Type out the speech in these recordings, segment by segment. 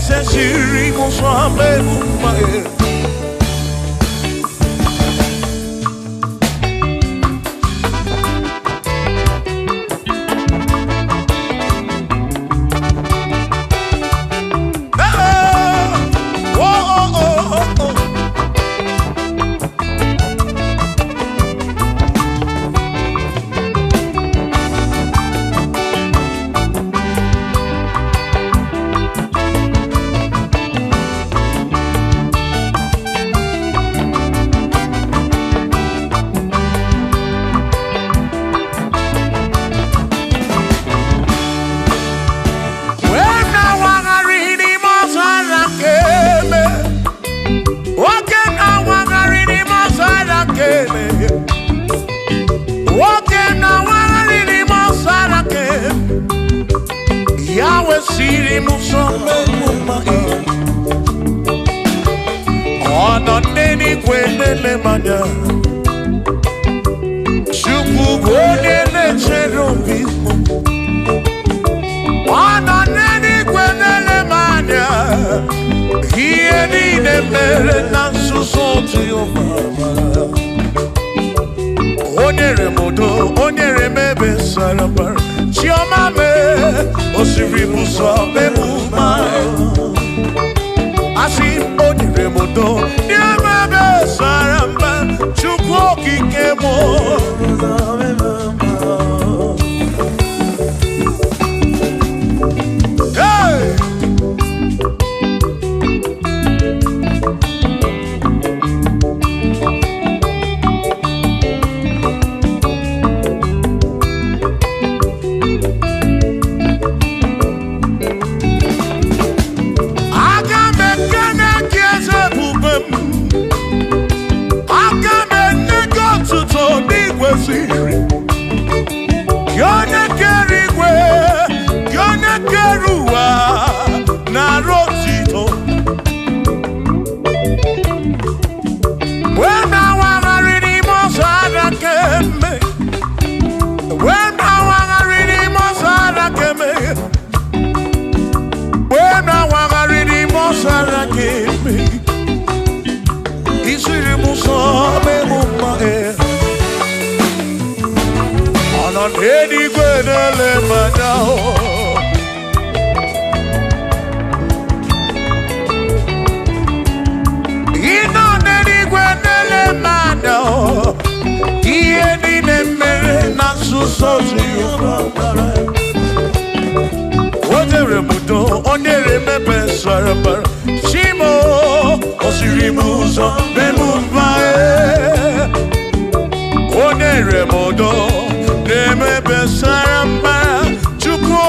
Eze siri m ụzọ mee m mma. Oh, oh, oh, oh. Wee na-awagharị n'ime ọzara nke eme. Nwoke na-awagharị n'ime ọzara nke eme. Nwoke na-awagharị n'ime ọzara nke eme. Ya wesịrị m ụzọ mee m mma. Ọ nọ n'eluigwe na-ele m anya. Chukwu bụ onye na-echere obi m. Ọ nọ n'eluigwe na-ele m anya. Ihe niile mere na nzuzo Jehova. O nyere m udo, o nyere m ebe sara mbara. Chiọma mee, o siri m ụzọ mee m mma. Asị m, o nyere m udo, nye m ebe sara mbara. Chukwu okike m. Hey! Aga m ekene gị eze ebube m. Aga m enye gị otuto n'igwe ziri. Gị onye kere igwe, gị onye kere ụwa, nara otito. Wee na-awagharị n'ime ọzara keme. Wee na-awagharị n'ime ọzara keme. Wee na-awagharị n'ime ọzara keme. Isiri m ụzọ mee m mma. Ọ nọ n'eluigwe na-ele m anya. Ị nọ n'eluigwe na-ele m anya. Ihe niile mere na nzuzo Jehova. O nyere m udo, o nyere m ebe sara mbara. Chimo, o siri m ụzọ mee m mma. O nyere m udo, na-eme ebe sara mbara. Chukwu.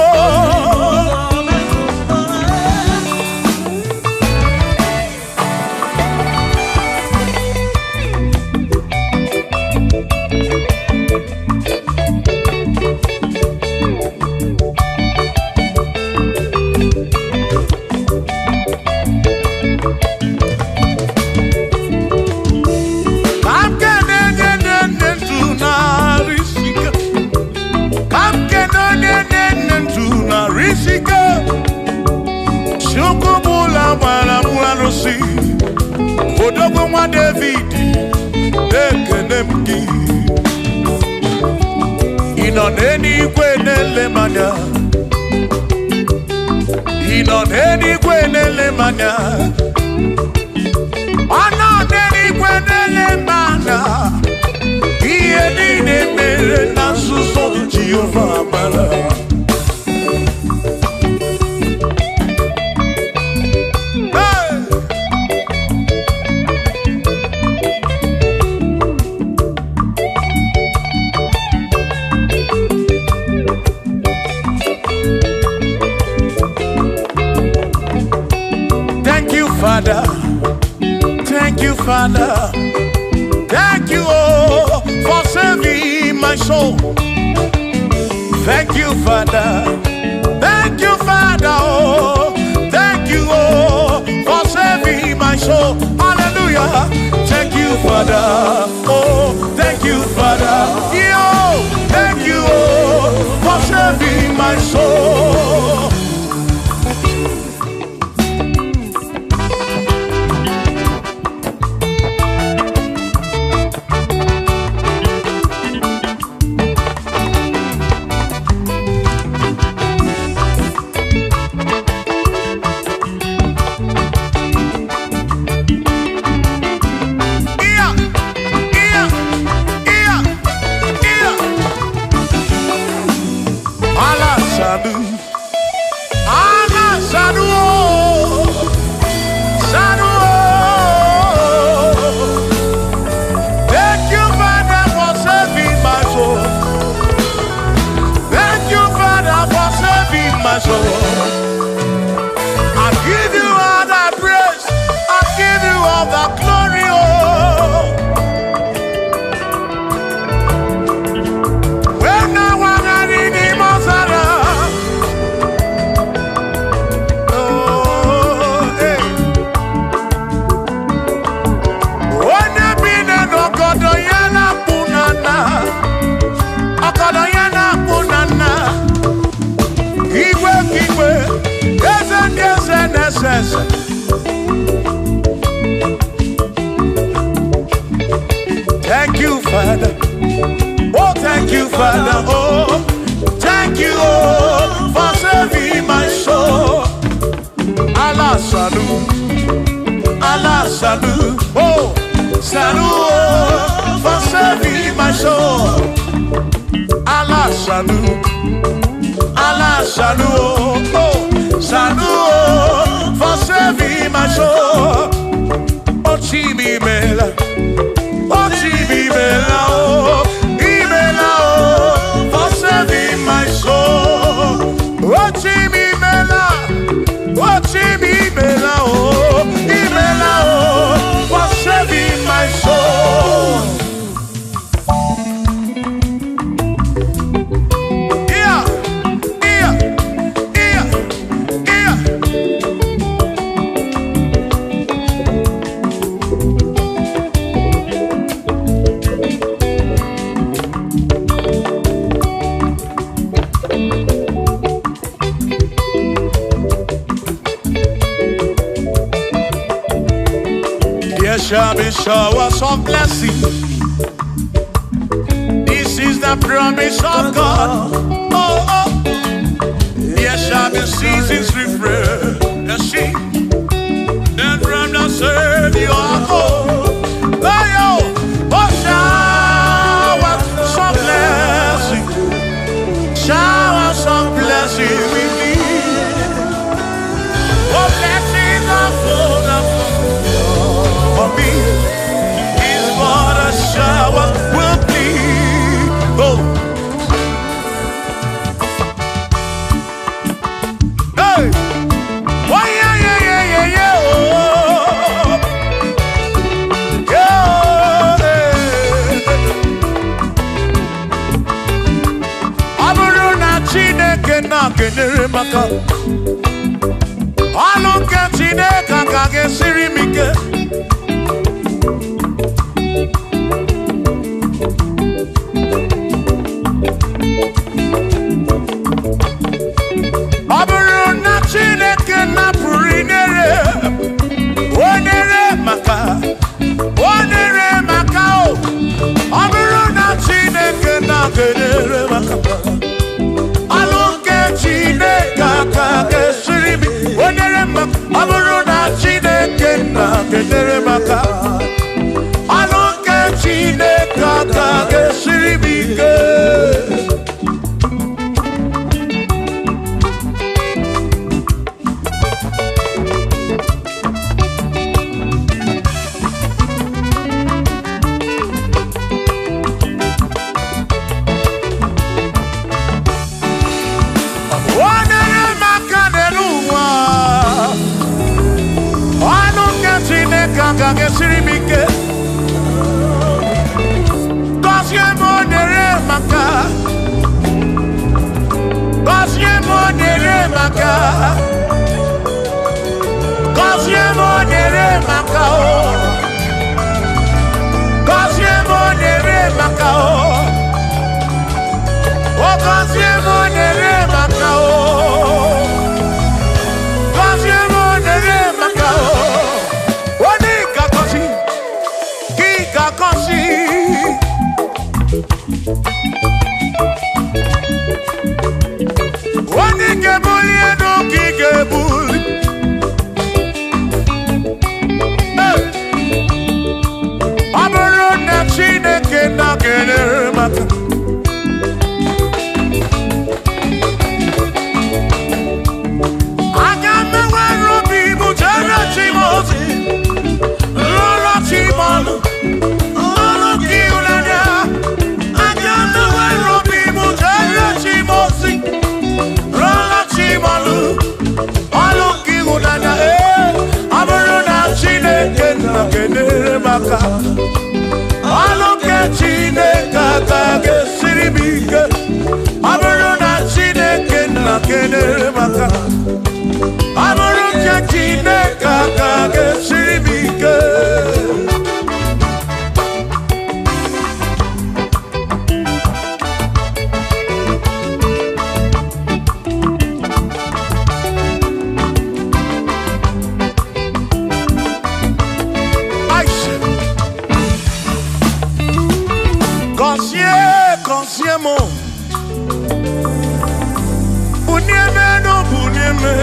Ka m kene onye na-enye ndụ narị isike. Ka m kene onye na-enye ndụ narị isike. Chukwu bụla gbara m arụsị. Odogwu nwa David, na-ekene m gị. Ị nọ n'eluigwe na-ele m anya. Ị nọ n'eluigwe na-ele m anya. Ọ nọ n'eluigwe na-ele m anya. Ihe niile mere na nzuzo Jehova mara. Hey! Thank you, Father. Thank you, Father. Thank you, oh, for saving my soul. Thank you, Father. Thank you, Father. Oh, thank you, oh, for saving my soul. Hallelujah. Thank you, Father. Oh, thank you, Father. Yo, thank you, oh, for saving my soul. Yes. Thank you, Father. Oh, thank you, Father. Oh, thank you, oh, for saving my soul. Allah salu, Allah salu, oh, salu, oh, for saving my soul. Allah salu, Allah salu, oh, salu, oh, for saving my soul. Oh, Chimi Mela, oh, Chimi Mela, oh, Imela, oh, for saving my soul. Oh, Chimi Mela. Oh, Chimi Mela, oh, Imela, oh, for saving my soul. Yeah, yeah, yeah, yeah. There shall be showers of blessing. This is the promise of God. Oh, oh. There shall be seasons refreshing, and from the Savior. Oh, oh, oh, showers of blessing, showers of blessing we need. Oh, blessings are full of for me is what a shower will be. Oh, hey, why, yeah, yeah, yeah, yeah, yeah, oh, yeah, hey. Ọ bụrụ na Chineke na-kenyere maka ọnụ nke Chineke ka ga-esiri m ike. Ọ bụrụ na Chineke napụrụ inyere, o nyere maka, o nyere maka o. Ọ bụrụ na Chineke na-kenyere maka, ọlụ nke Chineke aka ga-esiri m, o nyere maka. Ọ bụrụ na Chineke na-kenyere maka, ọlụ nke Chineke aka ga-esiri m ike. Onere maka n'elu ụwa, ọnụ nke Chineke agaghị esiri m ike. Gọzie m onere maka, gọzie m onere maka, gọzie m onere maka o, gọzie m onere maka o, o gọzie m onere maka o. Gọzie m onere maka o. Onye ga-agọzi, gị ga-agọzi. Onye ga-ebuli elu ka ị ga-ebuli. Hey! Ọ bụrụ na Chineke na-enyere m aka,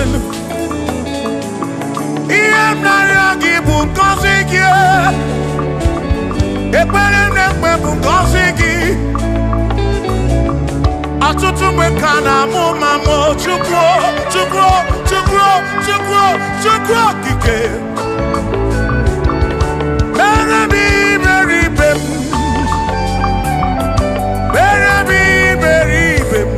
elu. Ihe m na-arịọ gị bụ ngọzi gị. Ekpere m na-ekpe bụ ngọzi gị. Ọtụtụ mgbe ka na-amụ ma mụ Chukwu, Chukwu, Chukwu, Chukwu, Chukwu okike. Mere m iberibe m. Mere m iberibe m.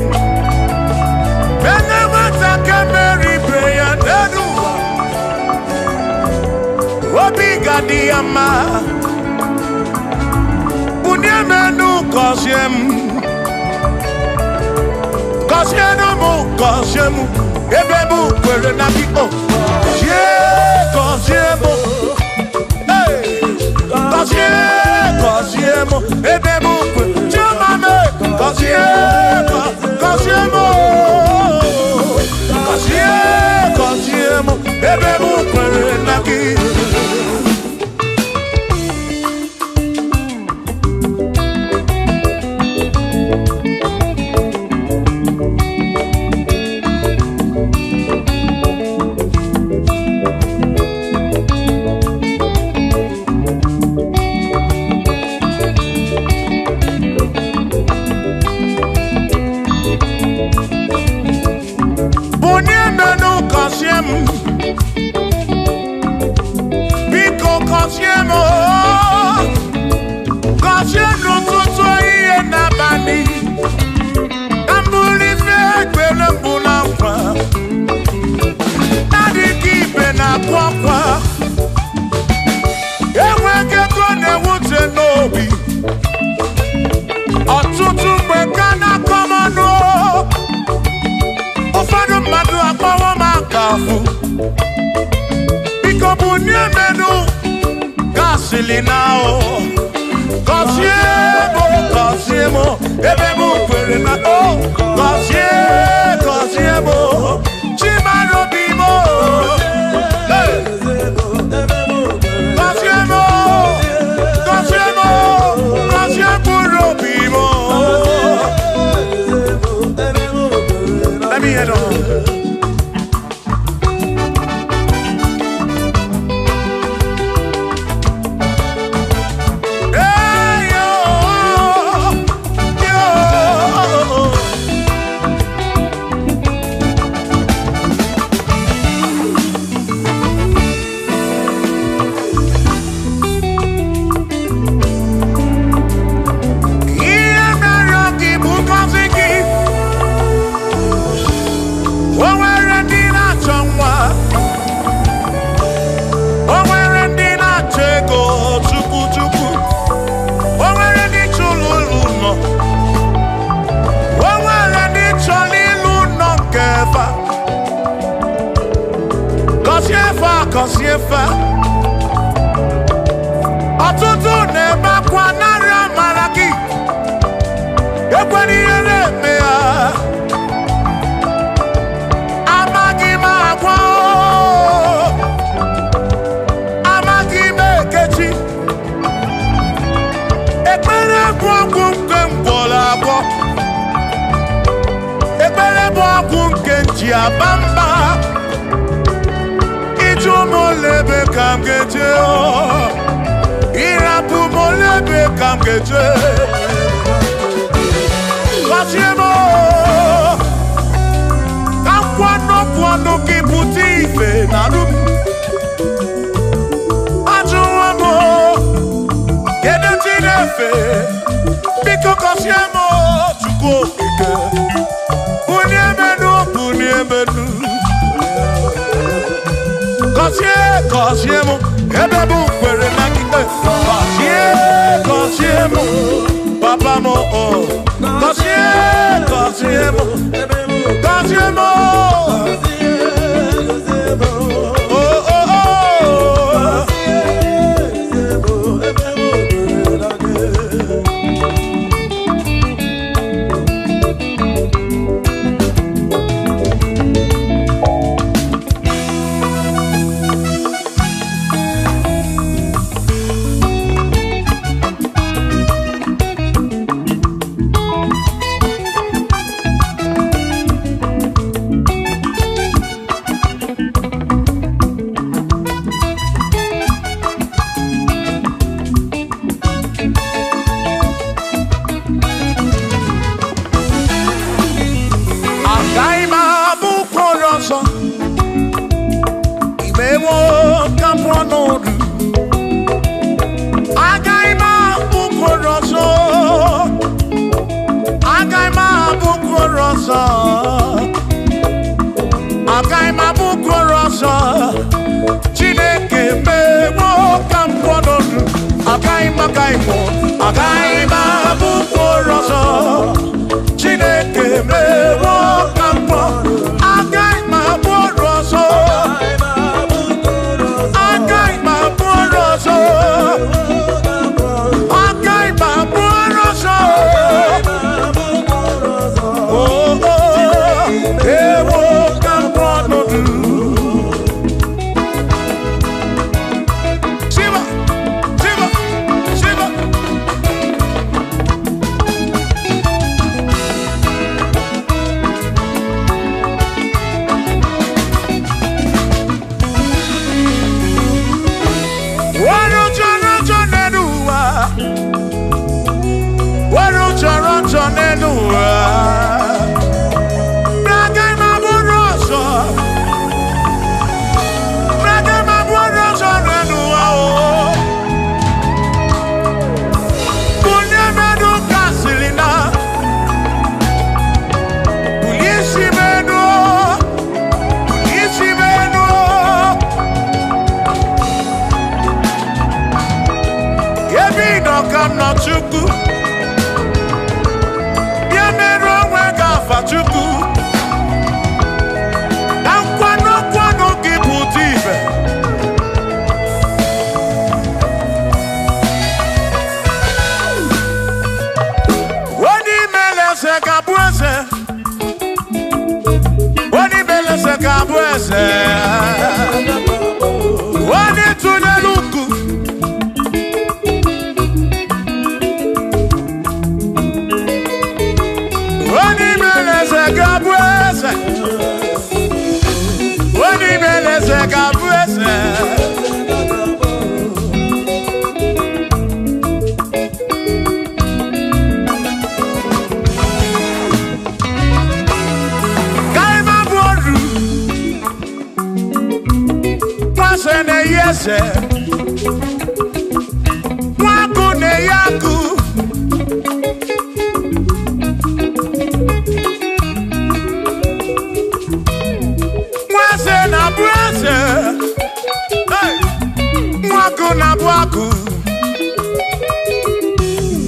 Mere nwata ka mere ibe ya n'elu ụwa. Obi ga-adị ya mma. Bunie m enu gọzie m. Gọzie m, gọzie m. Ebe m kwere na gị o. Gọzie, gọzie m. Hey! Gọzie, gọzie m. Ebe m kwere. Chioma m. Gọzie, gọzie m. Gọzie, gọzie m. Ebe m kwere na gị. Bunie m enu gọzie m. Biko gọzie m. Gọzie n'ụtụtụ ehihie n'abalị. Ka m bụrụ ife ekpere mbụ na nkwa. Adịghị ibe na-akwa akwa. Enweghị ego na-ewute n'obi. Ọtụtụ mgbe ka na-akọ m ọnụ. Ụfọdụ mmadụ akpọwo m aka afụ. Biko bunie m enu gasịlị na o. Gọzie m, gọzie m, ebe m kwere na o. Gọzie, gọzie m, Chimara obi m. Hey! Gọzie m, gọzie m, gọzie mkpụrụ obi m. Let me hear them. Hey, yo, yo. Ihe mere gị bụ ngọzi gị. O nwere ndị na-achọ nwa. O nwere ndị na-achọ ego chukwu chukwu. O nwere ndị chọrọ ụlọ ụlọ. O nwere ndị chọrọ ịlụ ụlọ nke fa. Gọzie fa, gọzie fa. Ọtụtụ na-ebe akwa narị amara gị. Ekwela ihe na-eme ha. Amaghị m agwa o. Amaghị m ekechi. Ekpere bụ ọgwụ nke m gwọrọ agwọ. Ekpere bụ ọgwụ nke m ji aba mba. Ịjụ m ole ebe ka m ga-eje o. Ịrapụ m ole ebe ka m ga-eje. Gọzie m o. Ka m kwuo n'okwu ọnụ gị pụta ife na arụ m. Ajụwo m o, kedu chi na-efe? Biko gọzie m o, Chukwu okike. Bunie m enu, bunie m enu. Gọzie, gọzie m, ebe m kwere na gị. Gọzie, gọzie m, papa m o. Gọzie, gọzie m, gọzie m o. Oh, oh, oh. ọzọ. Agaghị m abụkwa oru ọzọ. Chineke mewo ka m pụọ n'oru. Agaghị m agaghị m agaghị m abụkwa oru ọzọ. Chineke mewo ka m pụọ. Agaghị m abụ oru ọzọ. Agaghị m abụ oru ọzọ. Agaghị m abụ oru ọzọ. Oh, oh, ewo ka m pụọ n'oru. Shiva, Shiva, Shiva. Wọ́n chọrọ chọ n'elu ụwa. Wọ́n chọrọ chọ n'elu ụwa. N'agaghị m abụrụ ọzọ. N'agaghị m abụrụ ọzọ n'elu ụwa, oh. Bulie m elu ka asịrị na. Bulie isi m elu, oh. Bulie isi m elu, oh. Ebe ị nọ ka m nọ Chukwu. Bịa merụ onwe gị afa Chukwu. Na nkwado nkwado gị pụta ibe. Onye imele eze ga-abụ eze. Onye imele eze ga-abụ eze. Onye tụnyere uku. Onye imele eze ga-abụ eze. Onye imele eze ga-abụ eze. Ka ị ma bụ oru. Nwa na-eyi eze. Nwa agụ na-eyi agụ. Nwa eze na-abụ eze. Hey! Nwa agụ na-abụ agụ.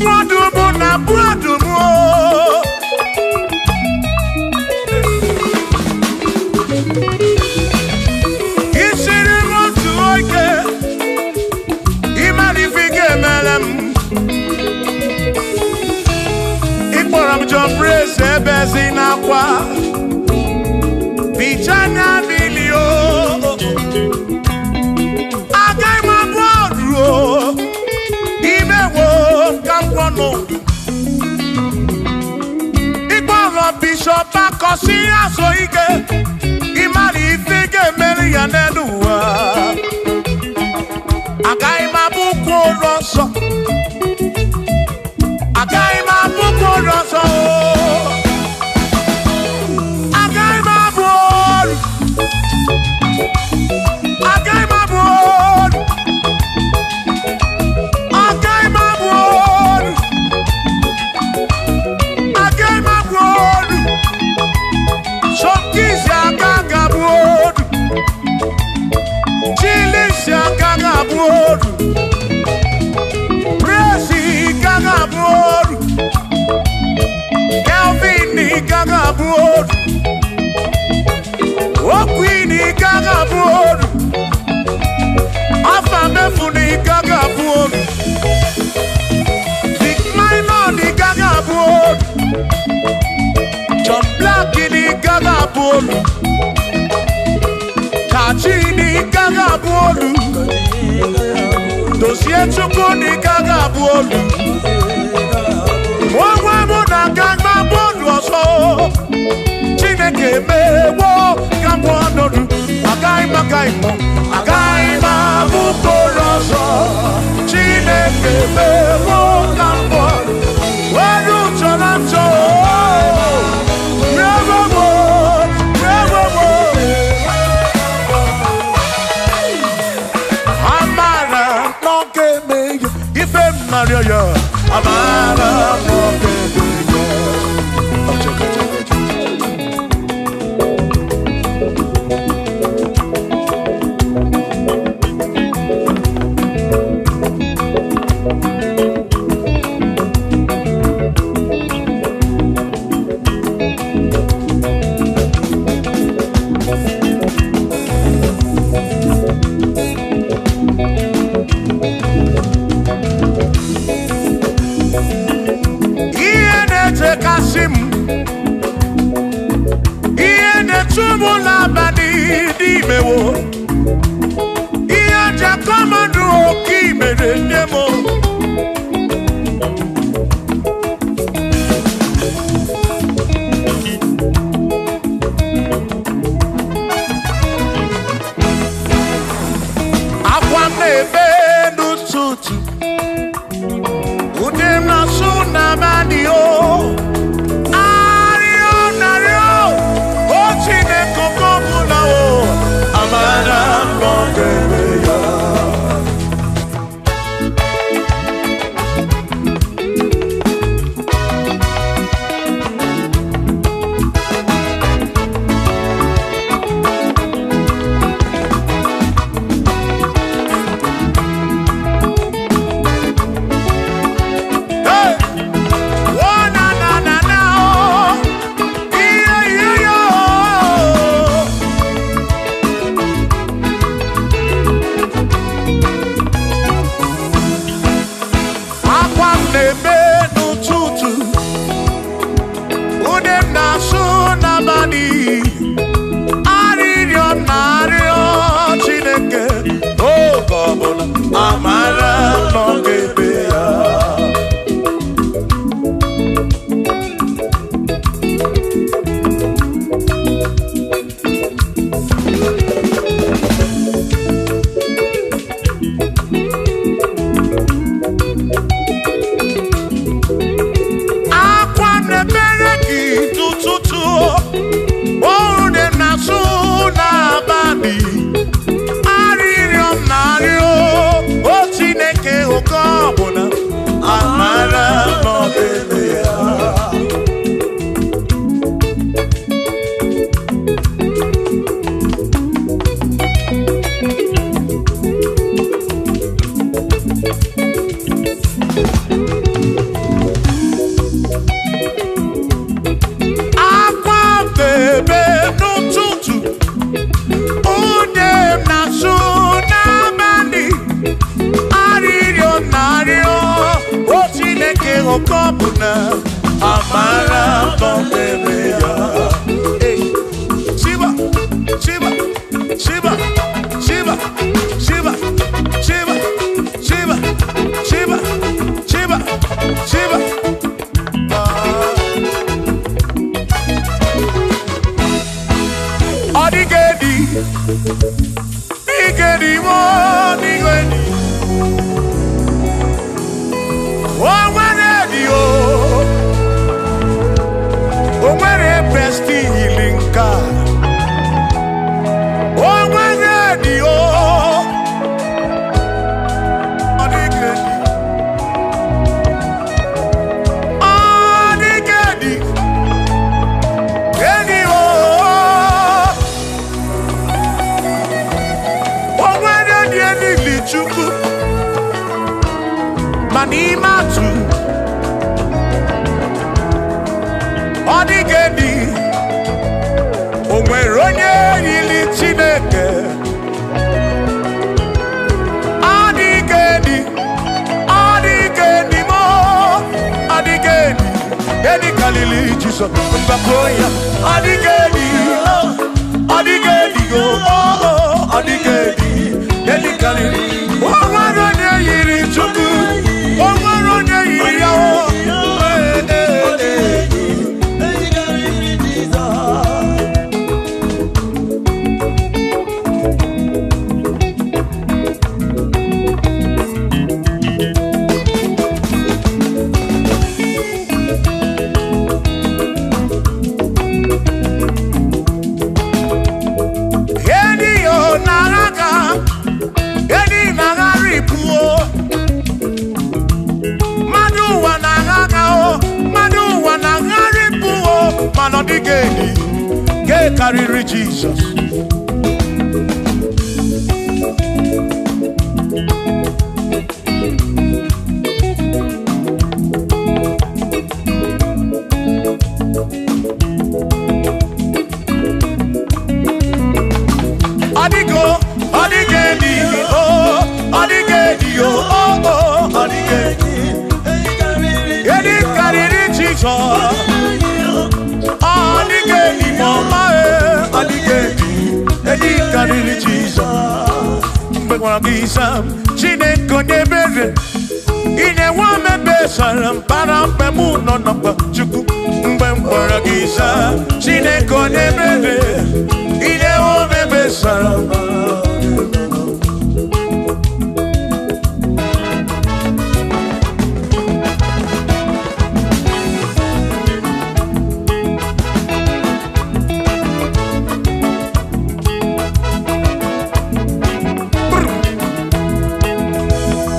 Nwa ọdụm na-abụ ọdụm. O. Isiri m otu oge, ịmara ife ị ga-emere m. Ị kpọrọ m John Praise ebezi n'akwa. Bicha anya mmiri o. Agaghị m abụ ọrụ o. Imewo ka m gwọ n'ụdụ. Ịkpọrọ Bishọp Akọsị azụ ike. Ịmara ife ị ga-emere ya n'elu ụwa. Agaghị m abụkwa oru ọzọ. Agaghị m abụkwa oru ọzọ. Agaghị m abụ oru. Agaghị m abụ oru. Agaghị m abụ oru. Agaghị m abụ oru. Sọkịsị aka ga-abụ oru. Chilisi aka ga-abụ oru. Presi ka ga-abụ oru. Kelvin ka ga-abụ oru. Okwini ka ga-abụ oru. Afa mefuni ka ga-abụ oru. Big Minor ka ga-abụ oru. John Black ka ga-abụ oru. Kachi ka ga-abụ oru. Dozie Chukwu ka ga-abụ oru. Onwe mụ na aga m abụ oru ọzọ. Chineke mewo ka m pụọ n'oru. Agaghị m agaghị m agaghị m abụ oru ọzọ. Chineke mewo ka m pụọ. Oru chọrọ nchọ. Rewowo, rewowo. Amara n'oge eme ya, ife m narịọ ya. Amara n'oge eme ya. mere nne m. Akwa m na-ebe n'ụtụtụ, ude m na-asụ n'abalị o. Arịọ narịọ, o Chineke oke ọbụla o, amara m na ọ ga-eme ya. Hey! Oh, na, na, na, na, oh. Yeah, yeah, yeah, oh. Akwa m na-ebe n'ụtụtụ, ude m na-asụ n'abalị, arịrịọ m na-arịọ Chineke, oge ọbụla amara m na ọ ga-eme ya. Akwa na-ebere gị n'ụtụtụ, ude m na-asụ n'abalị, arịrịọ m na-arịọ, o Chineke oge ọbụla, amara m na ọ ga-eme ya. Akwa m na-ebe n'ụtụtụ, ude m na-asụ n'abalị, arịrịọ m na-arịọ, o Chineke oke ọbụla, amara m na ọ ga-eme ya. Hey. Shiba, Shiba, Shiba, Shiba, Shiba, Shiba, Shiba, Shiba, Shiba, Shiba. Ọ dịghị edi, dịghị edi, ọ dịghị edi. O nwere edi o, o nwere prestili nke a. O nwere edi o, ọ dịghị edi. Ọ dịghị edi, edi o. O nwere dị elili Chukwu, ma n'ime atụ, ọ dịghị edi. O nwere onye yiri Chineke. Ọ dịghị edi, ọ dịghị edi mo, ọ dịghị edi. Edi karịrị Jizọs, mgbakọ ya. Ọ dịghị edi, ọ dịghị edi go, ọ dịghị edi. Edi karịrị. O nwere onye yiri Chukwu, o nwere onye yiri ya o. Ee, ee, ee. Edi yo naraga, edi nagaripu o. Mmadụ ụwa na-agha o, mmadụ ụwa na-agharịpụ o, mana ọ dịghị edi, nke karịrị Jizọs. Ọ dịgo, ọ dịghị edi o, ọ dịghị edi o, o, o, ọ dịghị edi. Edi karịrị Jizọs. Ọ dịghị edi ma ọma e, ọ dịghị edi, edi karịrị Jizọs. Mgbe Mgbe gị zaa m, Chineke onye ebere, ị na-enwe omebe sara mbara mgbe mụ nọ na mkpa Chukwu. Mgbe m kpọrọ gị zaa, Chineke onye ebere, ị na-enwe omebe sara mbara.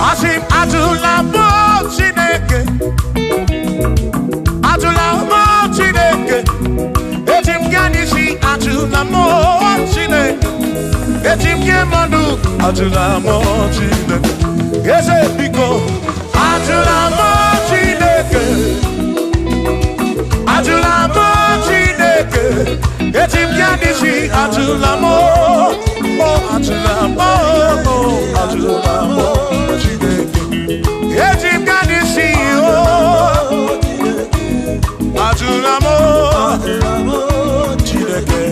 Asị m ajụla m Chineke, ajụla m Chineke, eji m gaa n'isi ajụla m Chineke, eji m gị mmadụ ajụla m Chineke, eze biko ajụla m Chineke, ajụla m Chineke, eji m gaa n'isi ajụla m, ajụla m, ajụla m Chineke, eji m gaa n'isi o, ajụla m Chineke.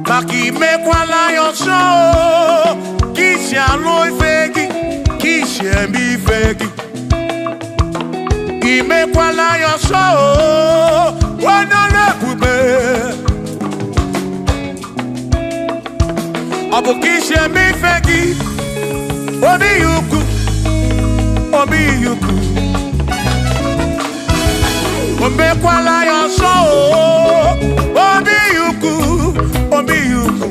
Maka imekwala ya ọzọ, ka isi alụ ife gị, ka isi eme ife gị. Imekwala ya ọzọ, onye ọrụ ebube. Ọ bụ ka isi eme ife gị, obi ya ukwu. obi ukwu. O mekwala ya ọzọ o, obi ukwu, obi ukwu,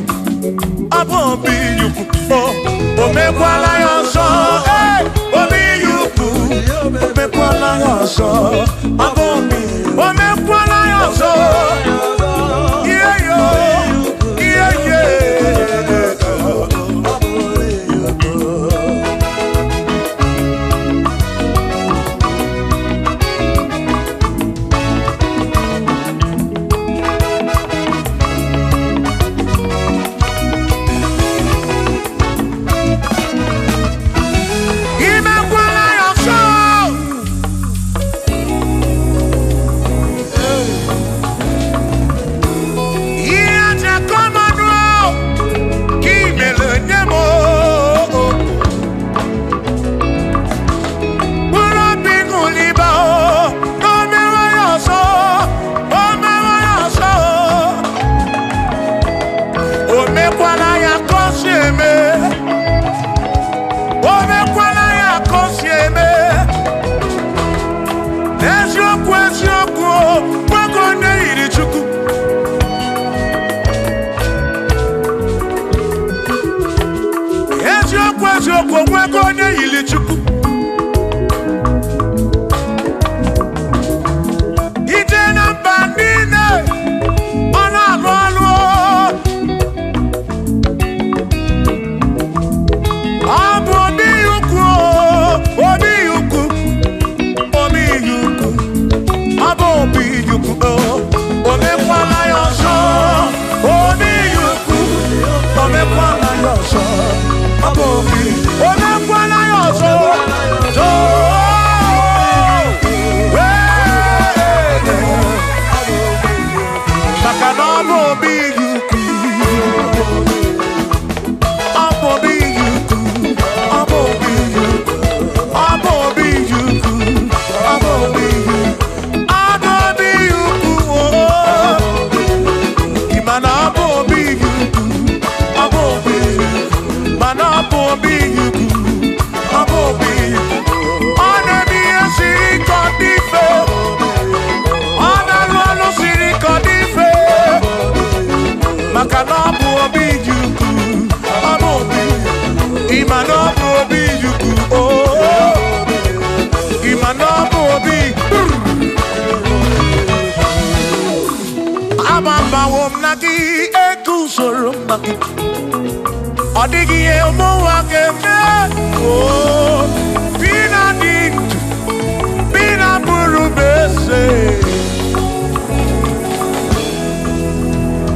ọ bụ obi ukwu. O mekwala ya ọzọ, ee, obi ukwu, o mekwala ya ọzọ, ọ bụ obi, o mekwala ya ọzọ. Ihe yo, ihe ye. Imekwala ya ọzọ. Ihe aja kọmanụ ka imere nye m o. Mkpụrụ obi ṅụliba o, na o mewe ya ọzọ, o mewe ya ọzọ. O mekwala ya ka o si eme. O mekwala ya ka o si eme. Eziokwu eziokwu o, nwoke onye yiri Chukwu. Eziokwu eziokwu, nwoke onye yiri Chukwu. Ije na mba niile, ọ na-alụ ọlụ o. Ọ bụ obi ukwu o, obi ukwu, obi ukwu, ọ bụ obi ukwu o. O mekwala ya ọzọ, obi ukwu, o mekwala ya ọzọ, ọ bụ obi, o mekwala ya ọzọ. Ọzọ. Ee. Maka na ọ bụ obi ukwu. Ọ bụ obi ukwu, ọ bụ obi ukwu, ọ bụ obi ukwu, ọ bụ obi ukwu, ọ bụ obi ukwu, oo. Ị ma na ọ bụ obi ukwu, ọ bụ obi ukwu, mana ọ bụ obi ukwu, ọ bụ obi ukwu. Ọ na-eme ihe siri ike ọ dị mfe, ọ na-alụ ọlụ siri ike ọ dị mfe. Maka na ọ bụ obi ukwu, ọ bụ obi, ị ma na ọ bụ obi ukwu, oo. Ị ma na ọ bụ obi. Agbabawo m na gị eguzoro m na gị, ọ dịghị ihe ụmụnwa ga-eme. Oo, bi na dị ndụ, bi na bụrụ m eze.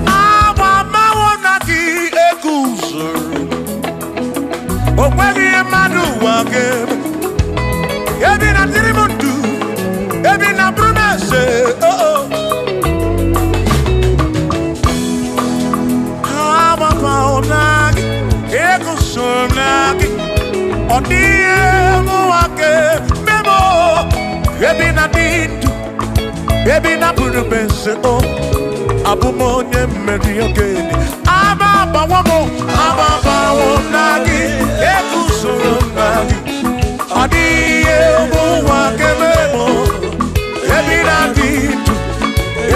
Agbabawo m na gị eguzoro, o nweghị ihe mmadụ ụwa ga-eme. Ebi na dịrị m ndụ, ebi na bụrụ m eze. Oo. Agbabawo m na gị, eguzoro m na gị, ọ dịghị ihe mụnwa ga-eme m o. Ebi na dị ndụ, ebi na bụrụ m eze o, abụ m onye mmeri ogene. Agbabawo m, agbabawo m na gị, eguzoro m na gị, ọ dịghị ihe mụnwa ga-eme m o. Ebi na dị ndụ,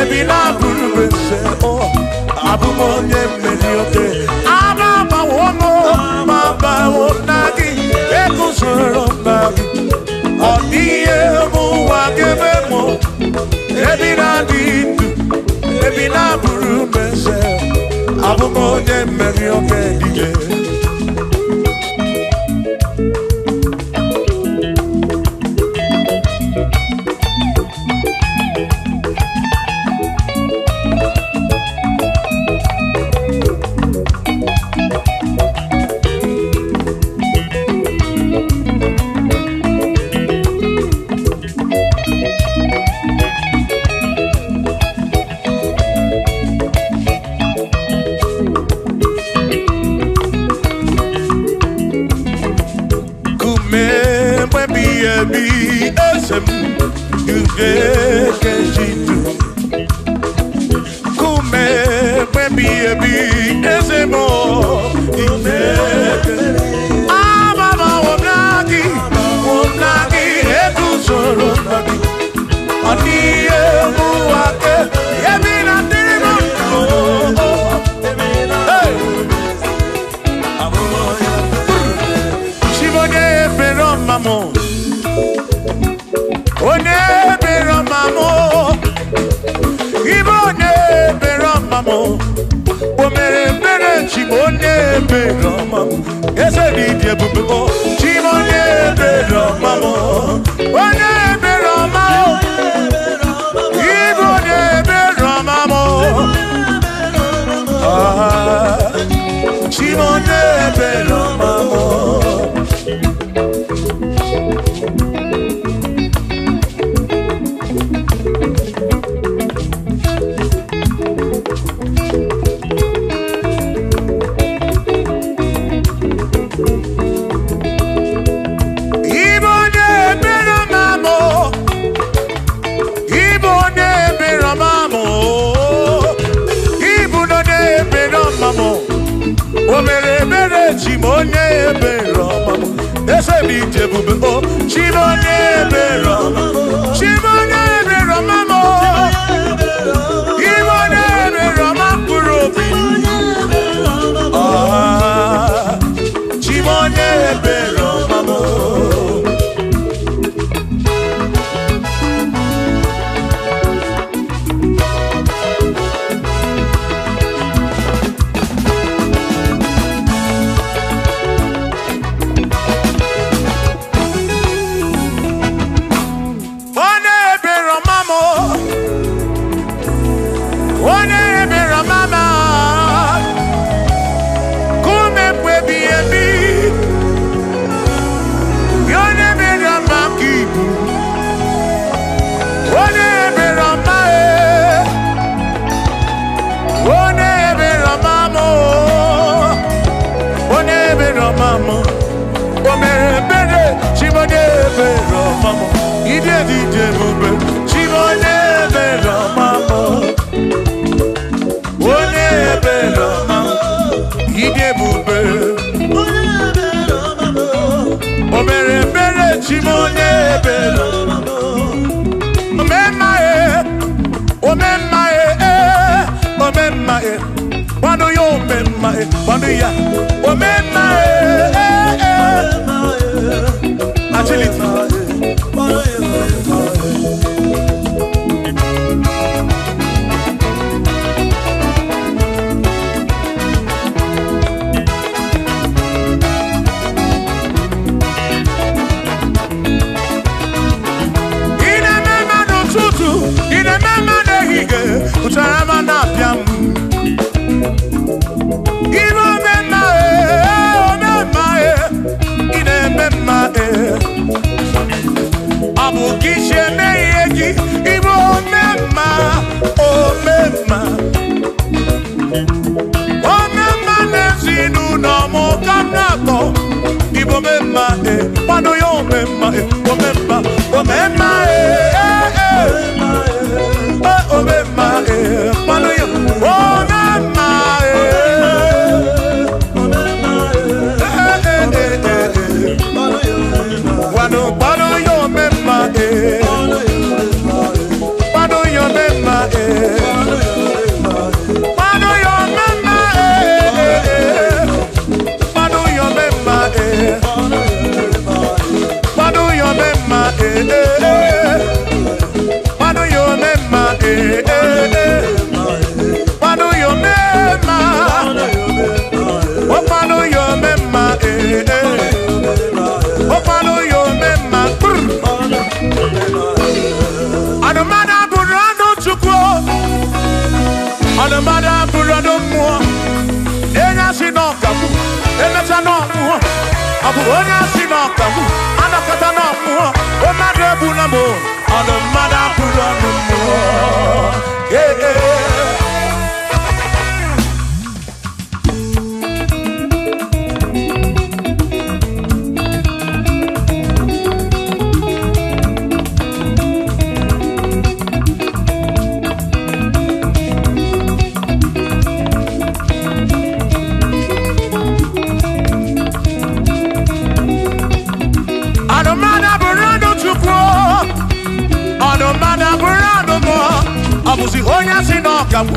ebi na bụrụ m eze o, abụ m onye mmeri oge. Agbabawo m, agbabawo m na gị, eguzoro m na gị, ọ dịghị ihe mụnwa ga-eme m o. Ebi na dị ndụ, ebi na bụrụ m eze, abụ m onye mmeri oge dike. Kume mgbe ebi eze m ugekejidu. Kume mgbe ebi eze m ugeke. Ababawo m na gị, wo m na gị. ọma m. Onye ebere ọma m. Ibe onye ebere ọma m. O mere ebere chi m onye ebere ọma m. Eze dị dị ebube o. Chi m onye ebere ọma m. Onye ebere ọma m. Ibe onye ebere ọma m. Ah, chi m onye ebere ọma m. Ibe onye ebere ọma m. Ibe onye ebere ọma m. Ibu onye ebere ọma m. O mere ebere chi m onye ebere ọma m. Eze m ije ebube o. Chi m onye ebere ọma m. Chi m onye ebere ọma m. Ibe onye ebere ọma mkpụrụ obi. Ah, chi m onye ebere ọma m. Onye ebere ọma m. Onye ebere ọma m. Kume mgbe ebighị ebi. Onye ebere ọma ka ibu. Onye ebere ọma e. Onye ebere ọma m. Onye ebere ọma m. O mere ebere chi m onye ebere ọma m. Ide dị dị ebube chi m onye ebere ọma m. Onye ebere ọma m. Ide ebube. O mere ebere chi m onye ebere. Omemma e, omemma e, omemma e. Kwado ya omemma e, kwado ya. Omemma e, eh, eh. Agility. Ị na-eme mma n'ụtụtụ, ị na-eme mma n'ehihie, ụtara ma na-apịa m. Ibe omemma e, omemma e, ị na-eme mma e. Ọ bụ ka isi eme ihe gị, ịbụ omemma, omemma. Omemma n'ezinụlọ m ka m na-akpọ. Ịbụ omemma e, kwado ya omemma e, omemma, omemma e, e, e. E, omemma e, kwado ya omemma e. E, e, e, e, e. Kwado, kwado ya omemma e. Kwado ya omemma e. Kwado ya omemma e, e, e. Kwado ya omemma e. Kwado ya omemma e, e, e. Kwado ya omemma e, e, e. Kwado ya omemma. O kwado ya omemma e, e. O kwado ya omemma. Brr. Anụmanụ abụrụ anụ Chukwu. Anụmanụ abụrụ anụ mmụọ. Onye asị na ọkagbu, emecha na ọmụọ. Ọ bụ onye asị na ọkagbu, anakọta na ọmụọ. O mmadụ egbu na m. Anụmanụ abụrụ anụ mmụọ. Ee, ee. Anụmanụ abụrụ anụ Chukwu. Anụmanụ abụrụ anụ mmụọ. Ọ bụzi onye asị na ọkagbu,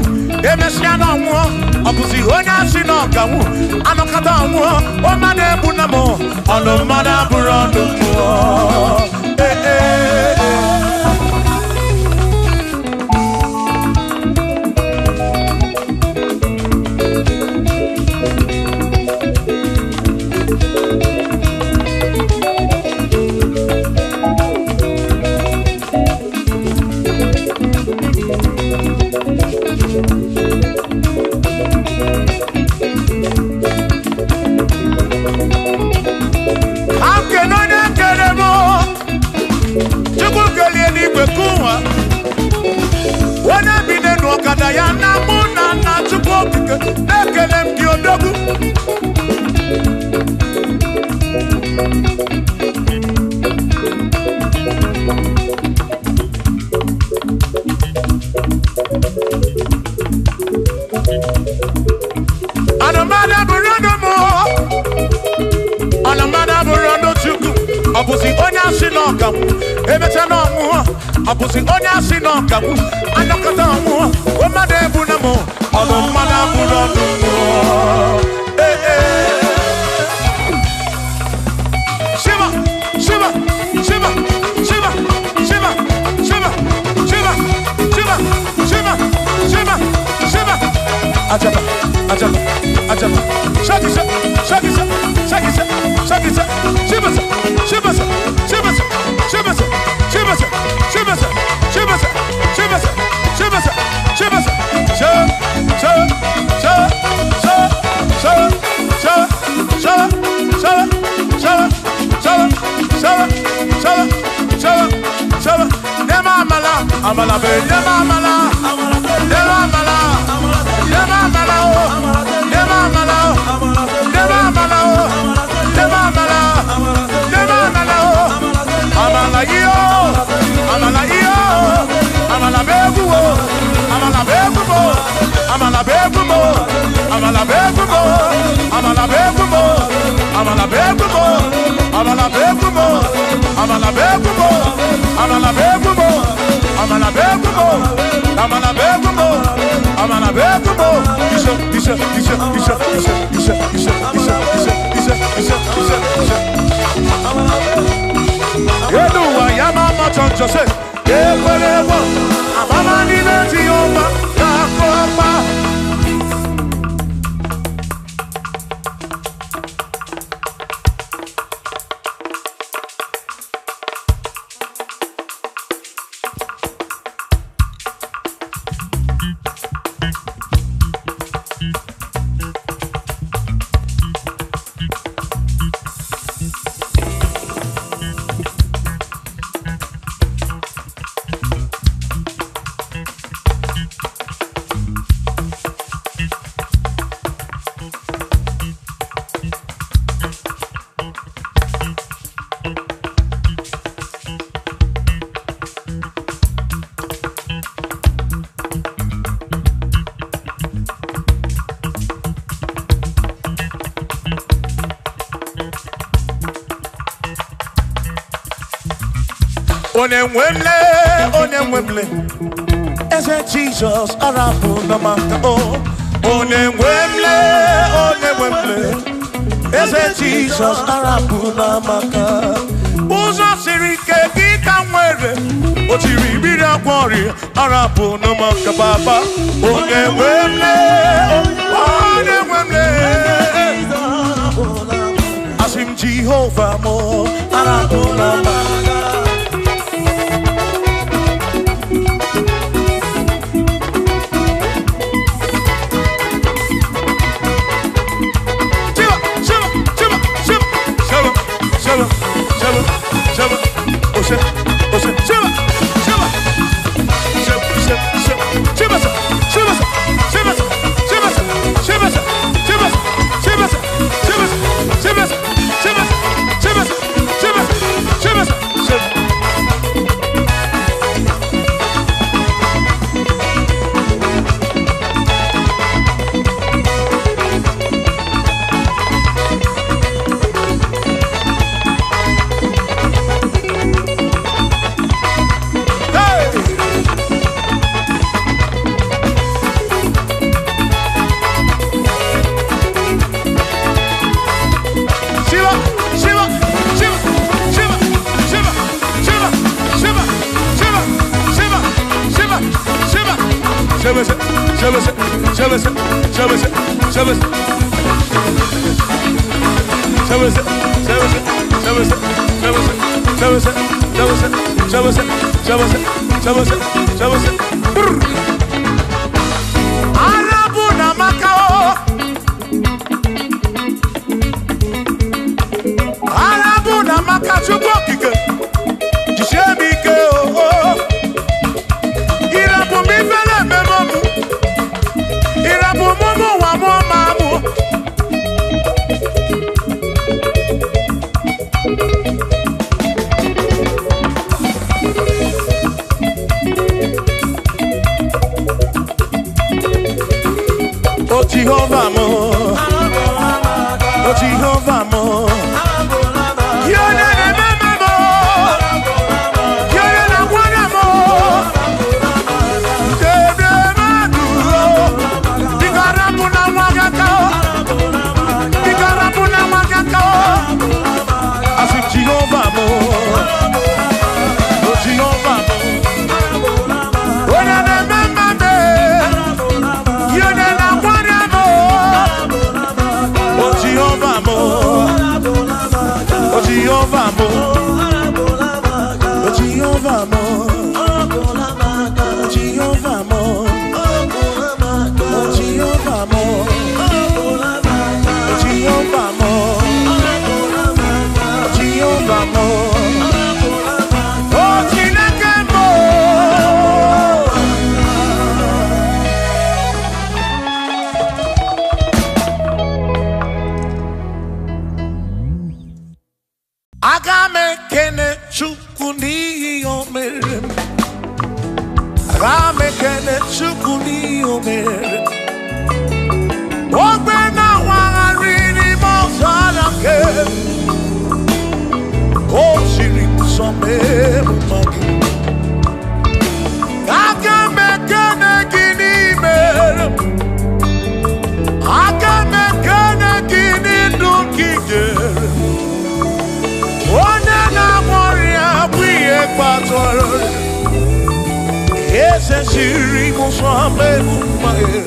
emesịa na ọnwụọ. Ọ bụzi onye asị na ọkagbu, anọkọta ọnwụọ. O mmadụ egbu na m. Ọnụ mmadụ abụrụ ọnụ mmụọ. Ọ bụzi onye asị na ọka m emecha na ọnwụọ. Ọ bụzi onye asị na ọka m anọkọta ọnwụọ. Mmadụ ebu na m ọnụ, mmadụ abụrụ ọnụ mmụọ. Ee, ee. Shiva, Shiva, Shiva, Shiva, Shiva, Shiva, Shiva, Shiva, Shiva, Shiva, Shiva. Ajaba, ajaba, ajaba. Shaki, shaki, shaki, shaki, shaki. Shiva, Shiva, Shiva, Shiva, Shiva, Shiva, Shiva, Shiva, Shiva, Shiva, Sha, sha, sha, sha, sha, sha, sha, sha, sha, sha, sha, sha, sha, sha. Nema amala, amala be, nema amala, nema amala, nema amala o, nema amala o, nema amala o, nema amala, nema amala o, amala iyo, amala iyo, amala be bu o, amala be bu mo, amala be bu mo, amala be bu mo, amala be bu mo, amala be bu mo, amala be bu mo, amala be bu mo, amala be bu mo, amala be bu mo, amala be bu mo, amala be bu mo. Isha, isha, isha, isha, isha, isha, isha, isha, isha, isha, isha, isha, isha. Yeduwa ya mama choncho se, ekwerewo, amama n'ime Jehova ga-akọpa. Onye nwe m lee, onye nwe m lee, Eze Jizọs arapụ na maka o. Onye nwe m lee, onye nwe m lee, Eze Jizọs arapụ na maka. Ụzọ siri ike gị ka m nwere, o tiri mmiri agwọ ọrịa arapụ na maka baba. Onye nwe m lee, onye nwe m lee, asị m Jehova mụ arapụ na maka. Shiva, Shiva, Shiva, Oshe, Oshe, Shiva, Shiva, Shiva, Shiva, Shiva, Shiva, Shiva, Shiva, Shiva, Shiva, Shiva, Shiva, Shiva, Shiva, Shiva, Shiva, Shiva, Shiva. Shiva, Shiva, Shiva, Shiva, Shiva, Shiva, Shiva, Shiva, Shiva, Shiva, Shiva, Shiva, Shiva, Shiva, Shiva. Arabu na Macao, Arabu na Macao, Chukwu okike, jisie m ike o. Irabu m ifele ememe m, irabu m ụmụ nwa m ma mụ. Chukwu n'ihi o mere m. Aga m ekele Chukwu n'ihi o mere m. Ogbe na-awagharị n'ime ọzara nke m. O siri m nsọ mee m mma gị. Aga m ekele gị n'imere m. Aga m ekele gị n'ndụ gị nyere m. Onye na-agwọ ọrịa bụ ihe kpatara eze siri m nsọ mee m mma gị.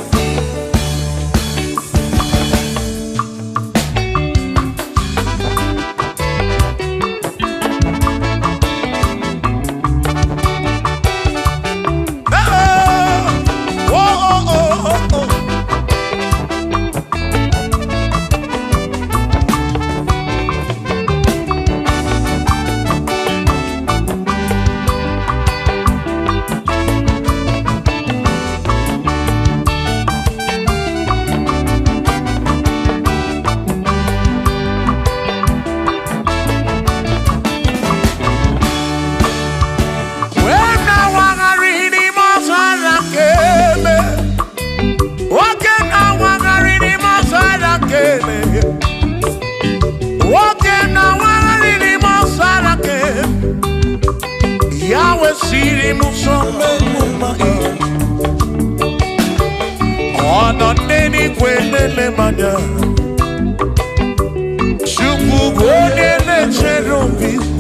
Chukwu bụ onye na-echere obi m.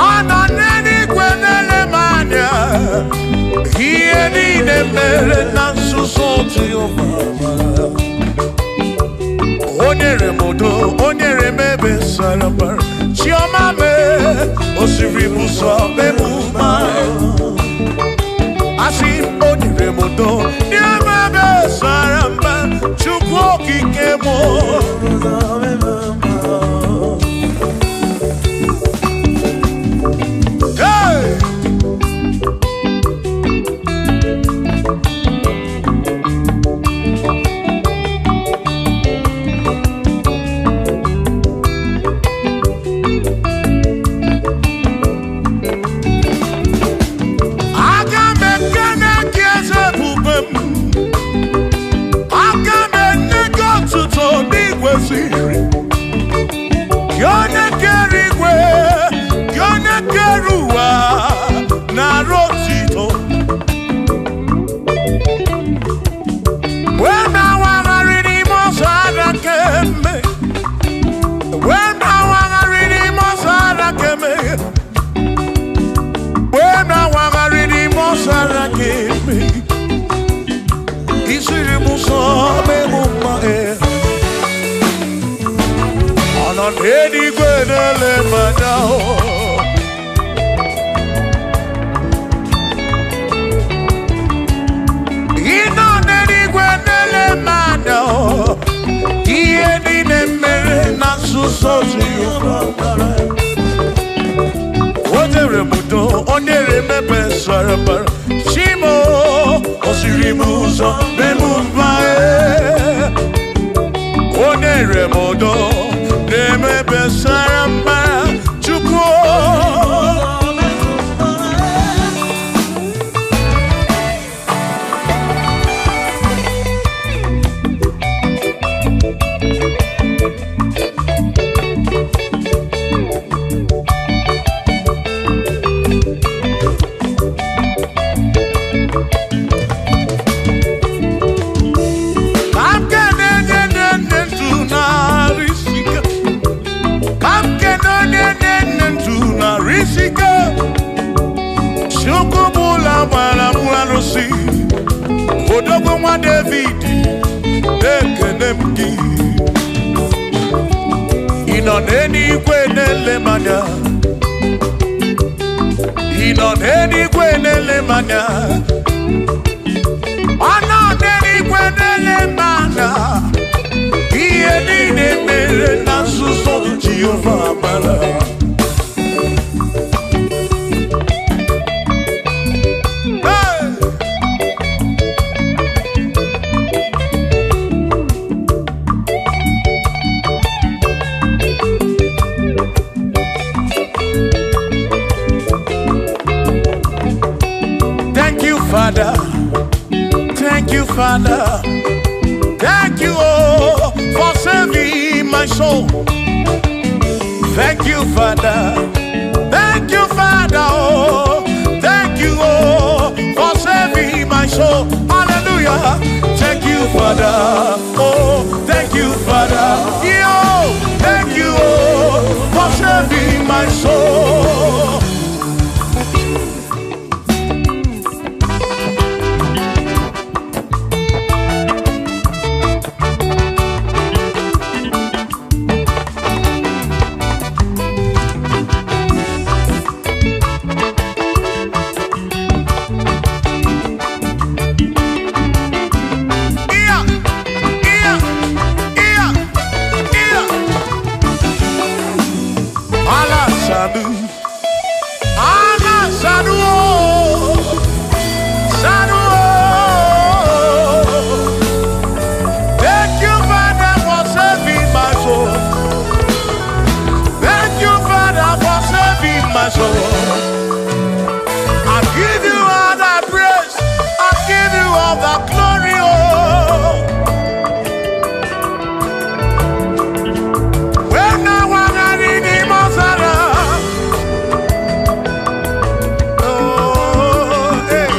Ọ nọ n'eluigwe na-ele m anya. Ihe niile mere na nzuzo Jehova. O nyere m udo, o nyere m ebe sara mbara. Chiọma mee, o siri m ụzọ mee m mma. Asị m, o nyere m udo, nye m ebe sara mbara. Chukwu okike m. Hey! Aga m ekene gị eze ebube m. Aga m enye gị otuto n'igwe siri. Gị onye kere igwe, gị onye kere ụwa, nara otito. Mgbe m na-awagharị n'ime ọzara kemgbe, mgbe m na-awagharị n'ime ọzara kemgbe, mgbe m na-awagharị n'ime ọzara kemgbe, isiri m ụzọ mee m mma. Ọ nọ n'eluigwe na-ele m anya. Ị nọ n'eluigwe na-ele m anya. Ihe niile mere na nzuzo Jehova. O nyere m udo, o nyere m ebe sara mbara. Chimo, o siri m ụzọ mee m mma. O nyere m udo, na-eme ebe sara mbara. Chukwu. Chukwu bụla gbara m arụsị, odogwu nwa David, ekene m gị. Ị nọ n'eluigwe na-ele m anya. Ị nọ n'eluigwe na-ele m anya. Ọ nọ n'eluigwe na-ele m anya. Ihe niile mere na nzuzo Jehova mara. Hey! Father. Thank you, Father. Thank you, oh, for saving my soul. Thank you, Father. Thank you, Father. Oh, thank you, oh, for saving my soul. Hallelujah. Thank you, Father. Oh, thank you, Father. Yo, thank you, oh, for saving my soul. Yeah, yeah, yeah, yeah. Allah Sadu, Allah Sadu, oh, Sadu, oh. Thank you, Father, for saving my soul. Thank you, Father, for saving my soul. I give you all the praise. I give you all the glory, oh. When I was in the Mozara, oh, hey.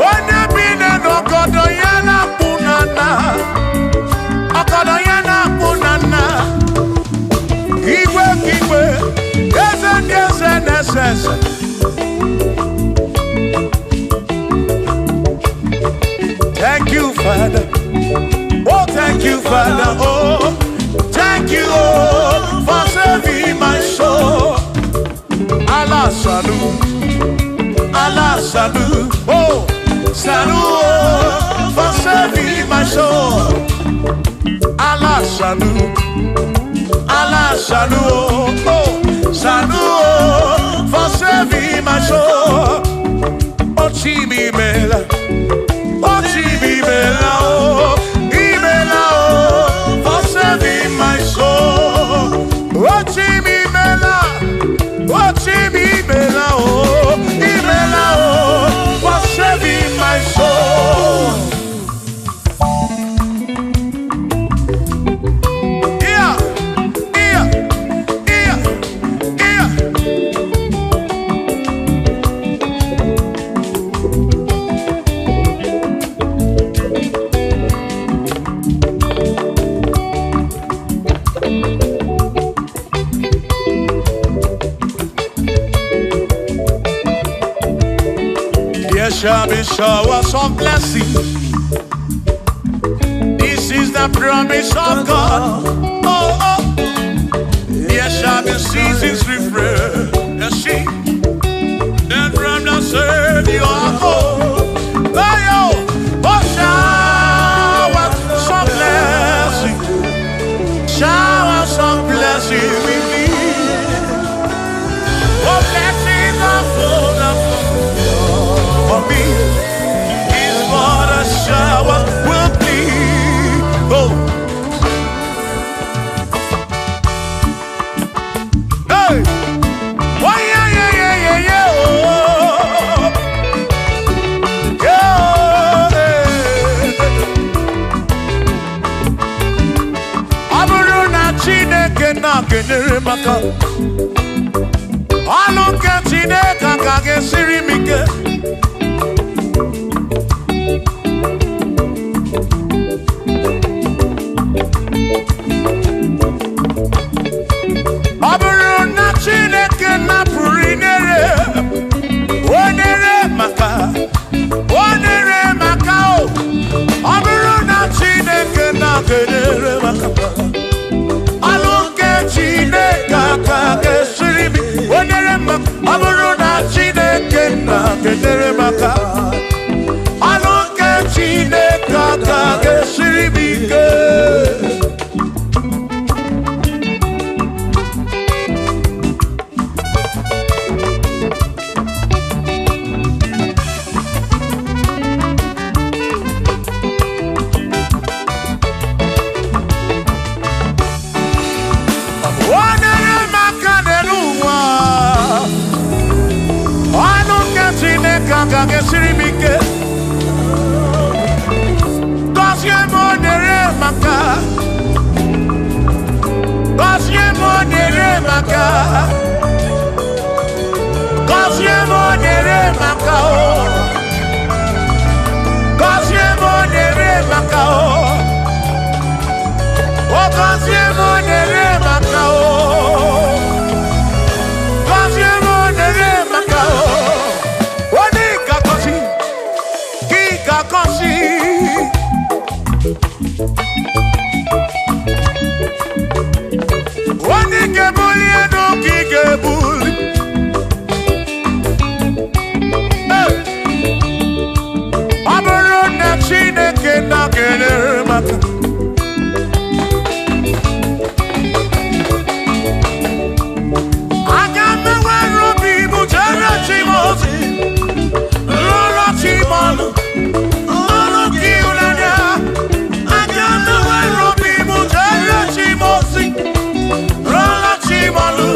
Onye bi n'ọgọdọ ya na-akpụ na nna, ọgọdọ ya na-akpụ na nna. Igwe ka igwe, eze ndị eze na-ese ese. Thank you, Father. Oh, thank you, Father. Oh, thank you, oh, for saving my soul. Allah Sanu, Allah Sanu, oh, Sanu, oh, for saving my soul. Allah Sanu, Allah Sanu, oh, oh, Sanu, oh, for saving my soul. Oh, Chimi Mela. Oh, Imela, oh, Imela, oh, for saving my soul. Oh, Imela, oh, Imela, oh, Imela, oh, for saving my soul. Yeah, yeah, yeah, yeah. There shall be showers of blessing. This is the promise of God. Oh, oh. There shall be seasons refreshing. Then from the Savior, oh, oh, oh, showers of blessing. Showers of blessing we need. Oh, blessings are full of for me is what a shower will be. Oh, hey, why, yeah, yeah, yeah, yeah, yeah, oh, yeah, hey. Ọ bụrụ na Chineke na-enyere m aka, ọlụ nke Chineke aka ga-esiri m ike. Ọ bụrụ na Chineke napụrụ inyere, o nyere maka, o nyere maka o. Ọ bụrụ na Chineke na-enyere maka, ọlụ nke Chineke aka ga-esiri m, o nyere maka. Ọ bụrụ na Chineke na aka ga-esiri m ike. Gọzie m onyere maka. Gọzie m onyere maka. Gọzie m onyere maka o. Gọzie m onyere maka o. O gọzie m onyere maka o. Gọzie m onyere maka o. Onye ga-agọzi, gị ga-agọzi. Onye ga-ebuli elu ka ị ga-ebuli. Ọ bụrụ na Chineke nọgidere maka aga m enwere obi m jere chi m ozi, lụrụ chi m ọlụ, ọlụ gị ịhụnanya. Aga m enwere obi m jere chi m ozi, lụrụ chi m ọlụ,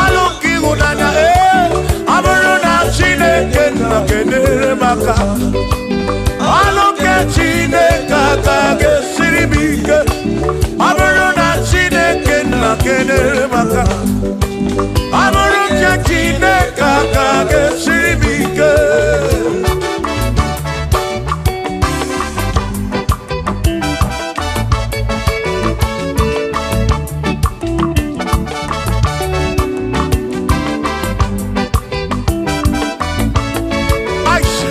ọlụ gị ịhụnanya. Ee, ọ bụrụ na Chineke nọgidere maka ọlụ nke Chineke aka ga-esiri m ike. Ọ bụrụ na Chineke nọgidere maka ọ bụrụ nke Chineke aka ga-esiri m ike. Aisha.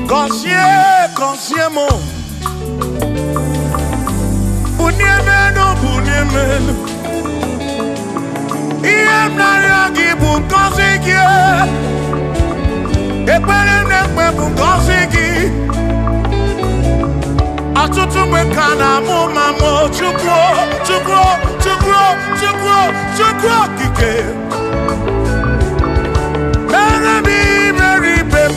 Gọzie, gọzie m. Bunie m elu, bunie m elu. Ihe m na-arịọ gị bụ ngọzi gị. Ekpere m na-ekpe bụ ngọzi gị. Ọtụtụ mgbe ka na-amụ ma mụ Chukwu, Chukwu, Chukwu, Chukwu, Chukwu okike. Mere m iberibe m.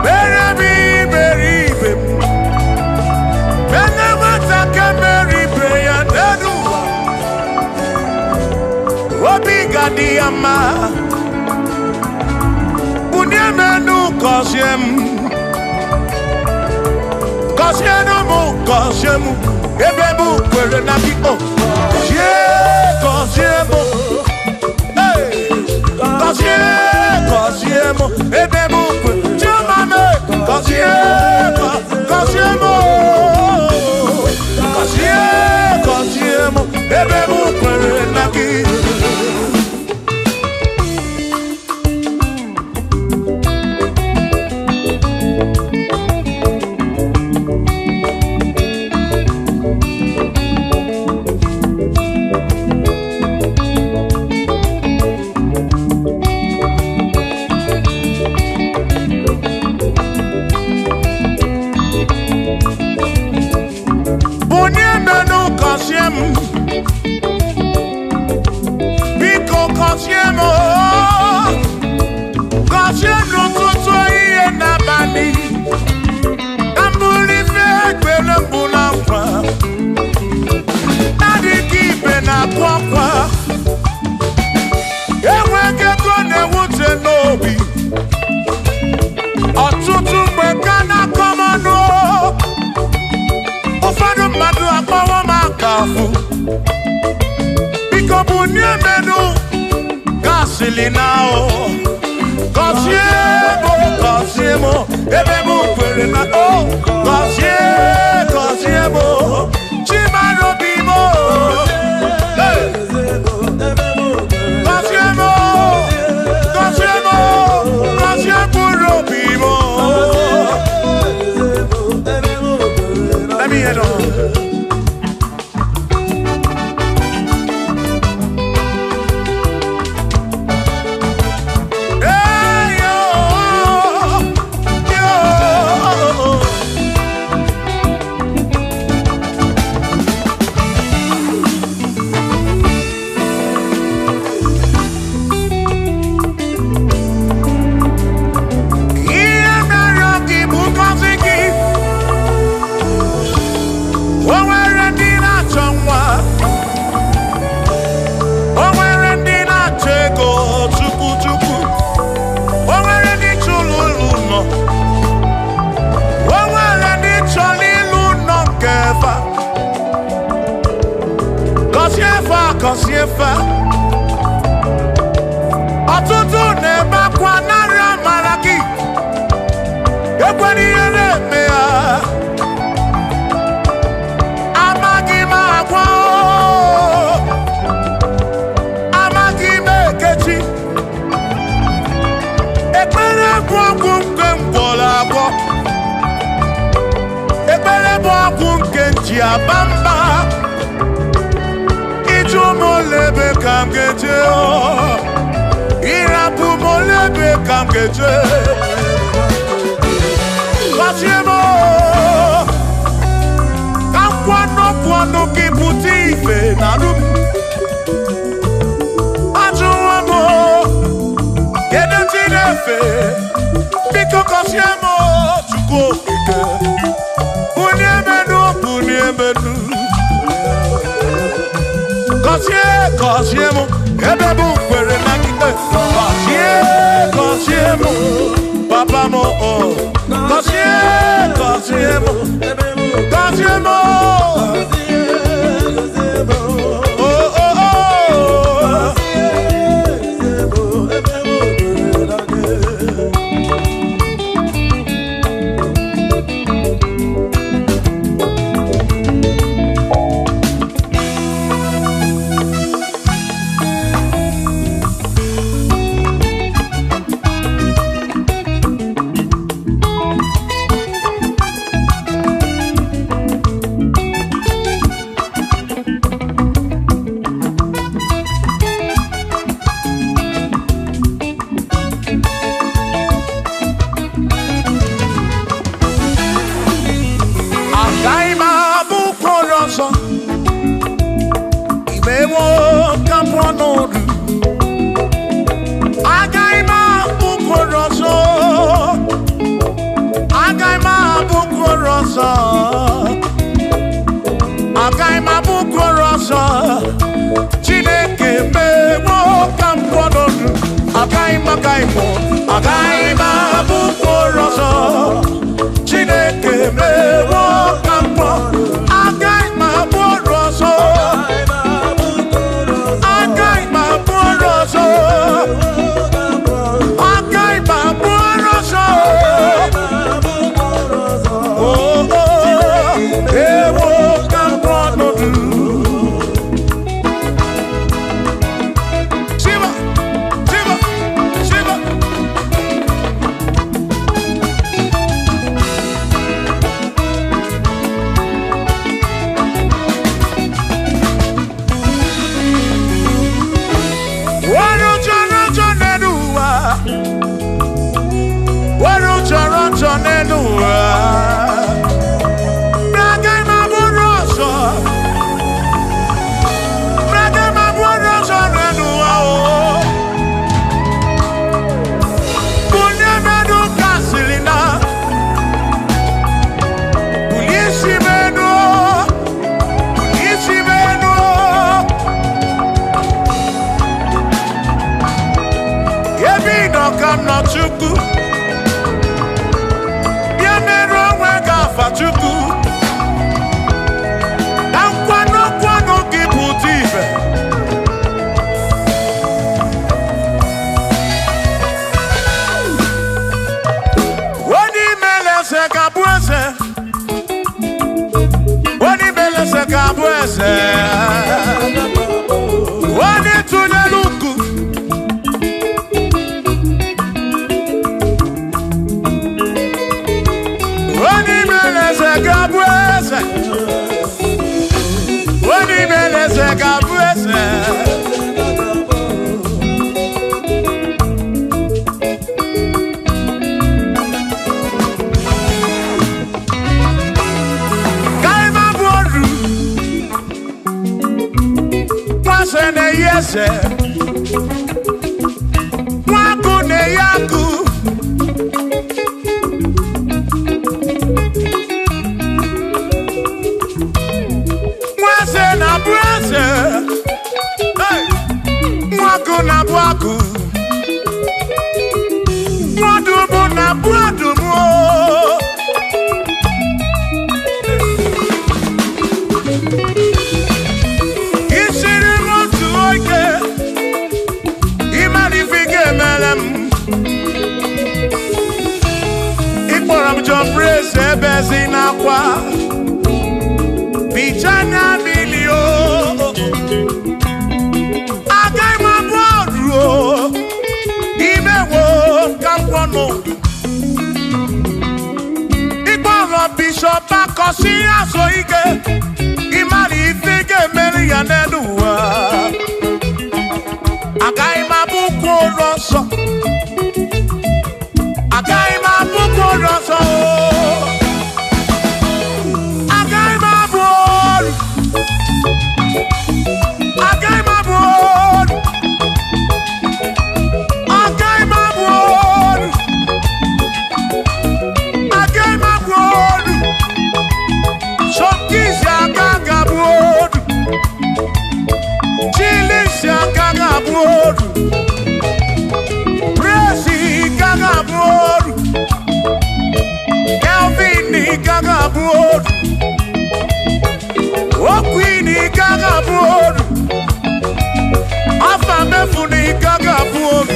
Mere m iberibe m. Mere nwata ka mere ibe ya n'elu ụwa. Obi ga-adị ya mma. Bunie m elu, gọzie m. Gọzie m, gọzie m. Ebe m kwere na gị, o. Gọzie, gọzie m. Hey! Gọzie, gọzie m. Ebe m kwere. Chioma m, gọzie, gọzie m. Gọzie, gọzie m. Ebe m kwere na gị. Bunie m elu, gọzie m. Biko gọzie m. Gọzie m n'ụtụtụ, ehihie n'abalị. Ka m bụrụ ife ekpere mbụ na nkwa. Adịghị ibe na-akụ akwa. Enweghị ego na-ewute n'obi. Ọtụtụ mgbe ka na-akọ m ọnụ. Ụfọdụ mmadụ akpọwo m aka afụ. Biko bunie m elu, gasịlị na o. Gọzie m, gọzie m, ebe m kwere na o. Gọzie, gọzie m, Chimarobi m. Hey! Gọzie m, gọzie m, gọzie mkpụrụ obi m. Let me hear them. Hey, yo, yo. Ihe mere gị bụ ngọzi gị. O Gọzie fa. Ọtụtụ na-ebe akwa narị amara gị. Ekwela ihe na-eme ya. Amaghị m agwa o. Amaghị m ekechi. Ekpere bụ ọgwụ nke m gwọrọ agwọ. Ekpere bụ ọgwụ nke m ji aba mba. Ịjụ m ole ebe ka m ga-eje o. Ịrapụ m ole ebe ka m ga-eje. Gọzie m o. Ka nkwanụ ọnụ gị pụta ife na arụ m. Ajụwo m o, kedu ndị na-efe? Biko gọzie m o, Chukwu okike. Bulie m enu, bulie m enu. Gọzie, gọzie m, ebe m kwere na gị. Gọzie, gọzie m, papa m o. Gọzie, gọzie m, gọzie m o. Oh, oh, oh. Agaghị m abụ ụkpụrụ ọzọ. Imewo ka m pụọ n'ọdụ. Agaghị m abụ ụkpụrụ ọzọ. Agaghị m abụ ụkpụrụ ọzọ. Agaghị m abụ ụkpụrụ ọzọ. Chineke mewo ka m pụọ n'ọdụ. Agaghị m, agaghị m, agaghị m abụ ụkpụrụ ọzọ. Chineke mewo ka m pụọ. Agaghị m abụ ọrụ ọzọ. Agaghị m abụ ọrụ ọzọ. Agaghị m abụ ọrụ ọzọ. Oh, oh, ewo ka m pụọ n'ọdụ. Shiva, Shiva, Shiva. Wọ́n jọrọ jọ nínú wa. Wọ́n jọrọ jọ nínú wa. Braga ma bụrụ ọzọ. Braga ma bụrụ ọzọ nínú wa o. Bulie mẹ́nu kasịrị na. Bulie isi mẹ́nu o. Bulie isi mẹ́nu o. Ebe ị nọ ka m nọ Chukwu. Bịa merụ onwe gị afa Chukwu. Ka nkwanụ nkwanụ gị pụta ife. Onye imele eze ga-abụ eze. Onye imele eze ga-abụ eze. Onye tụnyere uku. Onye imele eze ga-abụ eze. Onye imele eze ga-abụ eze. Ka ị ma bụ oru. Nwa na-eyi eze. Nwa agụ na-eyi agụ. Nwa eze na-abụ eze. Hey! Nwa agụ na-abụ agụ. Nwa ọdụm na-abụ ọdụm o. Isiri m Ificha anya mmiri o. Agaghị m abụ ọrụ o. Imewo ka m kwọ n'ụdụ. Ịkpọrọ Bishọp Akọsi azụ ike. Ịmara ife ga-emeri ya n'elu ụwa. Agaghị m abụkwa ụlọ nsọ. Agaghị m abụkwa ụlọ nsọ. Agaghị m abụ ọrụ. Agaghị m abụ ọrụ. Agaghị m abụ ọrụ. Agaghị m abụ ọrụ. Sọkịsị aka ga-abụ ọrụ. Chilisi aka ga-abụ ọrụ. Presi ka ga-abụ ọrụ. Kelvin ka ga-abụ ọrụ. Okwini ka ga-abụ ọrụ. Afa mefuni ka ga-abụ ọrụ.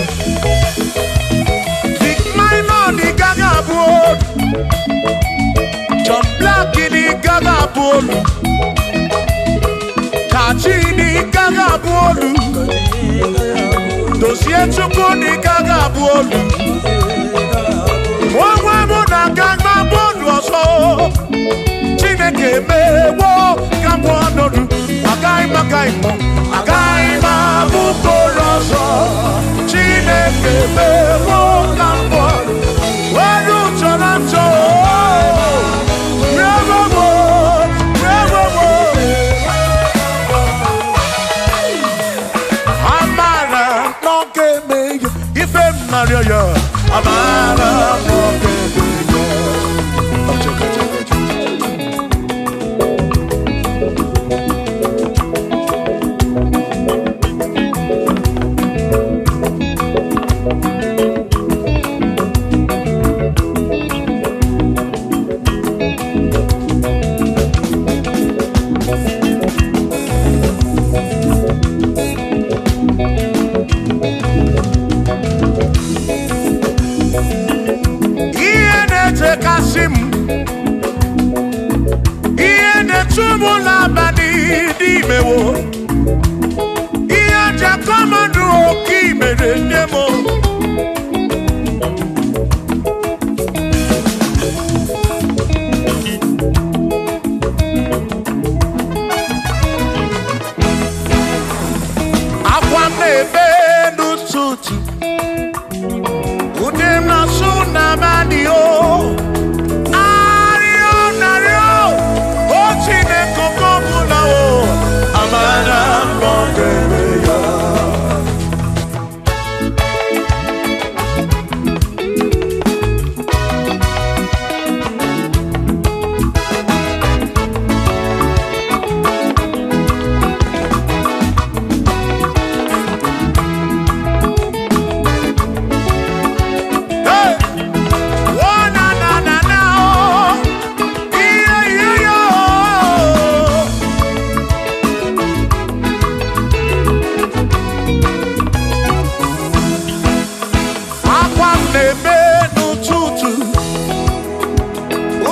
Vic Minor ka ga-abụ ọrụ. John Black ka ga-abụ ọrụ. Kachi ka ga-abụ ọrụ. Dozie Chukwu ka ga-abụ ọrụ. Onwe mụ na aga m abụ ọrụ ọzọ. Chineke mewo ka m pụọ n'ọrụ. Agaghị m agaghị m agaghị m abụ ọrụ ọzọ. Chineke mewo ka m pụọ. Ọrụ chọrọ nchọ. Rewo rewo. Amara n'oge eme ya ife m narịọ ya. Amara n'oge eme ya. Ihe na-echekasị m, ihe na-echu m n'abalị n'imewo, ihe ji akọmọdụ oke imere nne m. Akwa m na-ebe n'ụtụtụ, ụdị m na-asụ n'abalị o. Arịọ narịọ, o Chineke oke ọbụla o, amara m ọ ga-eme ya. Hey! Oh, na, na, na, na, oh. Yeah, yeah, yeah, oh. Akwa m na-ebe n'ụtụtụ,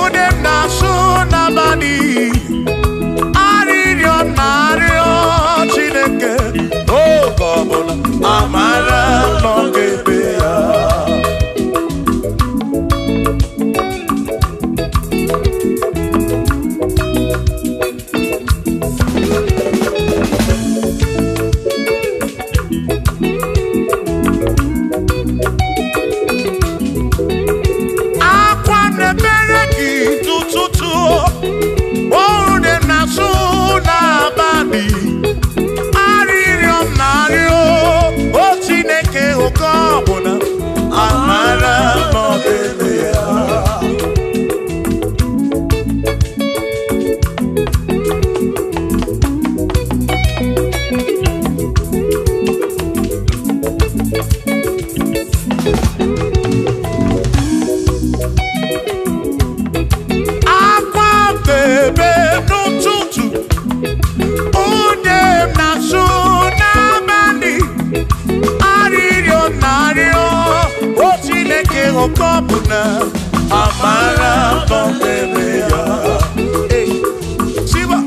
ude m na-asụ n'abalị, arịrịọ m na-arịọ Chineke oge ọbụla, amara m na ọ ga-eme ya. Akwa na-emere gị n'ụtụtụ, oge na-asụ n'abalị, arịrịọ m na-arịọ o Chineke oke ọbụla, amara m na ọ ga-eme ya. Akwa bebe n'ụtụtụ, ude m na-asụ n'abalị, arịrịọ m na-arịọ o Chineke oke ọbụla, amara m na ọ ga-eme ya. Hey, Siba.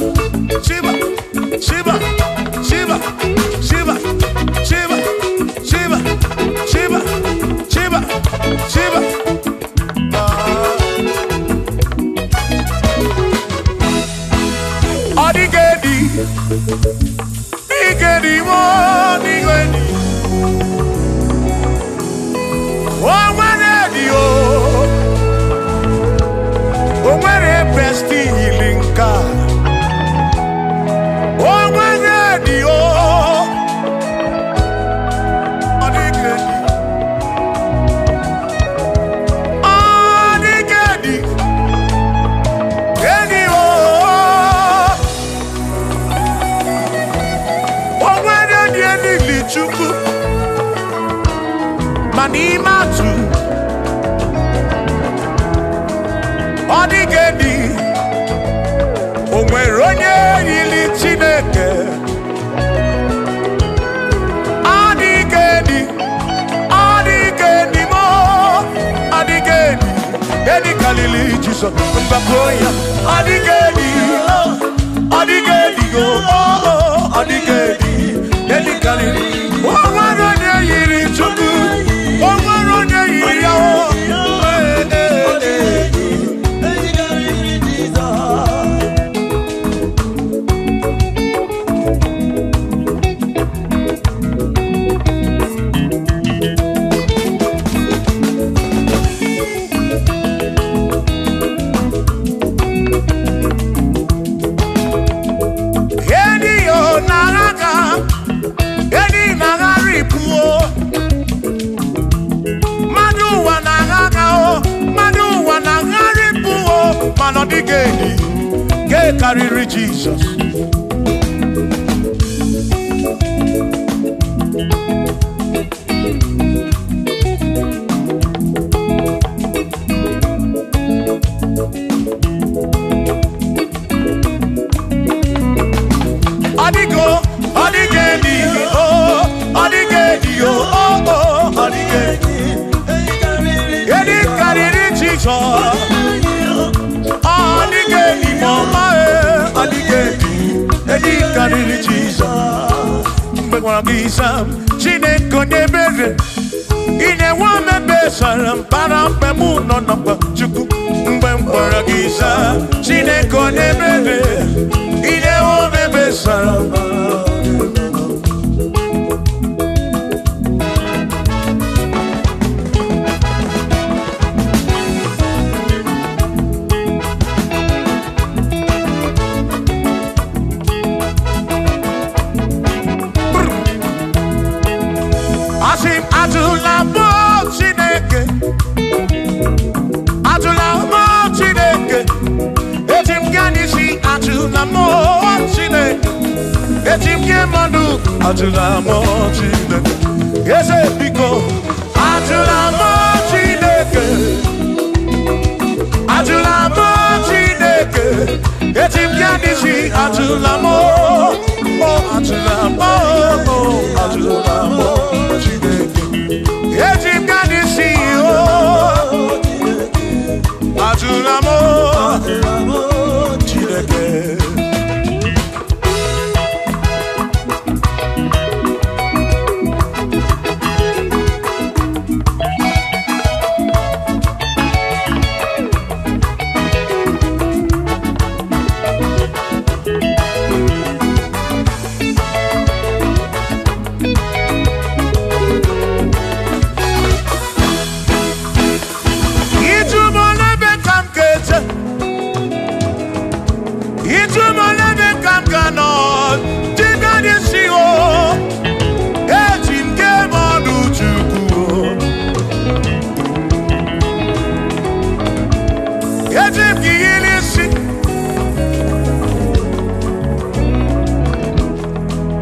Ọ dịghị dịghị mo dịghị o nwere dị o o nwere prestili nke a o nwere dị o ọ dịghị ọ dịghị dị enyi o o nwere dị elili Chukwu ma n'ime atụ ọ dịghị dị o nwere onye yiri Chineke ọ dịghị dị ọ dịghị dị mo ọ dịghị dị edi kalili Jizọs mgbakọ ya ọ dịghị dị ọ dịghị dị o ọ dịghị dị edi kalili o nwere onye yiri Chukwu o nwere onye yiri ya o ee ee ee. Eni yo naraga, eni nagaripuo. Mmadụ ụwa naraga o, mmadụ ụwa nagaripuo. Mana ọ dịghị eni, nke karịrị Jizọs. Ọ dịghị o, ọ dịghị eni o, ọ dịghị eni o, o, o, ọ dịghị eni. Eni karịrị Jizọs. Ọ dịghị eni ma ọma e, ọ dịghị eni, eni karịrị Jizọs. Mgbe gwara gị sam, Chineke onye ebere, ị na-enwe omebe sara mbara mgbe mụ nọ na mkpa Chukwu. Mgbe m gwara gị sam, Chineke onye ebere, ị na-enwe omebe sara mbara. Asị m ajụla mụ Chineke, ajụla mụ Chineke, eji m gaa n'isi ajụla mụ Chineke, eji m gị mmadụ ajụla mụ Chineke, eze biko ajụla mụ Chineke, ajụla mụ Chineke, eji m gaa n'isi ajụla mụ, o ajụla mụ, o ajụla mụ Chineke. Eji m gaa n'isi o ajụla m Chineke. Ịjụ m n'ebe ka m ga-eje, ịjụ m n'ebe ka m ga-anọ, dịka n'isi o, eji m gị eme ọnụ Chukwu o. Eji m gị yiri isi,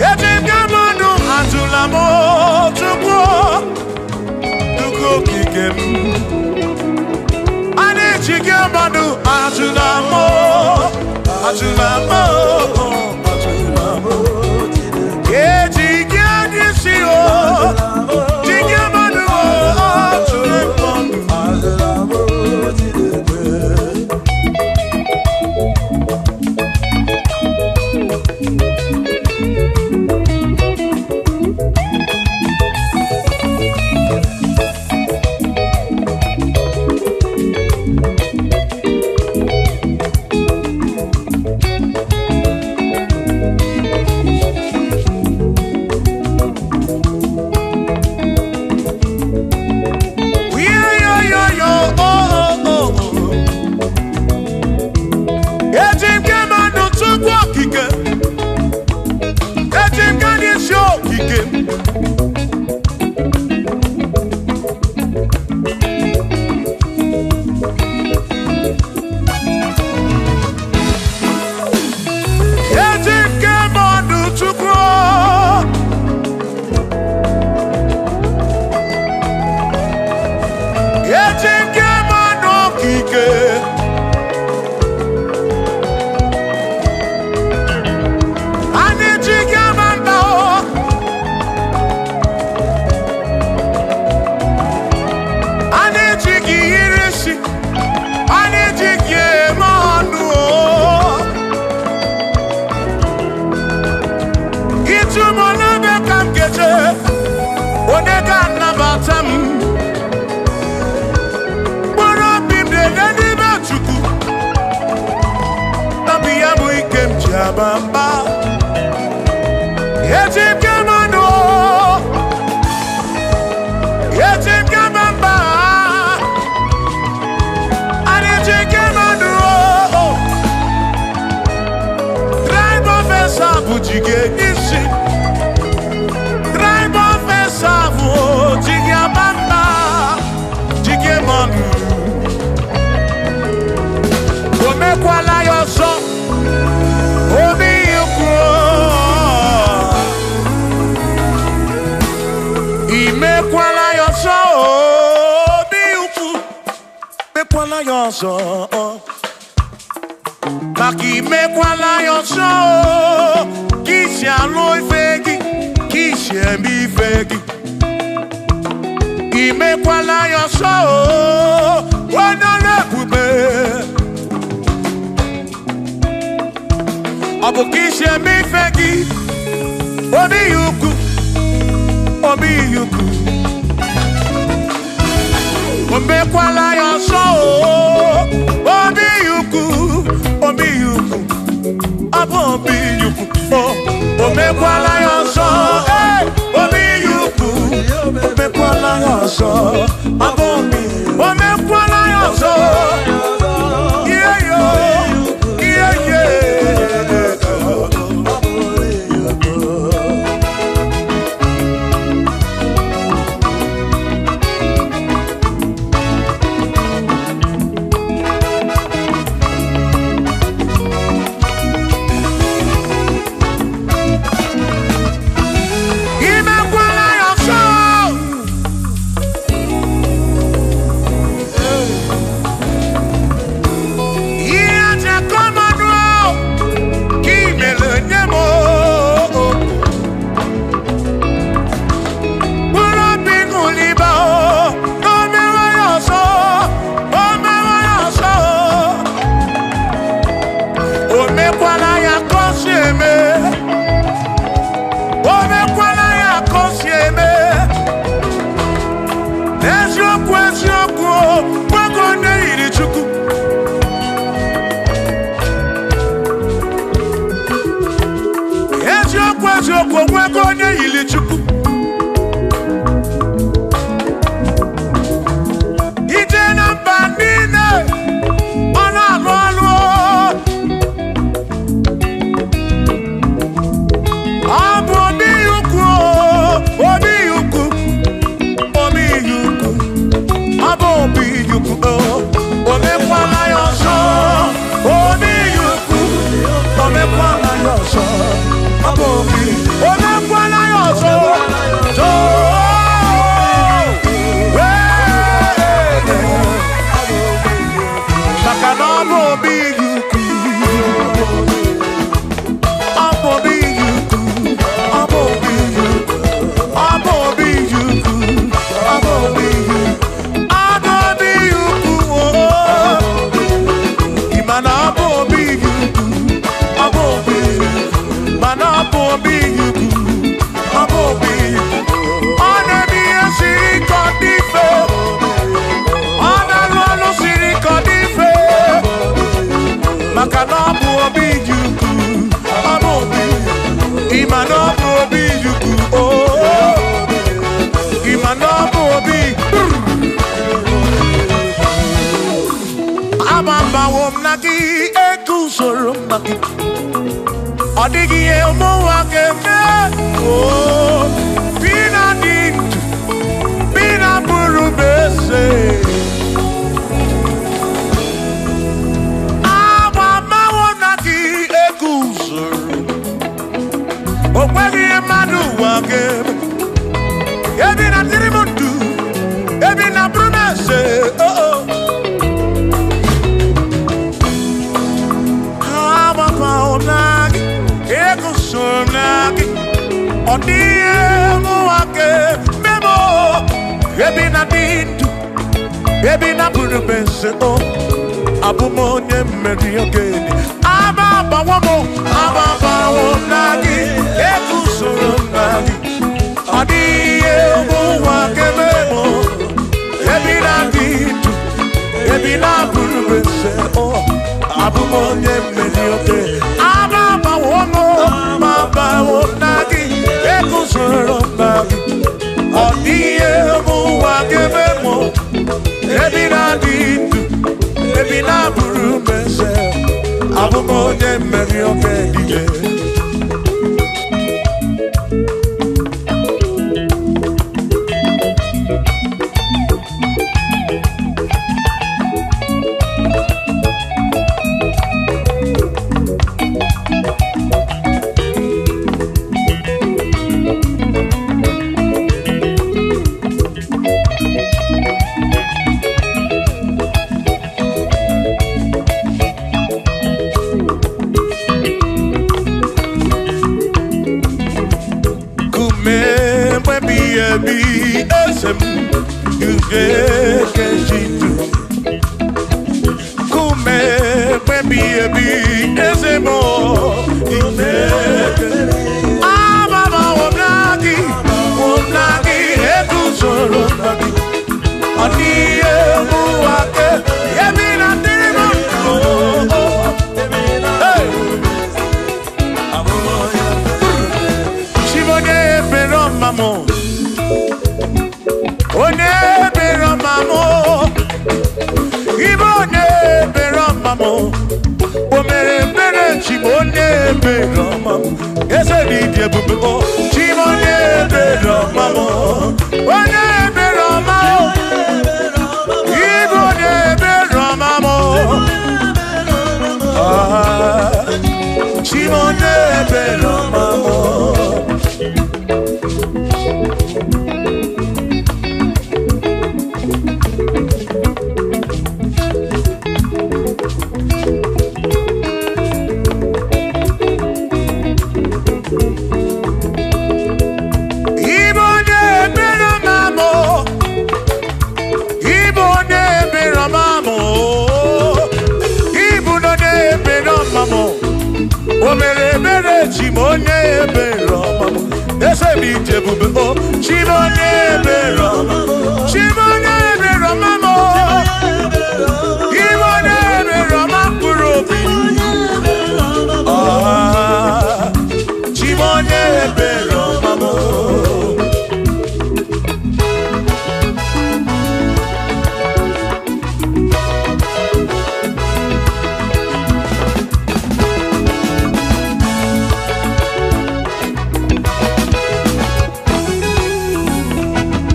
eji m gị eme ọnụ ajụla m Chukwu o, Chukwu okike m. A na-eji gị mmadụ ajụla m ajụla m ajụla m eji gị n'isi o ji gị mmadụ ajụla m. Na-ajụ m n'ebe ka m ga-eje, onye ga-anabata m. Mkpụrụ obi m na-ele n'ime Chukwu, obi ya bụ ike m ji aba mba. Eji m gị mmanụ, eji m gị mba, anyị ji gị mmanụ. Tribe of Esau ji gị isi. Tribe of Esau ji gị aba mba, ji gị mmanụ. O mekwala ya ọzọ, obi ukwu. Imekwala ya ọzọ, obi ukwu. Mekwala ya ọzọ, maka imekwala ya ọzọ, ka isi alụ ife gị, ka isi eme ife gị. Imekwala ya ọzọ, onye ọrụ ebube. Ọ bụ ka isi eme ife gị, obi ukwu, obi ukwu. O mekwala ya ọzọ, obi ukwu, obi ukwu, ọ bụ obi ukwu. O mekwala ya ọzọ, obi ukwu, o mekwala ya ọzọ, ọ bụ obi. O mekwala ya ọzọ, ihe yo, ihe ye. Imekwala ya ọzọ. Ihe aja kọmanụ ka imere nye m. Mkpụrụ obi ṅụliba o mewe ya ọzọ, o mewe ya ọzọ. O mekwala ya ka o si eme. O mekwala ya ka o si eme. Eziokwu, eziokwu, nwoke onye yiri Chukwu. Eziokwu, eziokwu, nwoke onye yiri Chukwu. Ije na mba niile, ọ na-alụ ọlụ. Ọ bụ obi ukwu, obi ukwu, obi ukwu. Ọ bụ obi ukwu, o mekwala ya ọzọ, obi ukwu, o mekwala ya ọzọ, ọ bụ obi. O mekwala ya ọzọ, maka na ọ bụ obi ukwu, ọ bụ obi ukwu, ọ bụ obi ukwu, ọ bụ obi ukwu, ọ bụ obi ukwu. Ọ bụ obi ukwu, ị ma na ọ bụ obi ukwu, ọ bụ obi ukwu, mana ọ bụ obi ukwu, ọ bụ obi ukwu. Ọ na-eme ihe siri ike ọ dị mfe, ọ na-alụ ọlụ siri ike ọ dị mfe, maka na ọ bụ obi ukwu, ọ bụ obi. Ị ma na ọ bụ obi ukwu, ị ma na ọ bụ obi. Agbabawo m na gị, eguzoro m na gị, ọ dịghị ihe ụmụnwa ga-eme. Oo, bi na dị ndụ, bi na bụrụ m eze. Agbabawo m na gị, eguzoro o nweghị ihe mmadụ ụwa ga-eme. Ebi na dịrị m ndụ, ebi na bụrụ m eze. Oo, agbabawo m na gị, eguzoro m na gị, ọ dịghị ihe mụnwa ga-eme m. Ebi na dị ndụ, ebi na bụrụ m eze. O abụ m onye mmeri okenye. Agbabawo m, agbabawo m na gị, eguzoro Abụ m onye mmeri oke dike. Ebi eze m ugekejitu kume kwebi ebi eze m ugeke amama omnagi omnagi eguzoro nagi oniye muwake ebi na dịrị m. Chibonye ebere ọma m. Onye ebere ọma m, ibe onye ebere ọma m, o mere ebere chi m onye ebere ọma m, eze dị ịdị ebube o, chi m onye ebere ọma m, onye ebere ọma m, ibe onye ebere ọma m, ah, chi m onye ebere ọma m. Ibo onye ebere ọma m, ibo onye ebere ọma m, ibu onye ebere ọma m, o mere ebere chi m onye ebere ọma m, eze m ije ebube o, chi m onye ebere ọma m, chi m onye ebere ọma m, ibo onye ebere ọma mkpụrụ obi, ah, chi m onye ebere ọma m.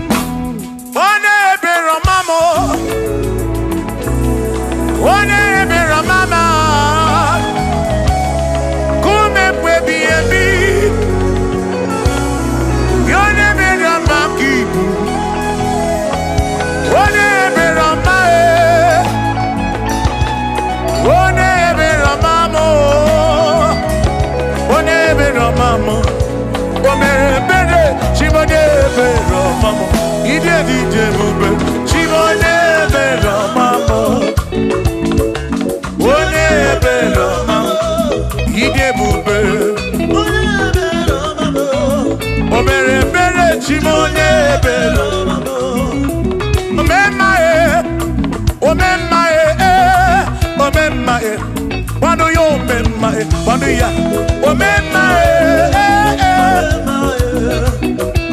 Onye ebere ọma m, onye ebere ọma m, kume mgbe ebi ebi, onye ebere ọma ka ibu, onye ebere ọma e, onye ebere ọma m, onye ebere ọma m, o mere ebere chi m onye ebere ọma m, ide dị ije ebube chi m onye ebere ọma m. Onye ebere ọma m, ịdị ebube, o mere ebere chi m onye ebere omemma e, omemma e, omemma e, gwanụ ya omemma e, gwanụ ya omemma e,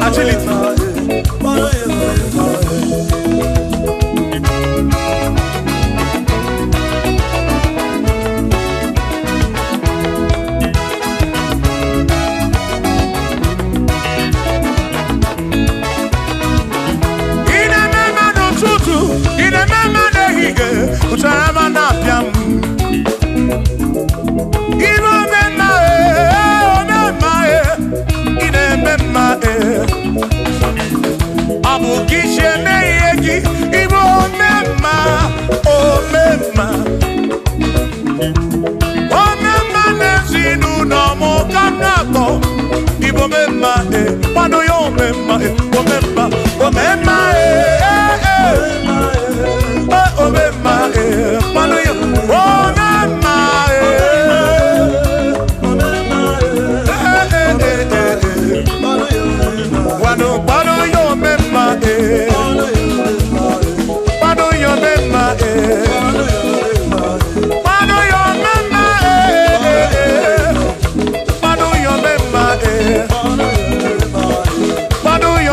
agility. Ị na-eme mma n'ụtụtụ, ị na-eme mma n'ehihie, ụtara ma na-apịa m. Ibe omemma e, omemma e, ị na-eme mma e. Ọ bụ ka isi eme ihe gị, ibe omemma, omemma. Omemma n'ezinụlọ m ka m na-akpọ. Ibe omemma e, kwado ya omemma e, omemma, omemma e, e, e. Omemma e, kwado ya omemma e. Eh, eh, eh, eh. Kwado, kwado ya omemma e. Kwado ya omemma e. Kwado ya omemma e, eh, eh. Kwado ya omemma e. Kwado ya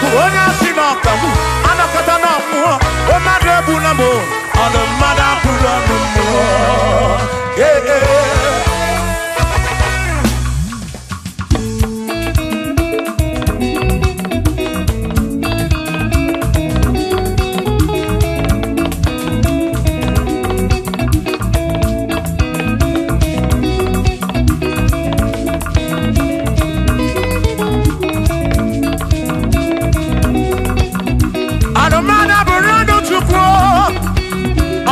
Ọ bụ onye asị na ọkagbu anakọta na mmụọ mmadụ egbu na mbụ ọnụ mmadụ abụrụ ọnụ mmụọ. Ee, ee. Ọnụmmadụ abụrụ ọnụ Chukwu,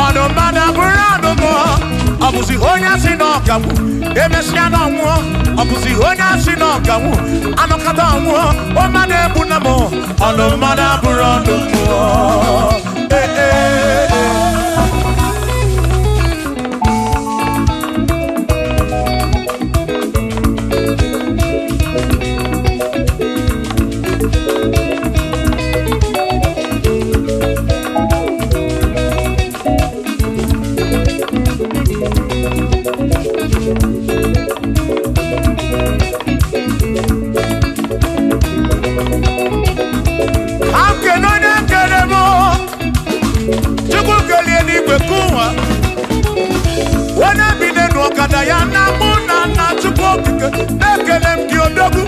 ọnụmmadụ abụrụ ọnụ mmụọ. Ọ bụzi onye asị na ọkagbu emesịa na ọnwụọ. Ọ bụzi onye asị na ọkagbu anọkọta ọnwụọ. Mmadụ egbu na mụ ọnụ mmadụ abụrụ ọnụ mmụọ. Ee, ee, ee. Akene onye kere m, Chukwu kelie n'igwe kụwa onye bi n'elu ọkada ya na mụ na nna Chukwu okike na-ekele m gị odogwu.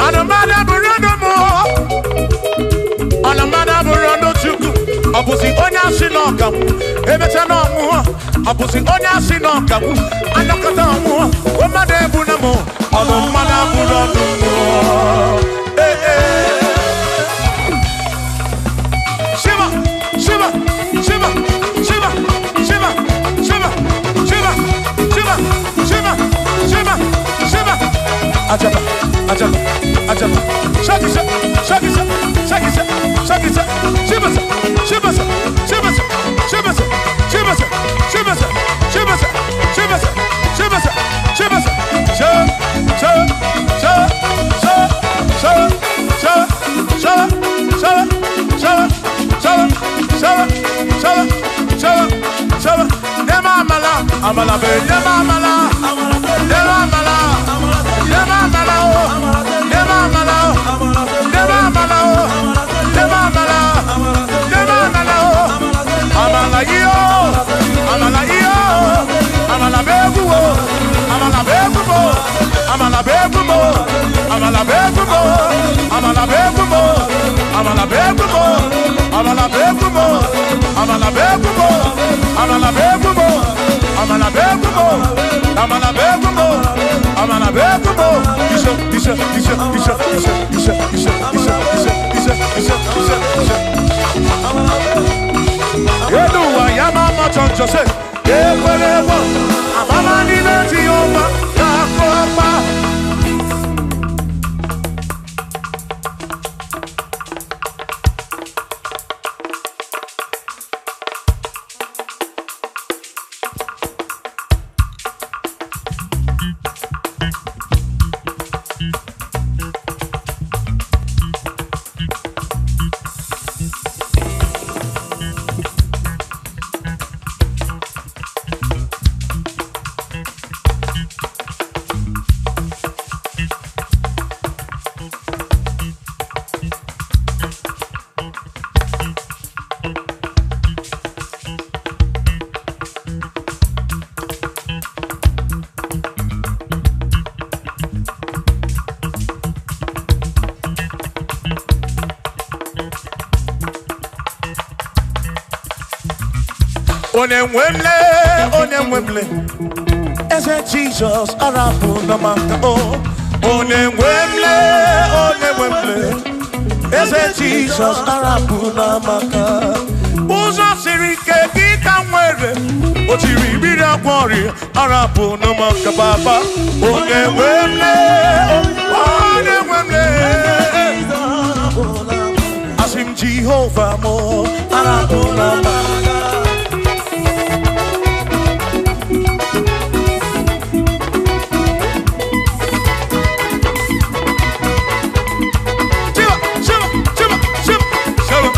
Anụmanụ abụrụ ọnụ mmụọ, ọnụmmadụ abụrụ ọnụ Chukwu. Ọ bụzi onye asị na ọkagbu emecha na ọnwụọ. Ọ bụzi onye asị na ọkagbu anọkọta ọnwụọ. Mmadụ egbu na mụ ọnụ mmadụ abụrụ ọnụ mmụọ. Ee, ee. Shiva, shiva, shiva, shiva, shiva, shiva, shiva, shiva, shiva, shiva, shiva. Ajaba, ajaba, ajaba. Shaki, shaki, shaki, shaki, shaki, shiva, shiva, shiva, shiva, shiva, shiva, shiva, shiva, shiva, shiva, sha, sha, sha, sha, sha, sha, sha, sha, sha, sha, sha, sha, sha, sha. Nema amala, amala be, nema amala, nema amala, nema amala o, nema amala o, nema amala o, nema amala, nema amala o, amala iyo, amala iyo, amala be guo, amala be guo, amala be guo, amala be guo, amala be guo, amala be guo, amala be guo, amala be guo, amala be guo, amala be guo, amala be guo, amala be guo. Isha, isha, isha, isha, isha, isha, isha, isha, isha, isha, isha, isha, isha. Yeduwa ya mama choncho se ekwerewo amama niile Jehova ga-akọpa. Onye nwemle, onye nwemle, eze Jizọs arapụ na maka o. Onye nwemle, onye nwemle, eze Jizọs arapụ na maka. Ụzọ siri ike gị ka nwere, o tiri mmiri agwọ ọrịa arapụ na maka baba. Onye nwemle, onye nwemle, asị m Jehova mụ arapụ na maka. Shiva, shiva, shiva, shiva, shiva,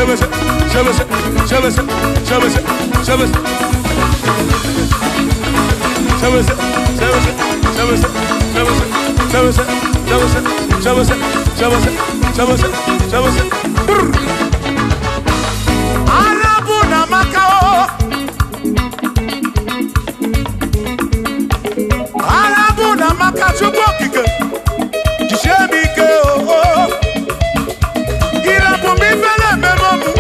Sebese, sebese, sebese, sebese, sebese. Sebese, sebese, sebese, sebese, sebese, sebese, sebese, sebese, sebese, sebese. Arabu na Macao. Arabu na Macao Chukwu okike. Jisie m ike o. Irapụ m ifele ememe mụ.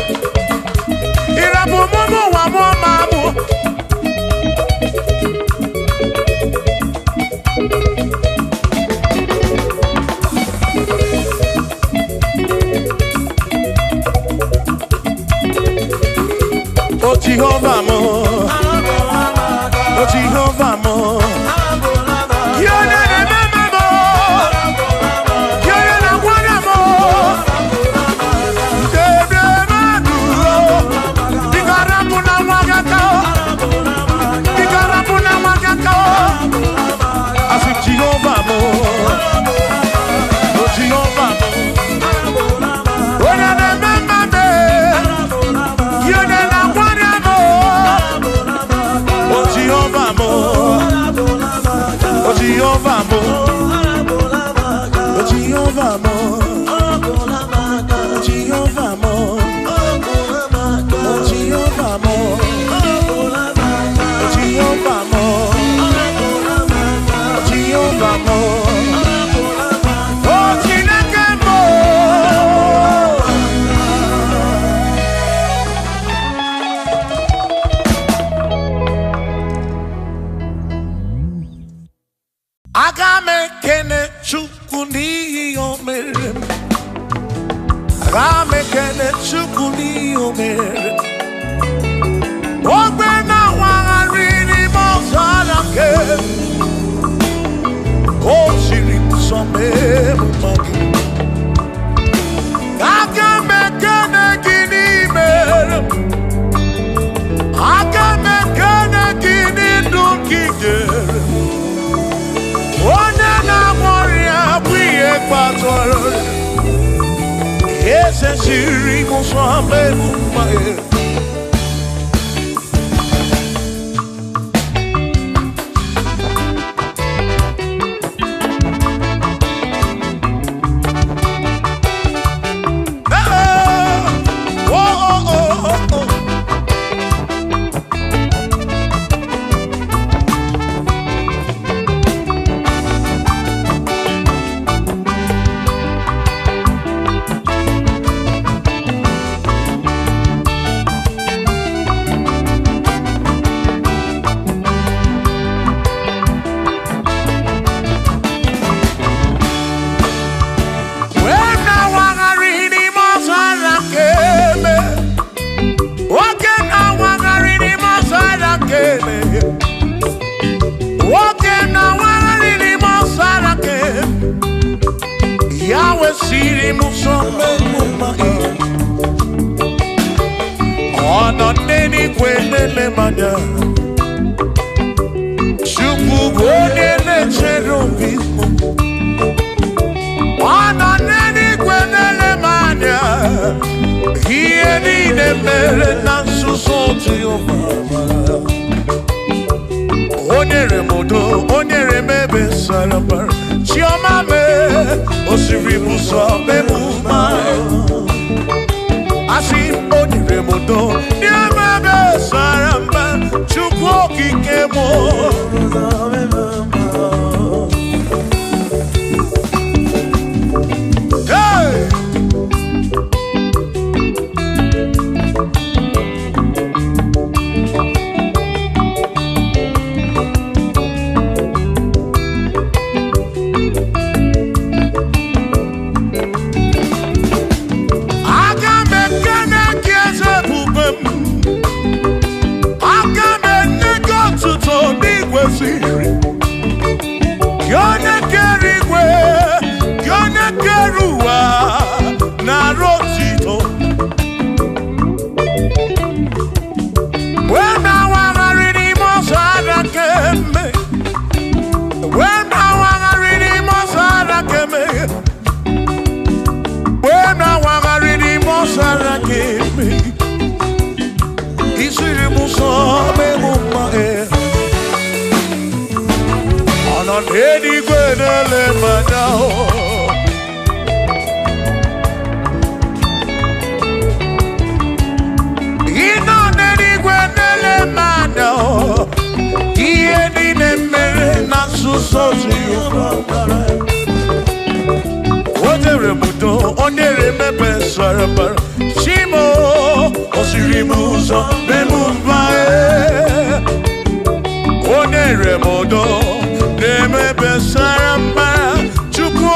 Irapụ m ụmụ ụwa mụọ ma mụ. O Jehovah mo, O Jehovah mo, Yone na mama mo, Yone na gwana mo, Debe maduro, Bikarapu na wagaka, Bikarapu na wagaka, Asi Jehovah mo, O Jehovah mo, Yone na mama me, Yone na gwana mo, O Jehovah mo, O Jehovah mo, O Jehovah mo, O Jehovah mo, O Jehovah mo, O Jehovah mo, O Jehovah mo, O Chineke mo. Aga m ekene Chukwu n'ihi o mere m. Aga m ekene Chukwu n'ihi o mere m. Ogbe na-awagharị n'ime ọzara nke m. O siri m sọ mee m mma gị. Aga m ekene gị n'imere m. Aga m ekene gị n'ndụ nke i nyere m. Onye na-agwọ ọrịa bụ ihe kpatara ọrịa. Eze siri m ụzọ mee m mma ya. Oh, oh, oh, oh, oh. Wee na-awagharị n'ime ọzara nke eme. Nwoke na-awagharị n'ime ọzara nke eme. Nwoke na-awagharị n'ime ọzara nke eme. Ya wesiri m ụzọ mee m mma. Ọ nọ n'eluigwe na-ele m anya. Chukwu bụ onye na-echere obi m. Ọ nọ n'eluigwe na-ele m anya. Ihe niile mere na nzuzo Jehova mara. O nyere m udo, o nyere m ebe sara mbara. Chiọma mee, o siri m ụzọ mee m mma. Asị m, o nyere m udo, nye m ebe sara mbara. Chukwu okike m. Hey! Aga m ekene gị eze ebube m. Aga m enye gị otuto n'igwe siri. Gị onye kere igwe, gị onye kere ụwa, nara otito. Wee na-awagharị n'ime ọzara nke eme. Wee na-awagharị n'ime ọzara nke eme. Wee na-awagharị n'ime ọzara nke eme. n'eluigwe na-ele m anya. Ị nọ n'eluigwe na-ele m anya. Ihe niile mere na nzuzo Jehova mara. O dere m udo, o nyere m ebe sara mbara. Chimo, o siri m ụzọ mee m mma. O nyere m udo, na-eme ebe sara mbara. Chukwu.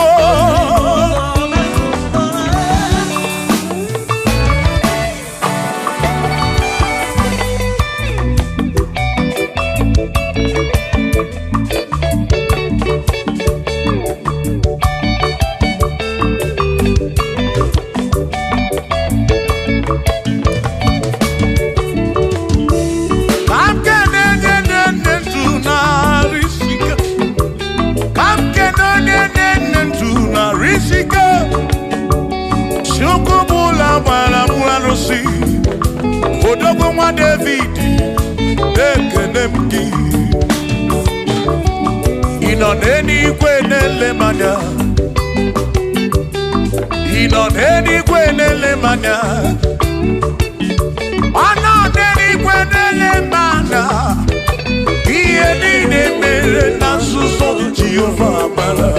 Odogwu nwa David, ekene m gị. Ị nọ n'eluigwe na-ele m anya. Ị nọ n'eluigwe na-ele m anya. Ọ nọ n'eluigwe na-ele m anya. Ihe niile mere na nzuzo Jehova mara.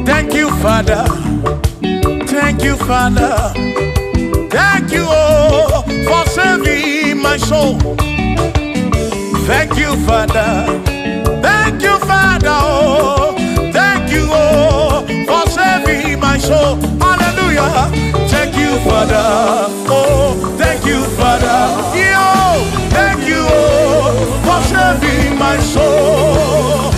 Thank you, Father. Thank you, Father. Thank you, oh, for saving my soul. Thank you, Father. Thank you, Father. Oh, thank you, oh, for saving my soul. Hallelujah. Thank you, Father. Oh, thank you, Father. Yo, thank you, oh, for saving my soul.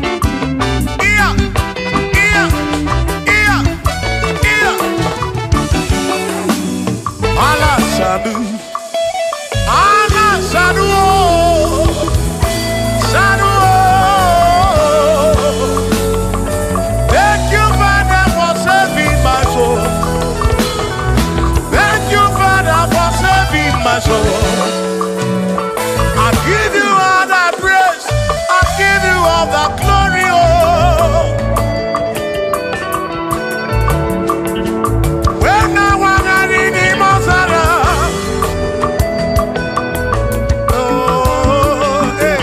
Yeah, yeah, yeah, yeah. Allah Sadu, Allah Sadu, Sadu. Thank you, Father, for saving my soul. Thank you, Father, for saving my soul. I give you all the praise. I give you all the glory. Oh. When I was in the Mozara, oh, hey.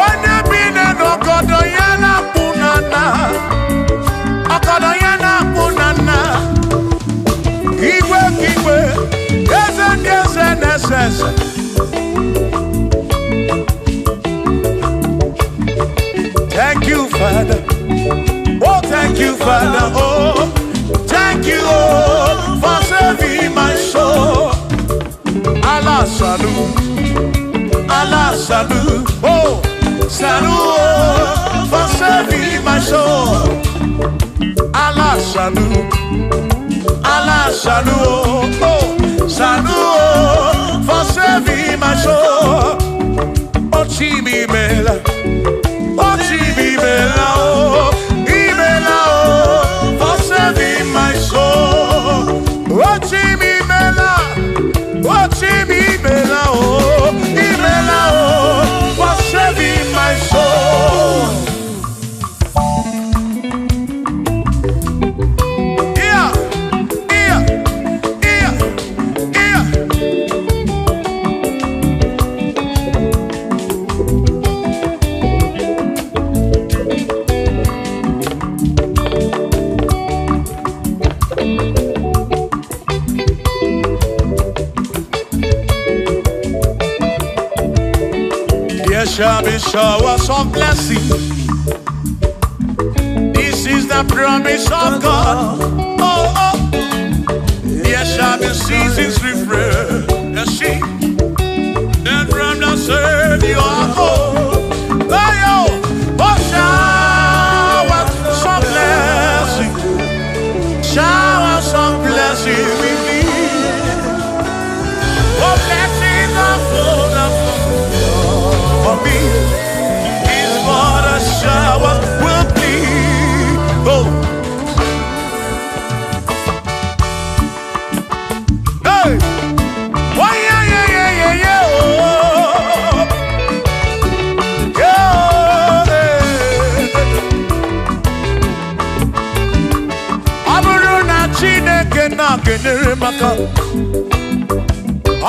Onye bi n'ọgọdọ ya na-akpụ n'ana, ọgọdọ ya na-akpụ n'ana. Igwe ka igwe, eze ndị eze na-ese ese. Thank you, Father. Oh, thank you, Father. Oh, thank you, oh, for saving my soul. Allah Sanu, Allah Sanu, oh, Sanu, oh, for saving my soul. Allah Sanu, Allah Sanu, oh, Sanu, oh, for saving my soul. Oh, Chimi Mela. Oh, Chimimela, oh, Imela, oh, for saving my soul. Oh, Chimimela, oh, Chimimela, oh, Imela, oh, for saving my soul. Yeah, yeah, yeah, yeah. There shall be showers of blessing. This is the the promise of God. Oh, oh, there shall be seasons refreshed. See, then from the Savior, oh, oh, oh, shower some blessing, shower some blessing with me. Oh, blessings are full for me. Is what a shower will be. Oh, hey, why, yeah, yeah, yeah, yeah, yeah, oh, yeah, hey. Ọ bụrụ na Chineke na-kenyere m aka,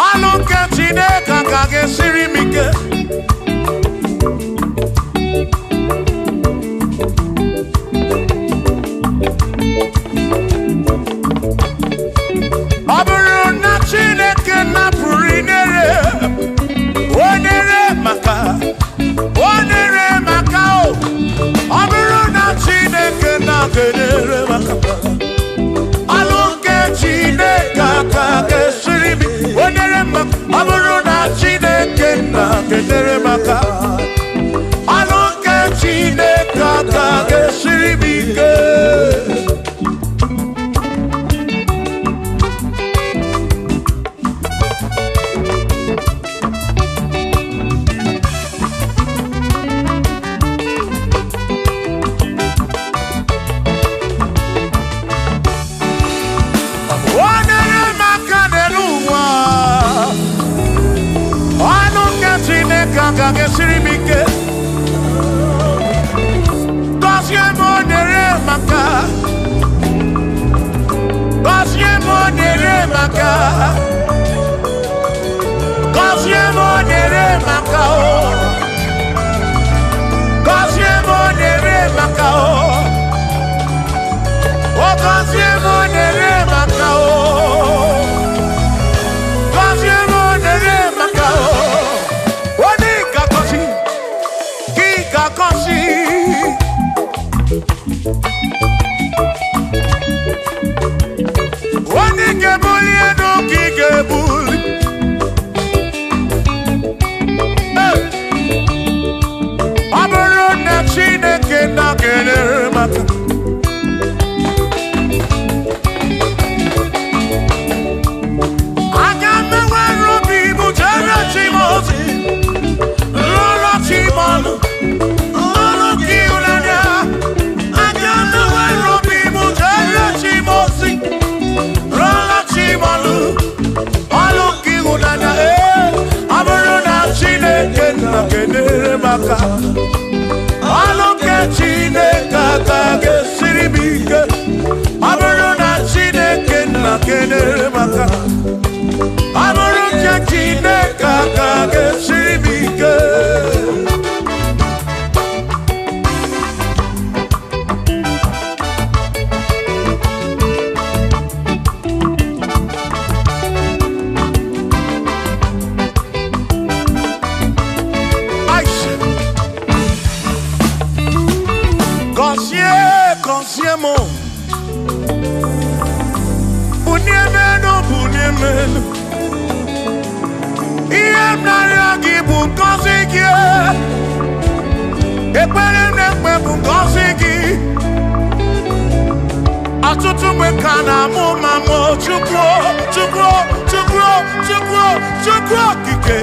ọlụ nke Chineke aka ga-esiri m ike. Ọ bụrụ na Chineke napụrụ inere, o nyere maka, o nyere maka o. Ọ bụrụ na Chineke na-kenyere maka, ọlụ nke Chineke aka ga-esiri m, o nyere maka. Ọ bụrụ na Chineke na-kenyere maka, ọlụ nke Chineke aka ga-esiri m ike. O nyere m aka n'elu ụwa, ọnụ nke Chineke aka ga-esiri m ike. Gọzie m, o nyere m aka. Gọzie m, o nyere m aka. Gọzie m, o nyere m aka o. Gọzie m, o nyere m aka o. O gọzie m, o nyere m aka o. Gọzie m, o nyere m aka o. Onye ga-agọzi, gị ga-agọzi. Onye ga-ebuli elu ka ị ga-ebuli. Hey! Ọ bụrụ na Chineke na-enyere m aka, aga m enwere obi m jere chi m ozi, lụrụ chi m ọlụ, ọlụ gị ịhụnanya. Aga m enwere obi m jere chi m ozi, lụrụ chi m ọlụ, ọlụ gị ịhụnanya. Ee, ọ bụrụ na Chineke na-enyere m aka, ọlụ nke Chineke aka ga-esiri m ike. Ọ bụrụ na Chineke na-enyere m aka, ọ bụrụ nke Chineke aka ga-esiri m ike. Aisha. Gọzie, gọzie m, bunie m elu, bunie m elu. Ihe m na-arịọ gị bụ ngọzi gị. Ekpere m na-ekpe bụ ngọzi gị. Ọtụtụ mgbe ka na-amụ ma mụ Chukwu, Chukwu, Chukwu, Chukwu, Chukwu okike.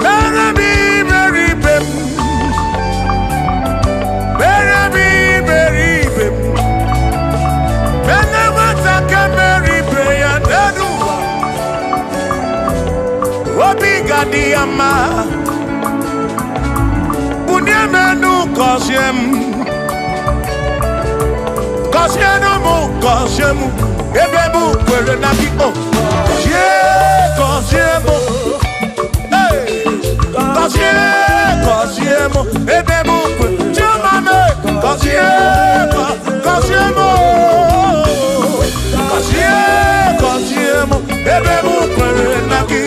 Mere m iberibe m, mere m iberibe m. Mere nwata ka mere ibe ya n'elu ụwa, obi ga-adị ya mma. Bunie m elu, gọzie m. Gọzienụ m, gọzie m, ebe m kwere na gị o. Gọzie, gọzie m. Hey! Gọzie, gọzie m, ebe m kwere. Chioma m, gọzie, gọzie m o. Gọzie, gọzie m, ebe m kwere na gị.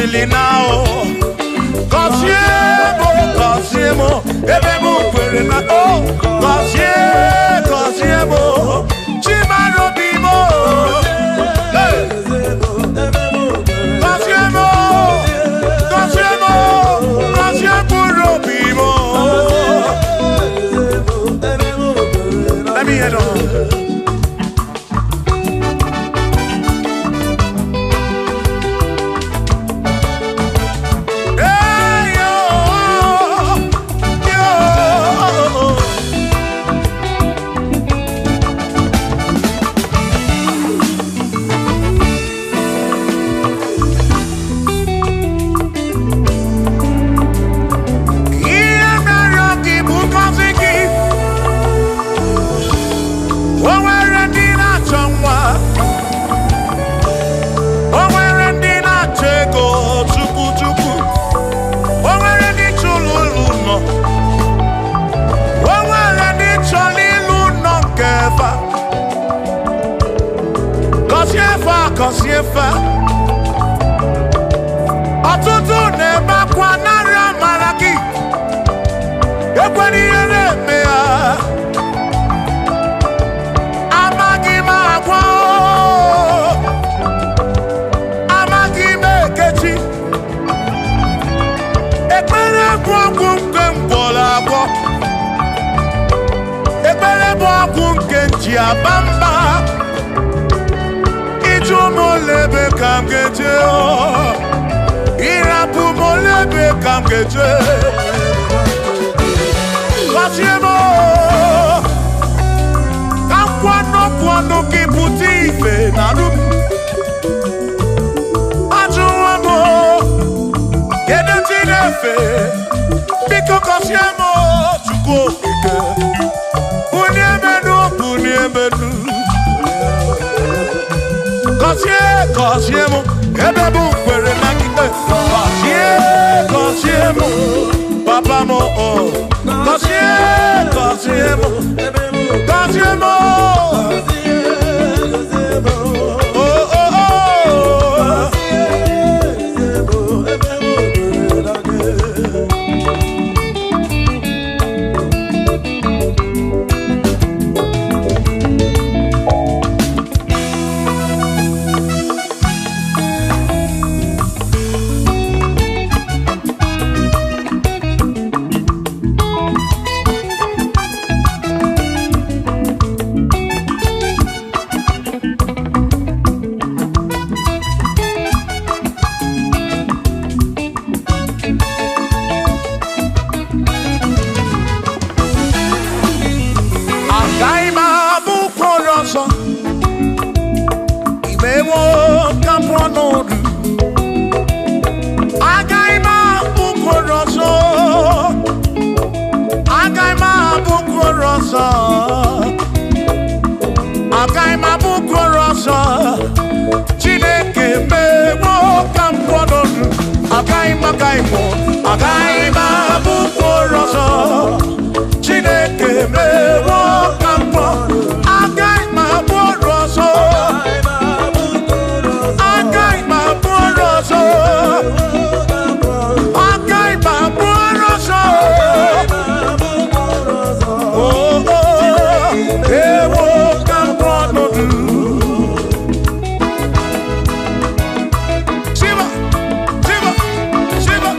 Gọzili na o. Gọzie m, gọzie m, ebe m kwere na o. Gọzie, gọzie m, Chimara obi m. Hey! Gọzie m, gọzie m, gọzie mkpụrụ obi m. Let me hear them. Hey, yo, yo. Ihe mere gị bụ ngọzi gị. O nwere ndị na-achọ nwa. O nwere ndị na-achọ ego chukwu chukwu. O nwere ndị chọrọ ụlọ ụlọ. O nwere ndị chọrọ ịlụ ụlọ nke fa. Gọzie fa, gọzie fa. Ọtụtụ na-ebe akwa narị amara gị. Ekwela ihe na-eme ya. Amaghị m agwa o. Amaghị m ekechi. Ekpere bụ ọgwụ nke m gwọrọ agwọ. Ekpere bụ ọgwụ nke m ji aba mba. Ịjụ m ole ebe ka m ga-eje o. Ịrapụ m ole ebe ka m ga-eje. Gọzie m o. Ka nkwanụ ọnụ gị pụta ife na arụ m. Ajụwo m o, kedu chi na-efe? Biko gọzie m o, Chukwu okike. Bulie m enu, bulie m enu. Gọzie, gọzie m, ebe m kwere na gị. Gọzie, gọzie m, papa m o. Gọzie, gọzie m, gọzie m o. Oh, oh, oh. Agaghị m abụ mkpụrụ ọzọ. Imewo ka m pụọ n'ọdụ. Agaghị m abụ mkpụrụ ọzọ. Agaghị m abụ mkpụrụ ọzọ. Agaghị m abụ mkpụrụ ọzọ. Chineke mewo ka m pụọ n'ọdụ. Agaghị m, agaghị m, agaghị m abụ mkpụrụ ọzọ. Chineke mewo ka m pụọ. Agaghị m abụ ọrụ ọzọ. Agaghị m abụ ọrụ ọzọ. Agaghị m abụ ọrụ ọzọ. Oh, oh, ewo ka m pụọ n'ọdụ. Shiva, Shiva, Shiva.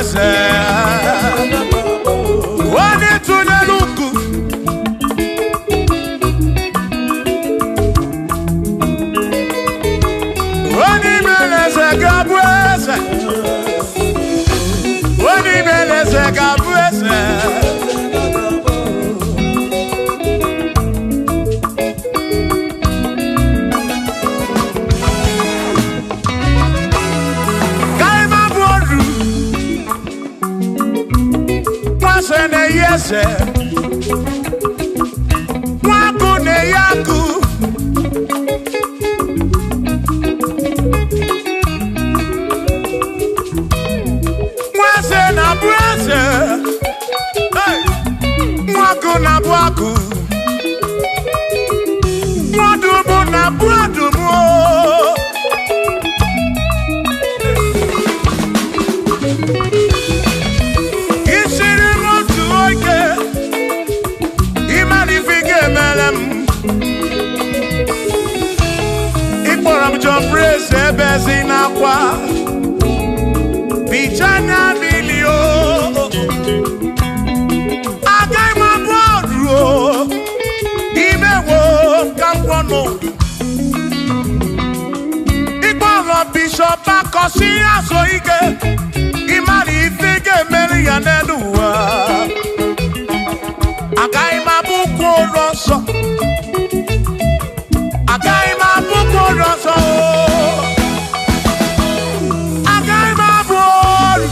eze. Onye tụnyere ukwu. Onye mere eze ga-abụ eze. Onye mere eze ga-abụ eze. Kaima bụ oru. Nwase na-eyi eze. Nwakụ na-eyi akụ. Nweze na-abụ eze. Hey! Nwakụ na-abụ akụ. Nwadụmụ na-abụ adụmụ. Isiri m otu oge, ịmara ife ị ga-emere m. Ịkpọrọ m John Praise ebe ezi n'akwa. Bichanya milio. Agaghị m abụ ọrụ o. Imewo ka m kwọ n'udu. Ịkpọrọ Bishọp Akọsị azụ ike. Ịmara ife ị ga-emere ya n'elu ụwa. Agaghị m abụkwa ụlọ nsọ. Agaghị m abụkwa ụlọ nsọ. Agaghị m abụ ọrụ.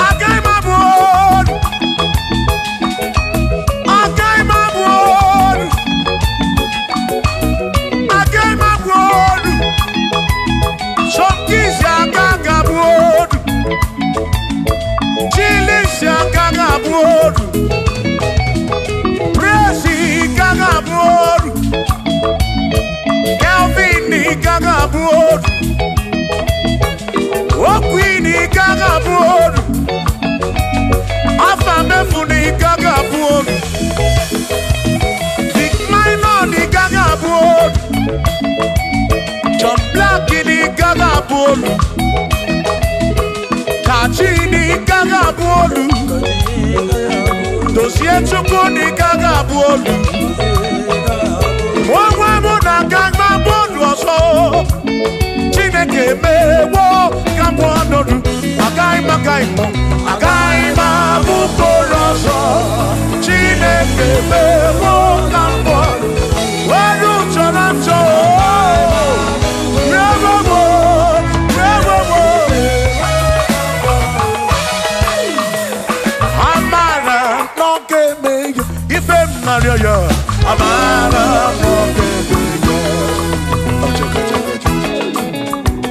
Agaghị m abụ ọrụ. Agaghị m abụ ọrụ. Agaghị m abụ ọrụ. Sọkịsị agaghị abụ ọrụ. Chilisi agaghị abụ ọrụ. Presi gaghị abụ ọrụ. Kelvin gaghị abụ ọrụ. Okwini gaghị abụ ọrụ. Afa mefuni gaghị abụ ọrụ. Dick Minor gaghị abụ ọrụ. John Black gaghị abụ ọrụ. Kachi gaghị abụ ọrụ. Dozie Chukwu gaghị abụ ọrụ. Onwe mụ na agaghị abụ ọrụ ọzọ. Chineke emewo ka m ọnọdụ. Agaghị m agaghị m agaghị m abụkwa ọrụ ọzọ. Chineke emewo ka m ọnọdụ. Ọrụ chọrọ nchọ. Rewowo, rewowo. Amara n'oge eme ya, ife m narịọ ya. Amara n'oge eme ya. Ọchọkọ, ọchọkọ, ọchọkọ.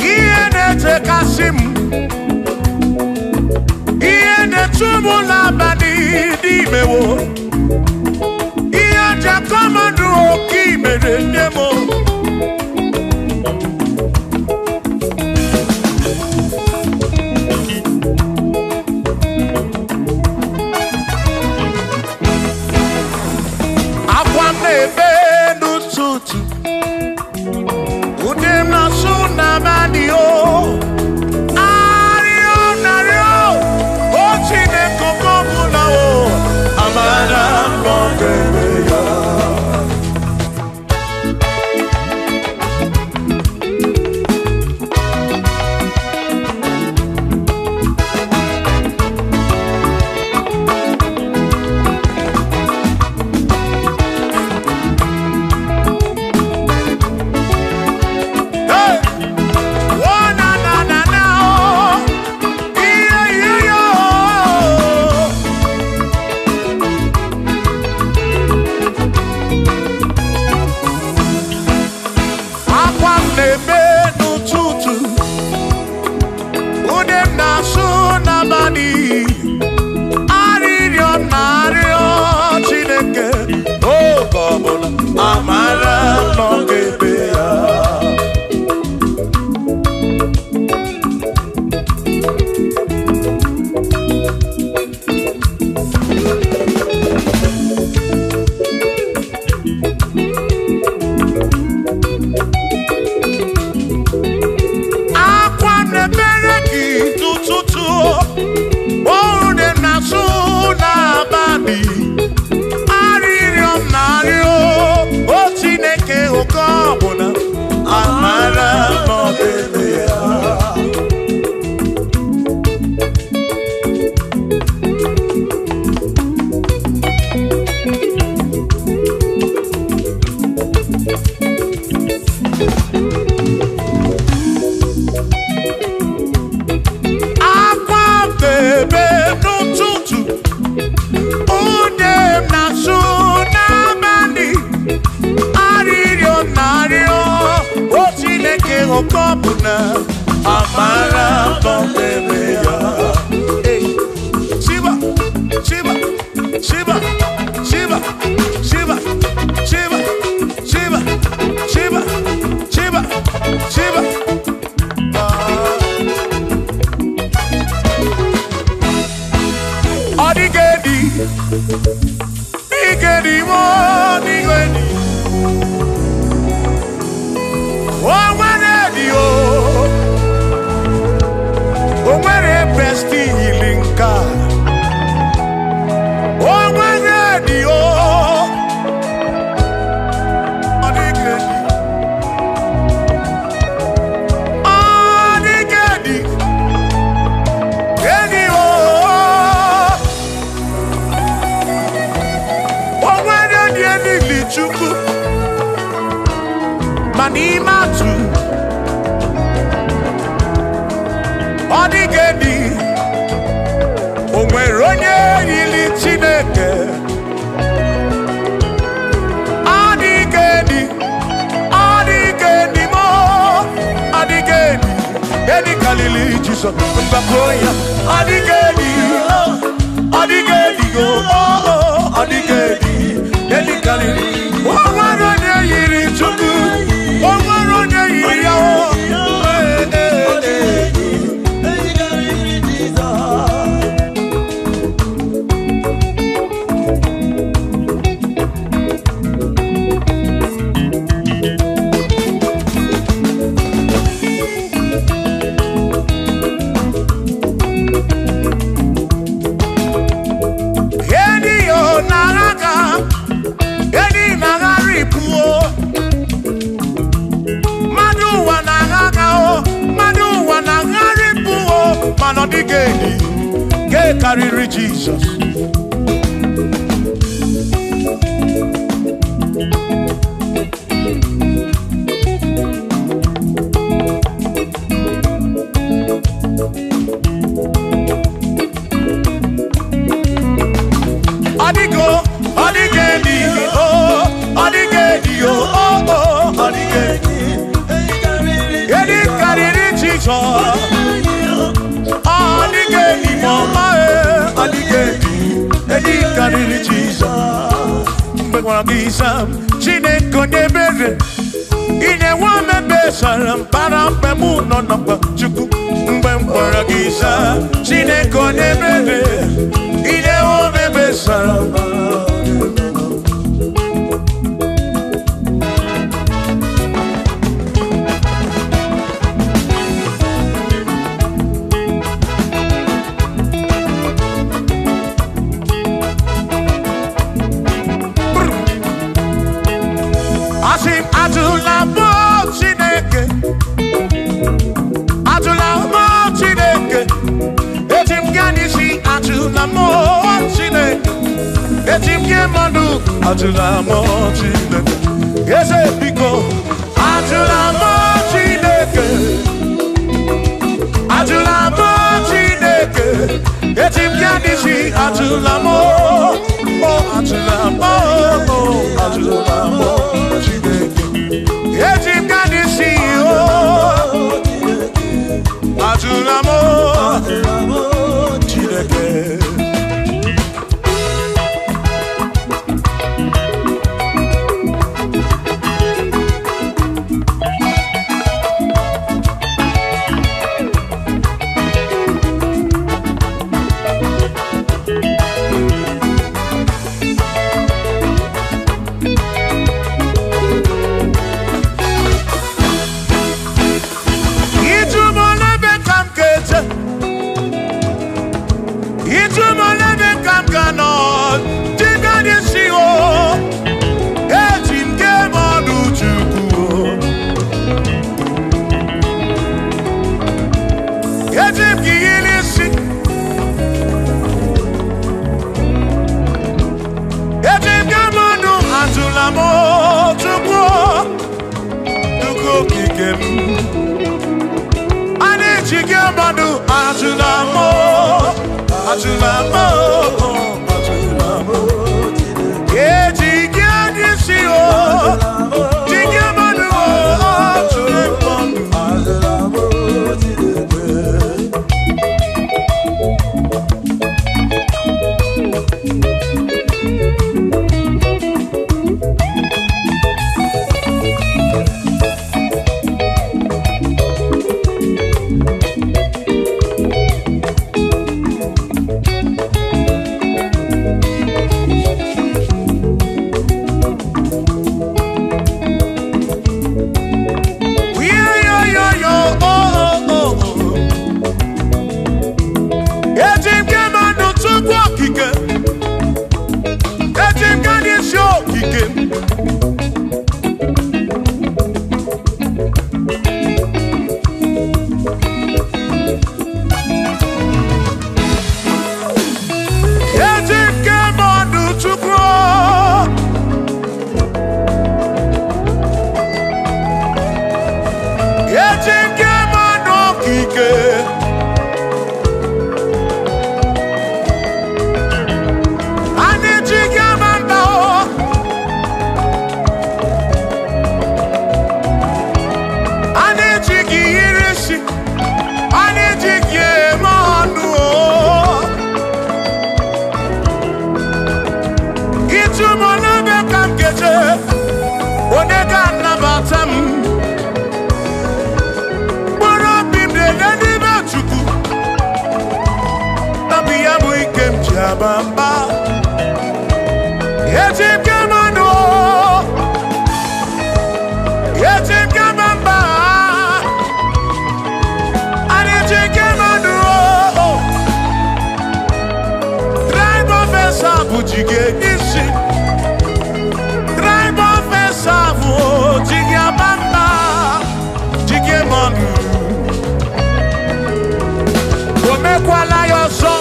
Ihe na-echekasị m, ihe na-echu m n'abalị n'imewo, ihe ji akọmọdụ oke imere nne m. Akwa m na-ebe n'ụtụtụ, ụdị m na-asụ n'abalị o. Arịọ narịọ, o Chineke oke ọbụla o, amara m na ọ ga-eme ya. na-echebe n'ụtụtụ, onye m na-asụ n'abalị, arịrịọ na-arịọ, o Chineke oke ọbụna amara tọpere ya. Shiba, Shiba, Shiba, Shiba, Shiba, Shiba, Shiba, Shiba, Shiba, Shiba. Adigedi, digedi, wo, digedi. O nwere di o, o nwere besti ilinka. O nwere di o, adigedi, adigedi, edi o. O nwere di elili Chukwu, ma n'ime atụ ọ dịghị dị, o nwere onye yiri Chineke. Ọ dịghị dị, ọ dịghị dị mo, ọ dịghị dị, edi kalili Jizọs mgbakọ ya. Ọ dịghị dị, ọ dịghị dị o, ọ dịghị dị, edi kalili. O nwere onye yiri Chukwu, o nwere onye yiri ya o. Ee, ee, ee. Edi yo na-agha, edi na-aghara ibu o. Mmadụ ụwa na-agha o, mmadụ ụwa na-aghara ibu o, mana ọ dịghị edi nke karịrị Jizọs. Ọ dịgo, ọ dịghị edi o, ọ dịghị edi o, o, o, ọ dịghị edi. Edi karịrị Jizọs. Ọ dịghị edi ma ọma e, ọ dịghị edi, edi karịrị Jizọs. Mgbe gwara gị zaa m, Chineke onye ebere, inye nwa m ebe sara mbara mgbe mụ nọ n'ọkpa Chukwu. Mgbe m gwara gị zaa, Chineke onye ebere, inye nwa m ebe sara mbara. Asị m ajụla m Chineke, ajụla m Chineke, eji m gaa n'isi ajụla m Chineke, eji m gị mmadụ ajụla m Chineke, eze biko ajụla m Chineke, ajụla m Chineke, eji m gaa n'isi ajụla m, o ajụla m, o ajụla m Chineke, eji m gaa n'isi o, ajụla m Chineke. Ijumolebe ka m ga-eje, ijumolebe ka m ga-anọ, dịka n'isi o, eji m gee m ọnụ Chukwu o. Eji m gị yiri isi, eji m gee m ọnụ, ajụla m o, Chukwu o, Chukwu okike m. A na-eji gị mmadụ ajụla m o. Ajụla m o, eji gị adị isi o, ji gị mmadụ o, tụrụ mmadụ. Yo, oh, oh, oh. Eji m gị mmadụ tupu okike. Eji m gị n'isi okike. Eji m gị mmadụ tupu. Eji m gị mmadụ okike. A na-eji gị ama mba o. A na-eji gị yiri isi. A na-eji gị eme ọnụ o. Ịtụ m n'ebe ka m ga-eje, onye ga-anabata m? Mkpụrụ obi m na-ele n'ime Chukwu, obi ya bụ ike m ji aba mba. Eji m gị mmanụ o, eji m gị ama mba. A na-eji gị mmanụ o. Tribe of Esau bụ ji gị isi. Tribe of Esau bụ ji gị aba mba, ji gị mmanụ. O mekwala ya ọzọ,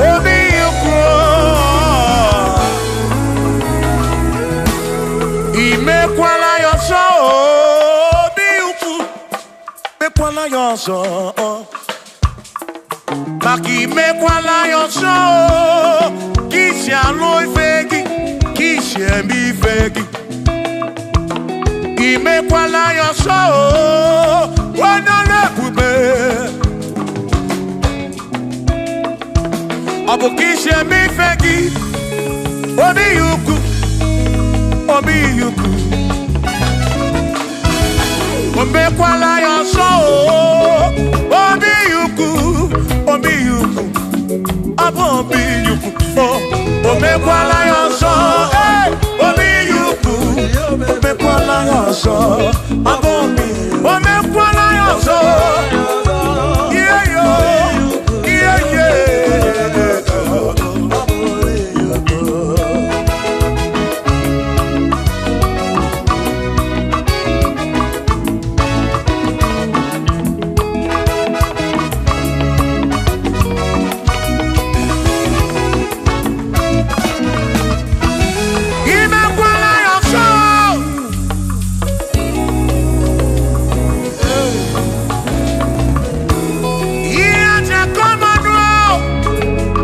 obi ukwu. I mekwala ya ọzọ, obi ukwu. Mekwala ya ọzọ. Maka imekwala ya ọzọ, ka isi alụ ife gị, ka isi eme ife gị. Imekwala ya ọzọ, onye ọrụ ebube. Ọ bụ ka isi eme ife gị, obi ya ukwu, obi ya ukwu. O mekwala ya ọzọ, obi ya ukwu, obi ya ukwu, ọ bụ obi ya ukwu. O mekwala ya ọzọ, ee, obi ya ukwu, o mekwala ya ọzọ, ọ bụ obi. O mekwala ya ọzọ, ihe yo, ihe ye. Imekwala ya ọzọ. Ihe aja kọmanụ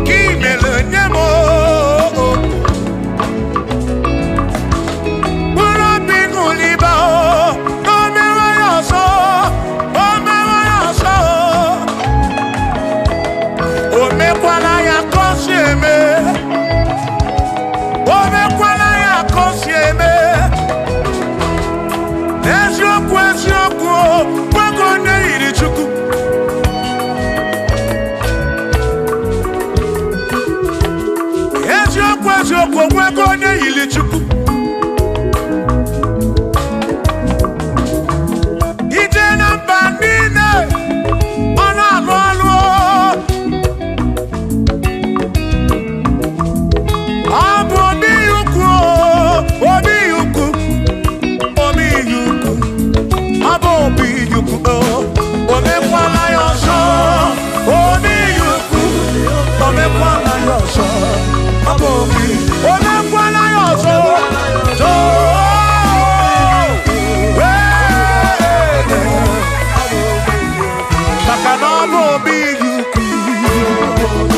ka imere nye m o. Mkpụrụ obi ṅụliba o, o mewe ya ọzọ, o mewe ya ọzọ. O mekwala ya ka o si eme. O mekwala ya ka o si eme. N'eziokwu eziokwu, o nwoke onye yiri Chukwu. Eziokwu eziokwu, onwego onye yiri Chukwu. Ije na mba niile, ọ na-alụ ọlụ o. Ọ bụ obi ukwu o, obi ukwu, obi ukwu, ọ bụ obi ukwu o. O mekwala ya ọzọ, obi ukwu, o mekwala ya ọzọ, ọ bụ obi. O mekwala ya ọzọ, too. Ee. Maka na ọ bụ obi ukwu.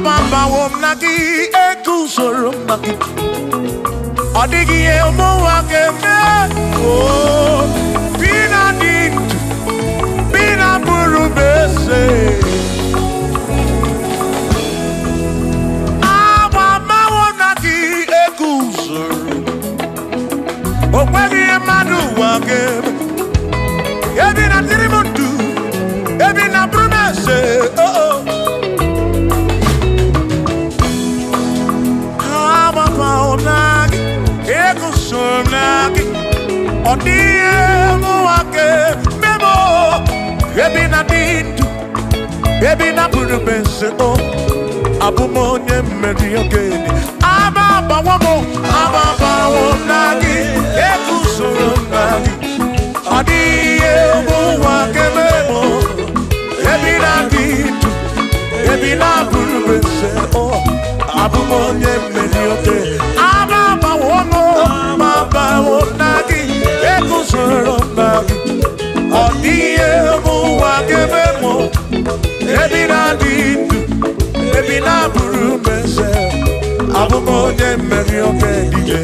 Agbabawo m na gị, eguzoro m na gị. Ọ dịghị ihe ụmụnwa ga-eme. Oo, bi na dị ndụ, bi na bụrụ m eze. Agbabawo m na gị, eguzoro. O nweghị ihe mmadụ ụwa ga-eme. Ebi na dịrị m ndụ, ebi na bụrụ m eze. Oh, oh. Agbabawo m na gị, eguzoro m na gị. Ọ dịghị ihe mụnwa ga-eme m o. Ebi na dị ndụ, ebi na bụrụ m eze. O abụ m onye mmeri okenye. Agbabawo m, agbabawo m na gị, eguzoro m na gị. Ọ dịghị ihe mụnwa ga-eme m o. Ebi na dị ndụ, ebi na bụrụ m eze. O abụ m onye mmeri okenye. Agbabawo m, agbabawo m na gị, eguzoro m na gị. Ọ dịghị ihe mụnwa ga-eme m o. Ebi na dị ndụ, ebi na bụrụ m eze. Abụ m onye mmeri okenye.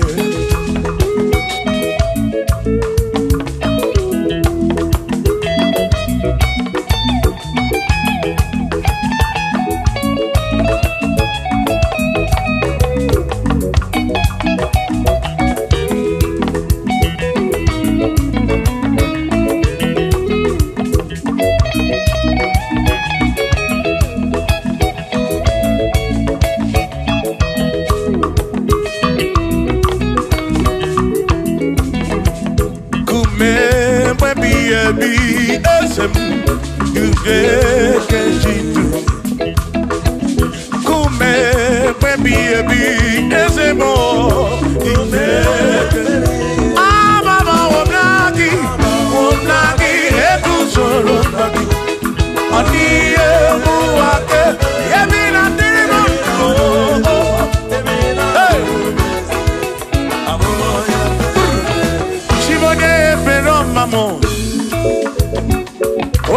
Kume mgbe ebi eze m ugekejidu. Kume mgbe ebi eze m imeke. Agbabawo m na gị, m na gị, eguzoro m na gị. Ọ dịghị ihe mụnwa ga- ebi na dịrị m ndụ. Hey! Chibonye ebere ọma m,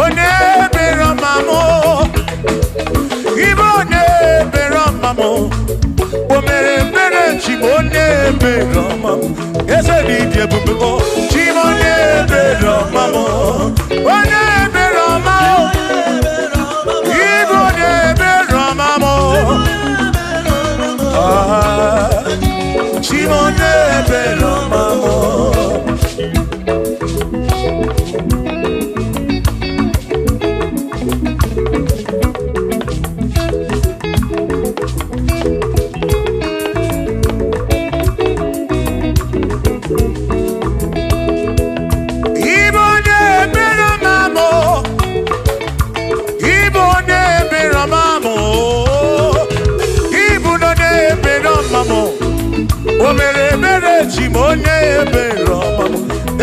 onye ebere ọma m, ibe onye ebere ọma m, o mere ebere Chibonye ebere ọma m, eze dị dị ebube o, Chibonye ebere ọma m, onye ebere ọma m, ibe onye ebere ọma m, ah, Chibonye ebere ọma m. Ibe onye ebere ọma m, ibe onye ebere ọma m, ibu onye ebere ọma m, o mere ebere chi m onye ebere ọma m,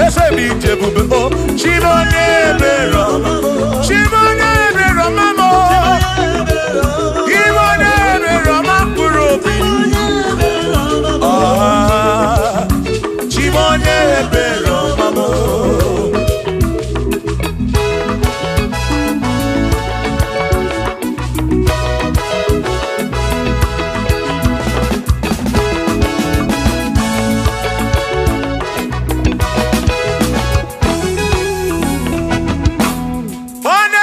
eze m ije ebube o, chi m onye ebere ọma m, chi m onye ebere ọma m, ibe onye ebere ọma mkpụrụ obi, ah, chi m onye ebere ọma m. Onye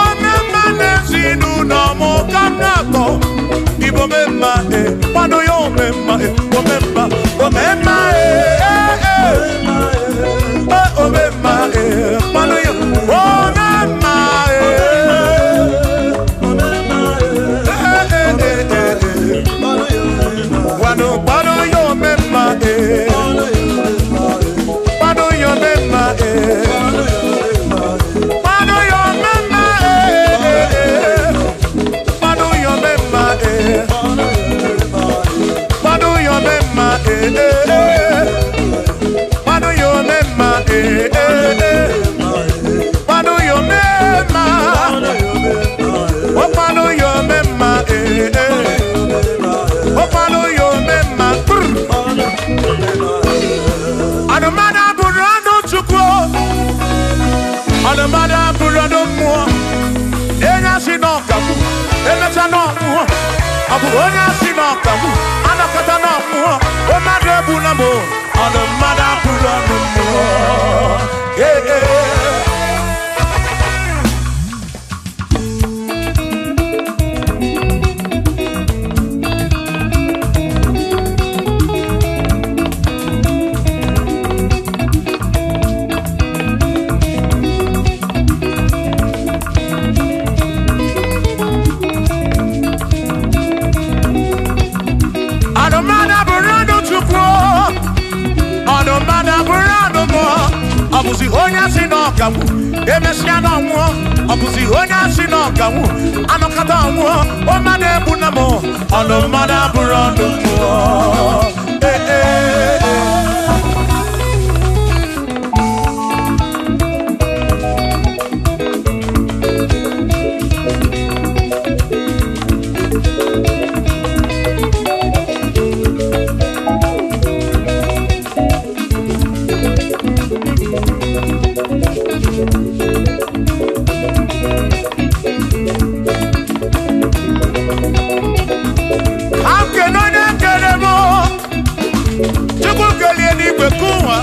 Omemma n'ezinụlọ m ka m na-akpọ. Igbo memma e, kwado ya omemma e, omemma, omemma e, e, e. E, omemma e, kwado ya omemma e. E, e, e, e, e. Kwado, kwado ya omemma e. Kwado ya omemma e. Kwado ya omemma e, e, e. Kwado ya omemma e. Kwado ya omemma e, e, e. Kwado ya omemma e, e, e. Kwado ya omemma. Oh, kwado ya omemma e, e. Oh, kwado ya omemma. Brr. Anụmanụ abụrụ anụ Chukwu. Anụmanụ abụrụ anụ mmụọ. Onye asị na ọkagbu, emecha na ọmụọ. Ọ bụ onye asị na ọkagbu, anakọta na ọmụọ. O mmadụ egbula m o. Ọnụ mmadụ abụrụ ọnụ mmụọ. Ee, ee. Anụmanụ abụrụ anụ Chukwu. Ọnụmmadụ abụrụ anụ mmụọ. Ọ bụzi onye asị na ọkagbu, emesịa na ọnwụọ. Ọ bụzi onye asị na ọkagbu, anọkọta ọnwụọ. O mmadụ egbu na m. Ọnụ mmadụ abụrụ ọnụ mmụọ. Ee, ee, ee. Akene onye kere m. Chukwu kelie n'igwe kụwa.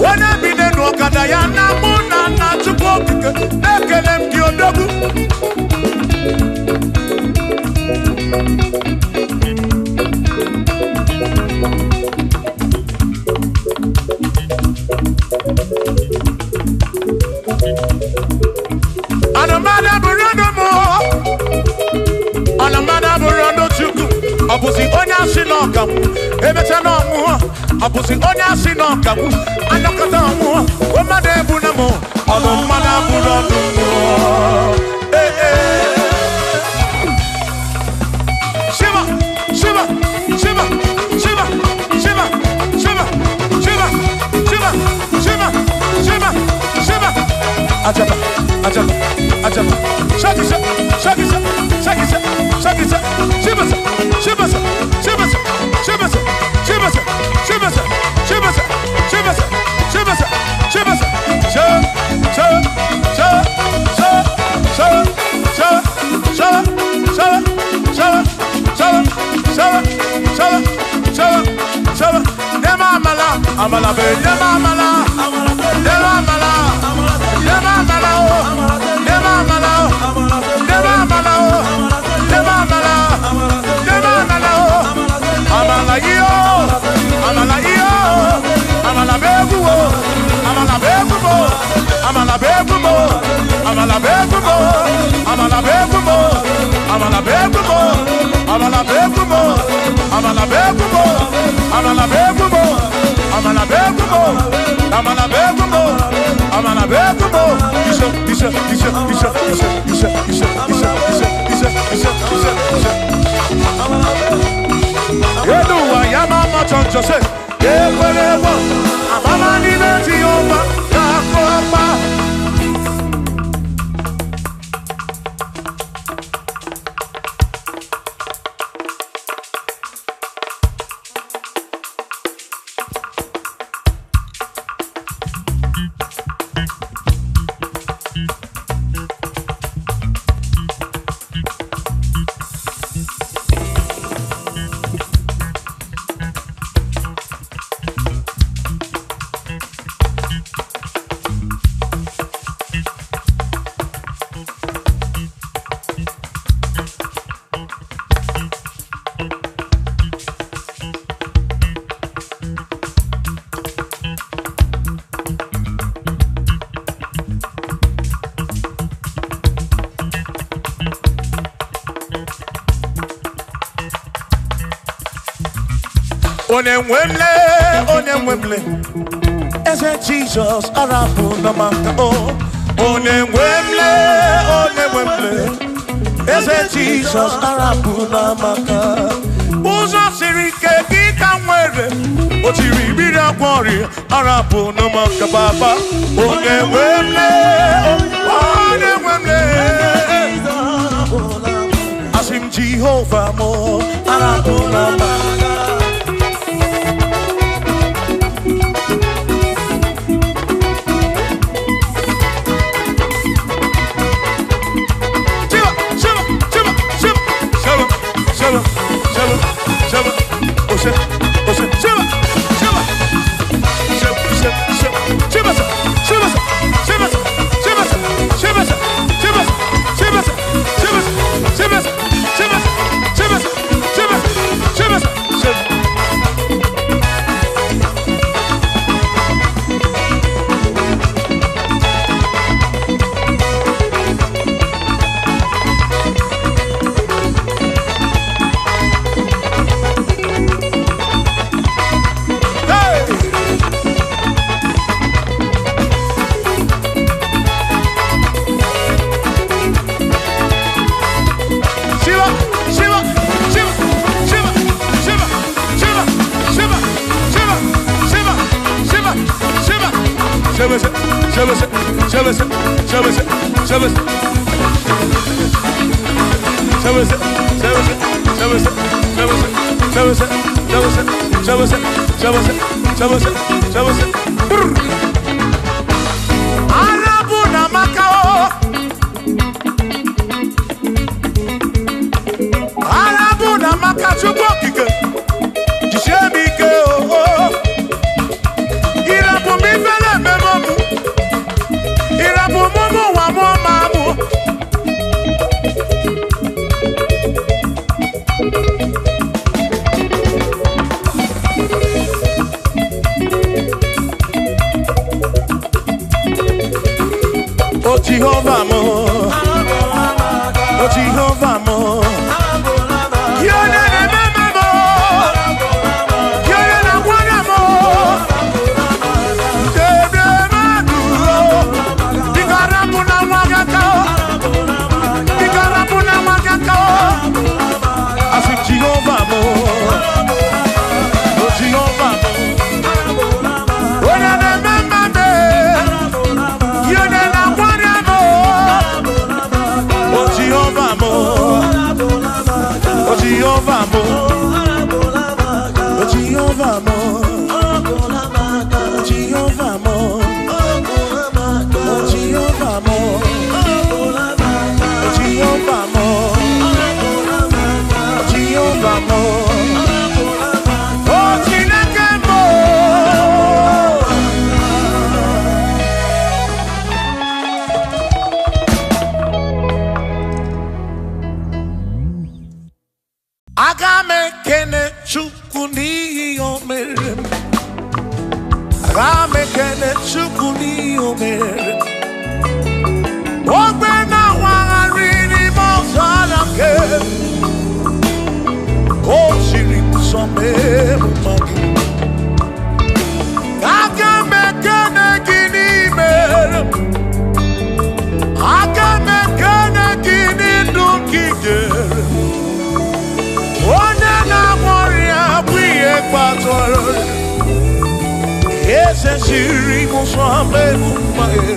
Onye bi n'elu ọkada ya na mụ na nna Chukwu okike na-ekele m gị odogwu. Anụmanụ abụrụ ọnụ mmụọ. Anụmanụ abụrụ ọnụ Chukwu. Ọ bụzi onye asị na ọkagbu, emecha na ọnwụọ. Ọ bụzi onye asị na ọkagbu, anọkọta ọnwụọ. O mmadụ egbu na mụ. Ọnụ mmadụ abụrụ ọnụ mmụọ. Ee, ee. Shiva, Shiva, Shiva, Shiva, Shiva, Shiva, Shiva, Shiva, Shiva, Shiva, Shiva. Ajaba, ajaba, ajaba. Shaki, shaki, shaki, shaki, shaki, Shiva, Shiva, Shiva, Shiva, Shiva, Shiva, Shiva, Shiva, Shiva, Shiva, Sha, sha, sha, sha, sha, sha, sha, sha, sha, sha, sha, sha, sha, sha. Nema amala, amala be, nema amala, nema amala, nema amala o, nema amala o, nema amala o, nema amala, nema amala o, amala iyo, amala iyo, amala be guo, amala be guo, amala be guo, amala be guo, amala be guo, amala be guo, amala be guo, amala be guo, amala be guo, amala be guo, amala be guo, amala be guo. Isha, isha, isha, isha, isha, isha, isha, isha, isha, isha, isha, isha, isha. Eduwa ya mama choncho se, ekwerewo, amama n'ime Jehova ga-akụ ọkpa. Onye nwemle, eze Jizọs arapụ na maka o. Onye nwemle, eze Jizọs arapụ na maka. Ụzọ siri ike gị ka nwere, o tiri mmiri agwọ ọrịa arapụ na maka baba. Onye nwemle, asị m Jehova mụ arapụ na maka. Arabu na Macao, Arabu na Macao, Chukwu okike, jisie m ike o. Irapụ m ifele ememe mụ, irapụ m ụmụ ụwa mụọ ma mụ. O Jehovah mo, O Jehovah mo, Yone na mama mo, Yone na mwana mo, Debe maduro, Bikarapu na mwagaka, Bikarapu na mwagaka, Asi Jehovah mo, O Jehovah mo, Yone na mama me, Yone na mwana mo, O Jehovah mo, O Jehovah mo, O Jehovah mo, O Jehovah mo, O Jehovah mo, O Jehovah mo, O Jehovah mo, O Chineke mo. Aga m ekene Chukwu n'ihi o mere m. Aga m ekene Chukwu n'ihi o mere m. Ogbe na-awagharị n'ime ọzara nke o siri m nsọ mee mma gị. Aga m ekene gị n'imere m. Aga m ekene gị n'ndụ nke i nyere m. Onye na-agwọ ọrịa bụ ihe kpatara eze siri m nsọ mee mma gị.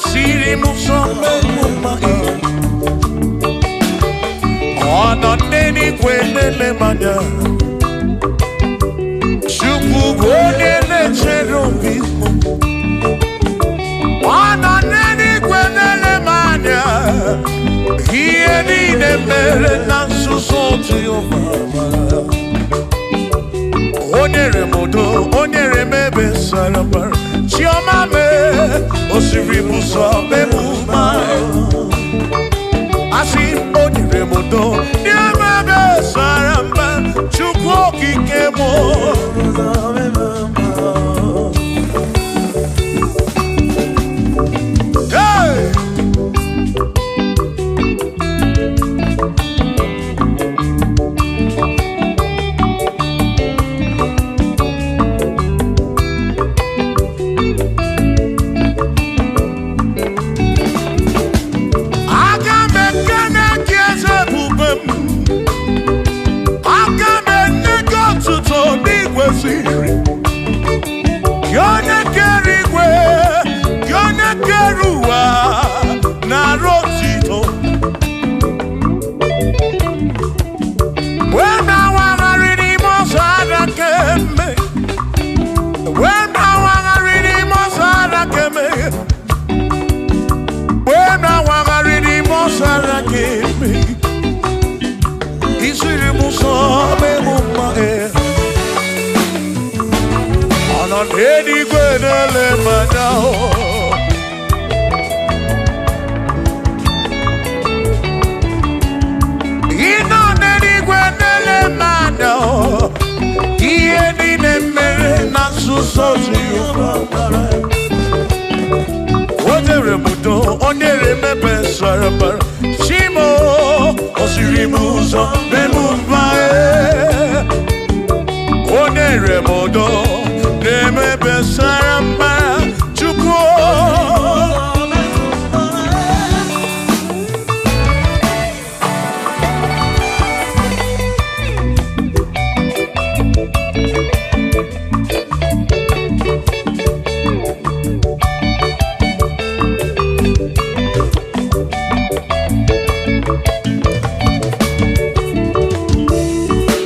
Siri m ụzọ mee m mma. Ọ nọ n'eluigwe na-ele m anya. Chukwu bụ onye na-echere obi m. Ọ nọ n'eluigwe na-ele m anya. Ihe niile mere na nzuzo Jehova mara. O nyere m udo, o nyere m ebe sara mbara. Chiọma mee, o siri m ụzọ mee m mma. Asị m, o nyere m udo, nye m ebe sara mbara. Chukwu okike m. Hey! Aga m ekene gị eze ebube m. Aga m enye gị otuto n'igwe ziri. Gị onye kere igwe, gị onye kere ụwa, nara otito. Mgbe m na-awagharị n'ime ọzara keme, mgbe m na-awagharị n'ime ọzara keme, mgbe m na-awagharị n'ime ọzara keme, isiri m ụzọ mee m mma. Ọ nọ n'eluigwe na-ele m anya o. Ị nọ n'eluigwe na-ele m anya o. Ihe niile mere na nzuzo Jehova mara. O nyere m udo, o nyere m ebe sara mbara. Chimo, o siri m ụzọ mee m mma. O nyere m udo, na-eme ebe sara mbara. Chukwu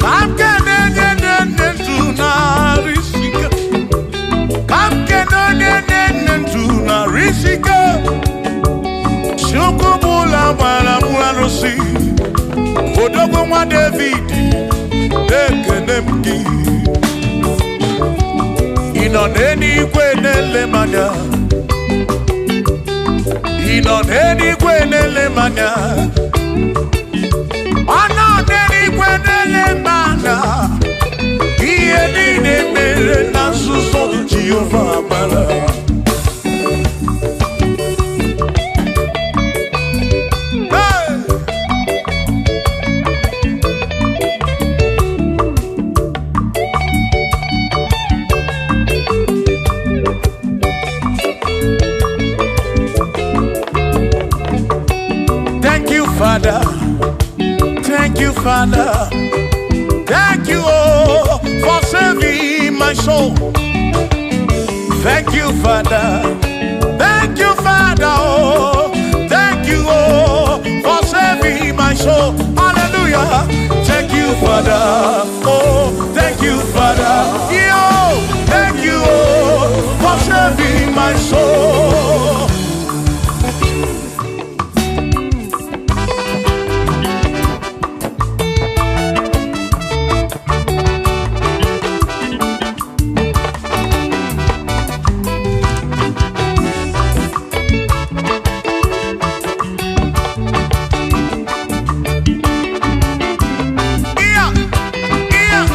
ka m kene onye na-enye ndụ narị isike. Ka m kene onye na-enye ndụ narị isike. Chukwu bụ ụlọ agbara m arụsị. Odogwu nwa David, na-ekene m gị. Ị nọ n'eluigwe na-ele m anya. Ị nọ n'eluigwe na-ele m anya. Ọ nọ n'eluigwe na-ele m anya. Ihe niile mere na nzuzo Jehova mara. Hey! Thank you, Father. Thank you, Father. Thank you, oh, for saving my soul. Thank you, Father. Thank you, Father. Oh, thank you, oh, for saving my soul. Hallelujah. Thank you, Father. Oh, thank you, Father. Yo, thank you, oh, for saving my soul. Yeah, yeah.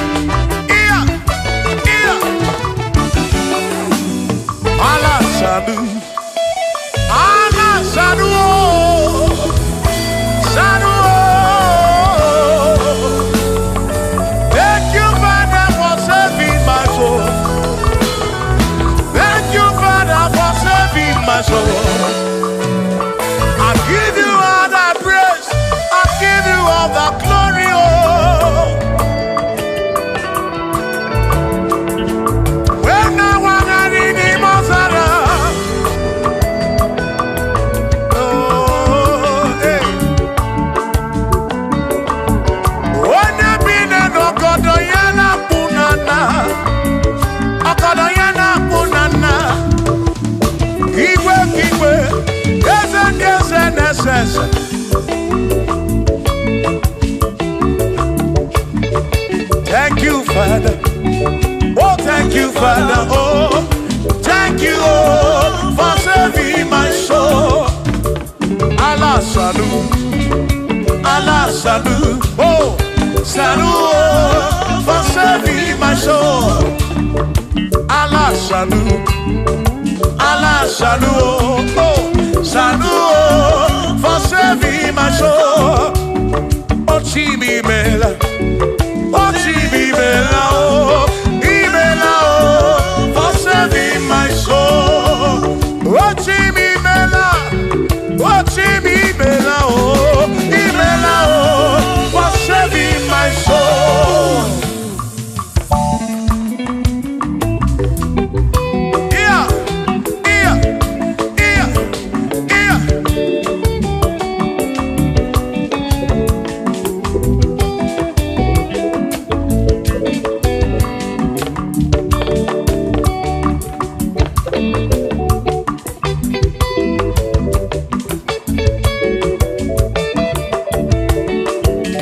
Father. Oh, thank you, oh, for saving my soul. Allah Sanu, Allah Sanu, oh, Sanu, oh, for saving my soul. Allah Sanu, Allah Sanu, oh, Sanu, oh, for saving my soul. Oh, Chimi Mela, oh, Chimi Mela, oh, Imela, oh, for saving my soul. Oh, Chimi Mela, oh, Chimi Mela, oh, Imela, oh, for saving my soul. Yeah, yeah, yeah, yeah.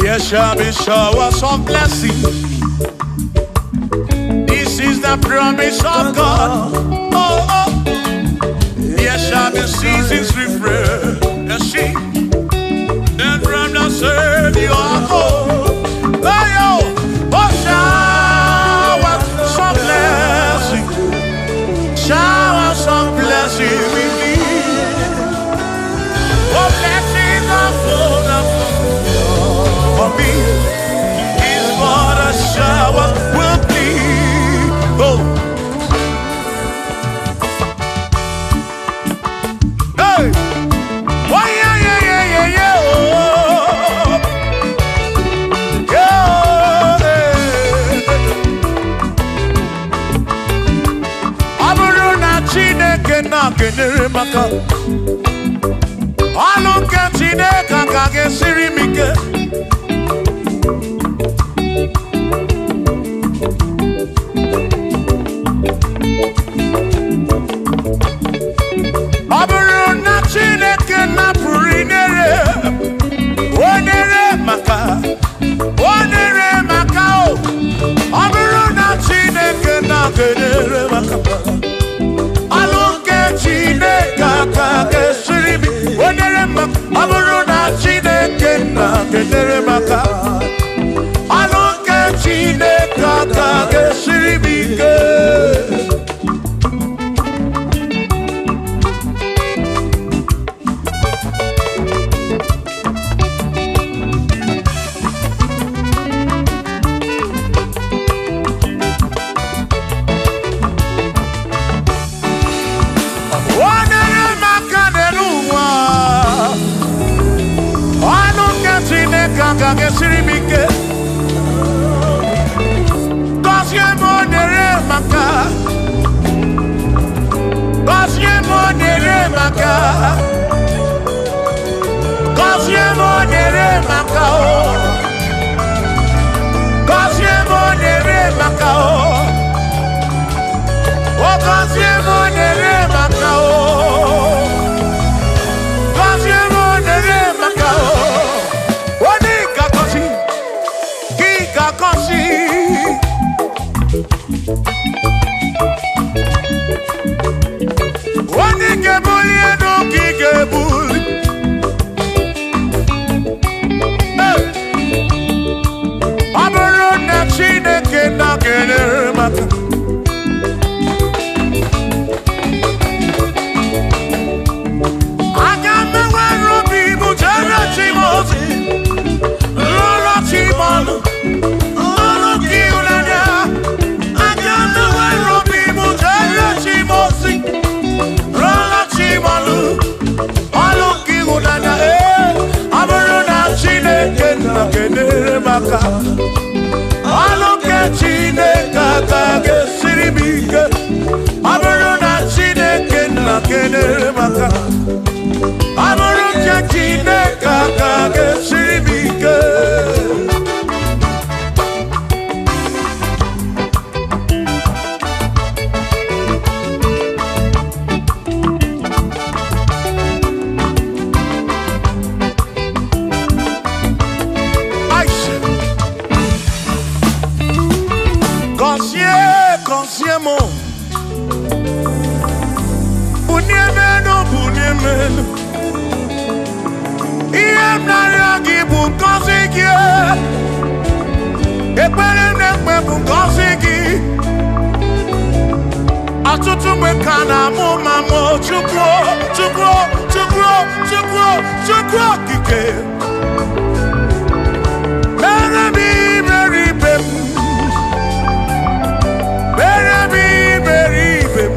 There shall be showers of blessing. This is the promise of God. Oh, oh. There shall be seasons refreshing, and from the Savior. Oh, oh, oh, showers of blessing, showers of blessing we need. Oh, blessings are full of for me is what a shower will be. Oh, hey, why, yeah, yeah, yeah, yeah, yeah, oh, yeah, ọ bụrụ na Chineke na-kenyere maka ọlụ nke Chineke ka ga-esiri m ike. Ọ bụrụ na Chineke napụrụ inyere, o nyere maka, o nyere maka o. Ọ bụrụ na Chineke na-kenyere maka ọlụ nke Chineke aka ga-esiri m, o nyere maka. Ọ bụrụ na Chineke na-kenyere maka ọlụ nke Chineke aka ga-esiri m ike. Onye maka n'elu ụwa, ọnụ nke Chineke agaghị esiri m ike. Gọzie m onyere maka, gọzie m onyere maka, gọzie m onyere maka o, gọzie m onyere maka o, o gọzie m onyere maka o. Gọzie m onyere maka o. Onye ga-agọzi, gị ga-agọzi. Onye ga-ebuli elu ka ị ga-ebuli. Hey! Ọ bụrụ na Chineke na-enyere m aka, aga m enwere obi m jere chi m ozi, rụọrọ chi m ọrụ, ọrụ nke ịhụnanya. Aga m enwere obi m jere chi m ozi, rụọrọ chi m ọrụ, ọrụ nke ịhụnanya. Ee, ọ bụrụ na Chineke na-enyere m aka, ọrụ nke Chineke aka ga-esiri m ike. Ọ bụrụ na Chineke na-enyere m aka, ọ bụrụ nke Chineke aka ga-esiri m ike. Ice. Gọzie, gọzie m. mgbe ka na-amụ ma mụ Chukwu, Chukwu, Chukwu, Chukwu, Chukwu okike. Mere m iberibe m, mere m iberibe m,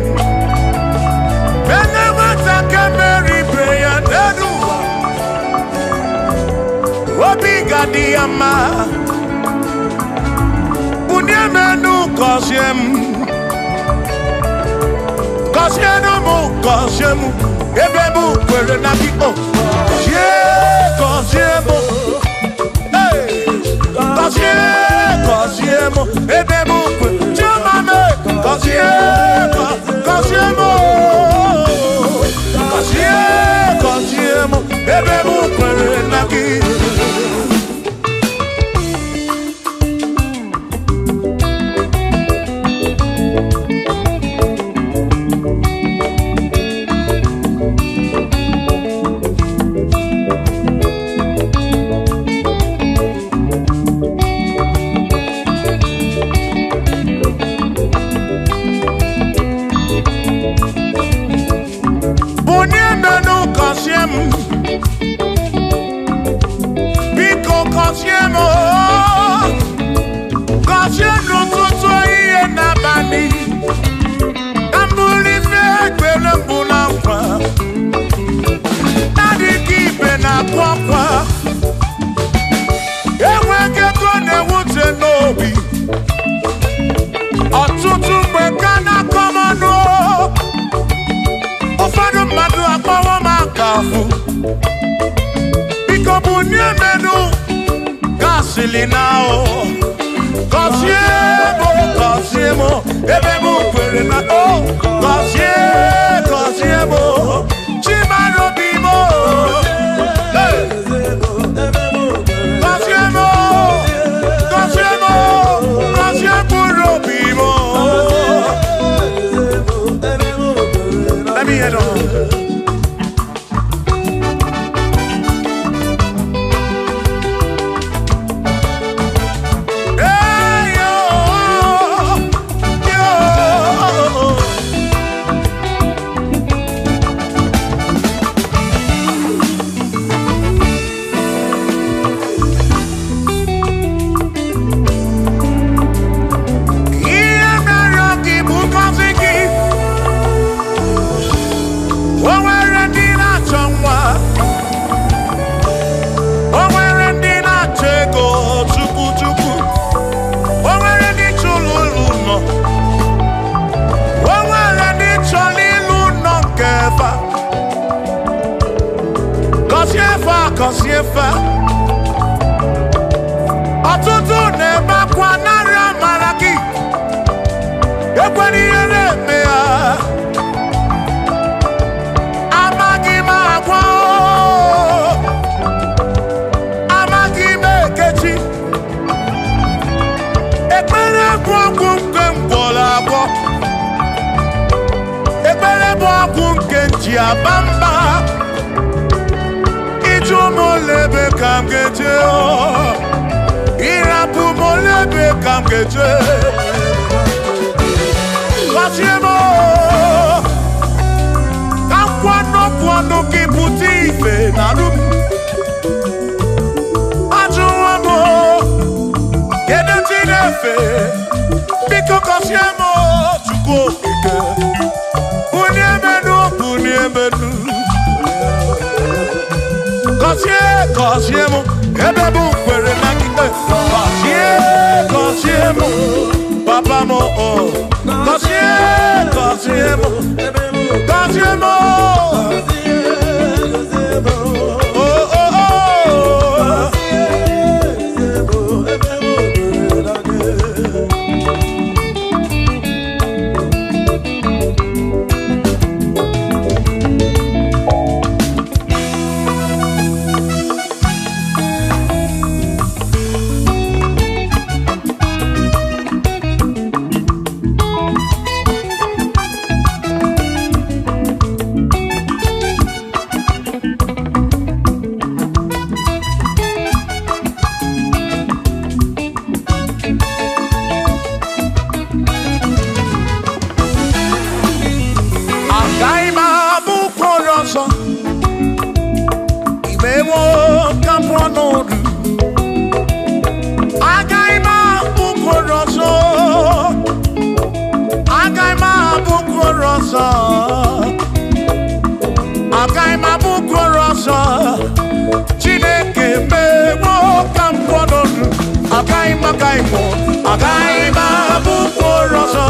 mere nwata ka mere ibe ya n'elu ụwa, obi ga-adị ya mma. Bunie m enu gọzie m, gọzienụ m, gọzie m, ebe m kwere na gị o. Gọzie, gọzie m, hey! Gọzie, gọzie m, ebe m kwere. Chioma m, gọzie, gọzie m, gọzie, gọzie m, ebe m kwere na gị. Bunie m enu gọzie m, biko gọzie m, gọzie n'ụtụtụ ehihie n'abalị, ka m bụrụ ife ekpere mbụ na nkwa, na-adịghị ibe na-akwa akwa, enweghị ego na-ewute n'obi, ọtụtụ mgbe ka na-akọ m ọnụ. Ụfọdụ mmadụ akpọwo m aka afụ, biko bunie m enu gasịlị na o. Gọzie m, gọzie m, ebe m kwere na o. Gọzie, gọzie m, Chimara obi m. Hey! Gọzie m, gọzie m, gọzie mkpụrụ obi m. Let me hear them. Hey, yo, yo. Ihe mere gị bụ ngọzi gị. O nwere ndị na-achọ nwa, o nwere ndị na-achọ ego chukwu chukwu, o nwere ndị chọrọ ụlọ ụlọ, o nwere ndị chọrọ ịlụ ụlọ nke fa. Gọzie fa, gọzie fa. Ọtụtụ na-ebe akwa narị amara gị, ekwela ihe na-eme ha. Amaghị m agwa, amaghị m ekechi. Ekpere bụ ọgwụ nke m gwọrọ agwọ, ekpere bụ ọgwụ nke m ji aba mba. Ịjụ m ole ebe ka m ga-eje, ịrapụ m ole ebe ka m ga-eje. Gọzie m, ka m kwuo n'okwu ọnụ gị pụta ife n'arụ m. Ajụwo m, kedu ndị na-efe? Biko gọzie m, Chukwu okike. Bunie m enu, bunie m enu. Gọzie, gọzie m, ebe m kwere na gị. Gọzie, gọzie m, papa m o. Gọzie, gọzie m, gọzie m. Oh, oh, oh. ọzọ. Agaghị m abụkwa oru ọzọ. Chineke mewo ka m pụọ n'oru. Agaghị m agaghị m agaghị m abụkwa oru ọzọ.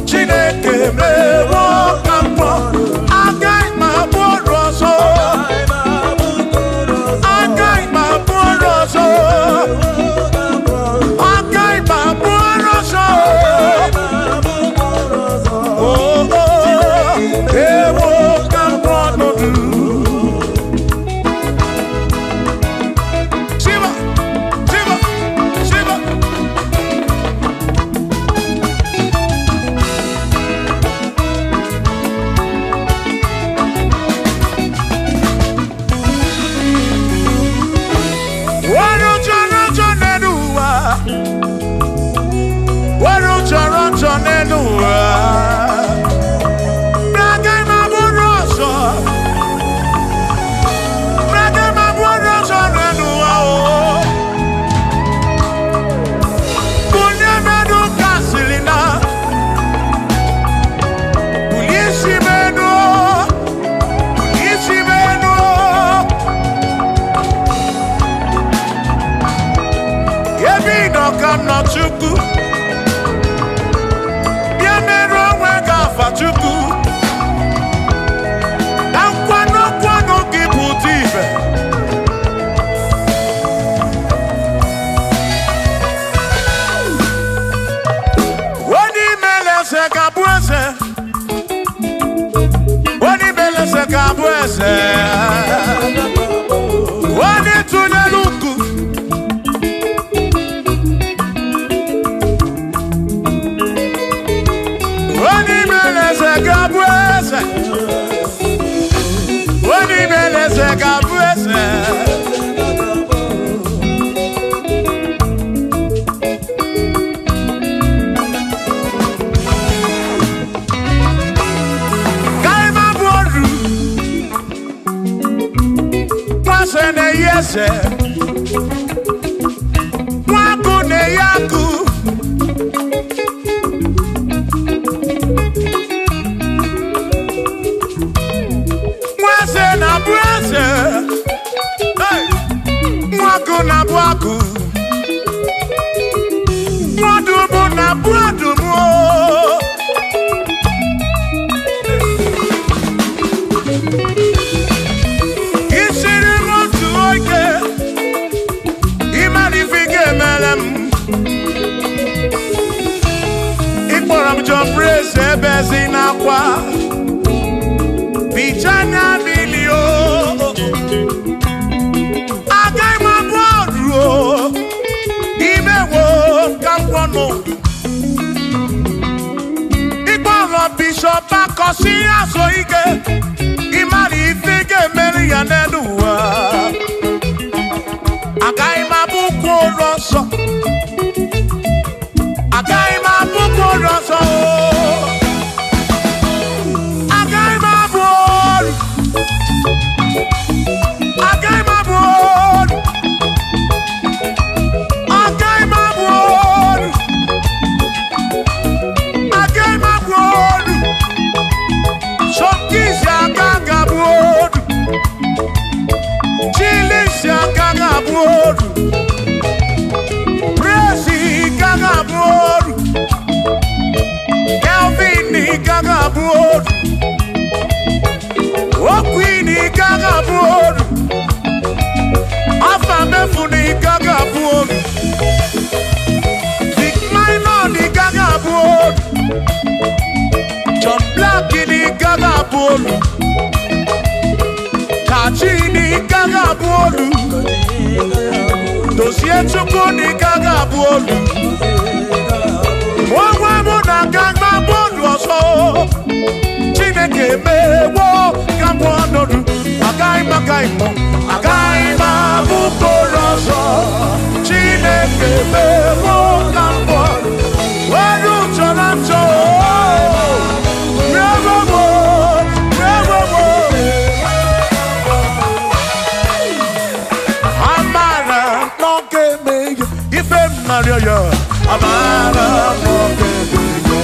Chineke mewo ka m pụọ. Agaghị m abụ oru ọzọ. Agaghị m abụ oru ọzọ. Agaghị m abụ oru ọzọ. Oh, oh, ewo ka m pụọ n'oru. Shiva, Shiva, Shiva. Wọ́n jọrọ nínú wa. Wọ́n jọrọ nínú wa. Braga ma bụrụ ọzọ. Braga ma bụrụ ọzọ nínú wa o. Bunye mmadụ kasịrị na. Bulie isi m enu o. Bulie isi m enu o. Ebe ị nọ ka m nọ Chukwu. Bịa merụ onwe gị afa Chukwu. Na nkwado nkwado gị pụta ibe. Onye imele eze ga-abụ eze. Onye imele eze ga-abụ eze. Onye tụnyere ukwu. Onye imele eze ga-abụ eze. Onye imele eze ga-abụ eze. Kaima bụ oru. Nwase na-eyi eze. Nwagụ na-eyi agụ. Nweze na-abụ eze. Hey! Nwagụ na-abụ agụ. Nwadụmụ na-abụ adụmụ. Isiri m otu oge, ịmara ife ị ga-emere m. Ịkpọrọ m John Praise ebezi n'akwa. Bicha anya mmiri o. Agaghị m abụ ọrụ o. Imewo ka m kwọ n'udu. Ịkpọrọ Bishọp Akọsị azụ ike. Ịmara ife ị ga-emere ya n'elu ụwa. Agaghị m abụkwa oru ọzọ. Agaghị m abụkwa oru ọzọ o. Agaghị m abụ oru. Agaghị m abụ oru. Agaghị m abụ oru. Agaghị m abụ oru. Sọkịsị aka ga-abụ oru. Chilisi aka ga-abụ oru. Presi ka ga-abụ oru. Kelvin ka ga-abụ oru. Okwini ka ga-abụ oru. Afa mefuni ka ga-abụ oru. Vic Minor ka ga-abụ oru. John Black ka ga-abụ oru. Kachi ka ga-abụ oru. Dozie Chukwu ka ga-abụ oru. Onwe mụ na aga m abụ oru ọzọ. Chineke mewo ka m pụọ n'oru. Agaghị m agaghị m agaghị m abụkwa oru ọzọ. Chineke mewo ka m pụọ. Oru chọrọ nchọ. Rewo m, rewo m. Amara n'oge eme ya, ife m narịọ ya. Amara n'oge eme ya.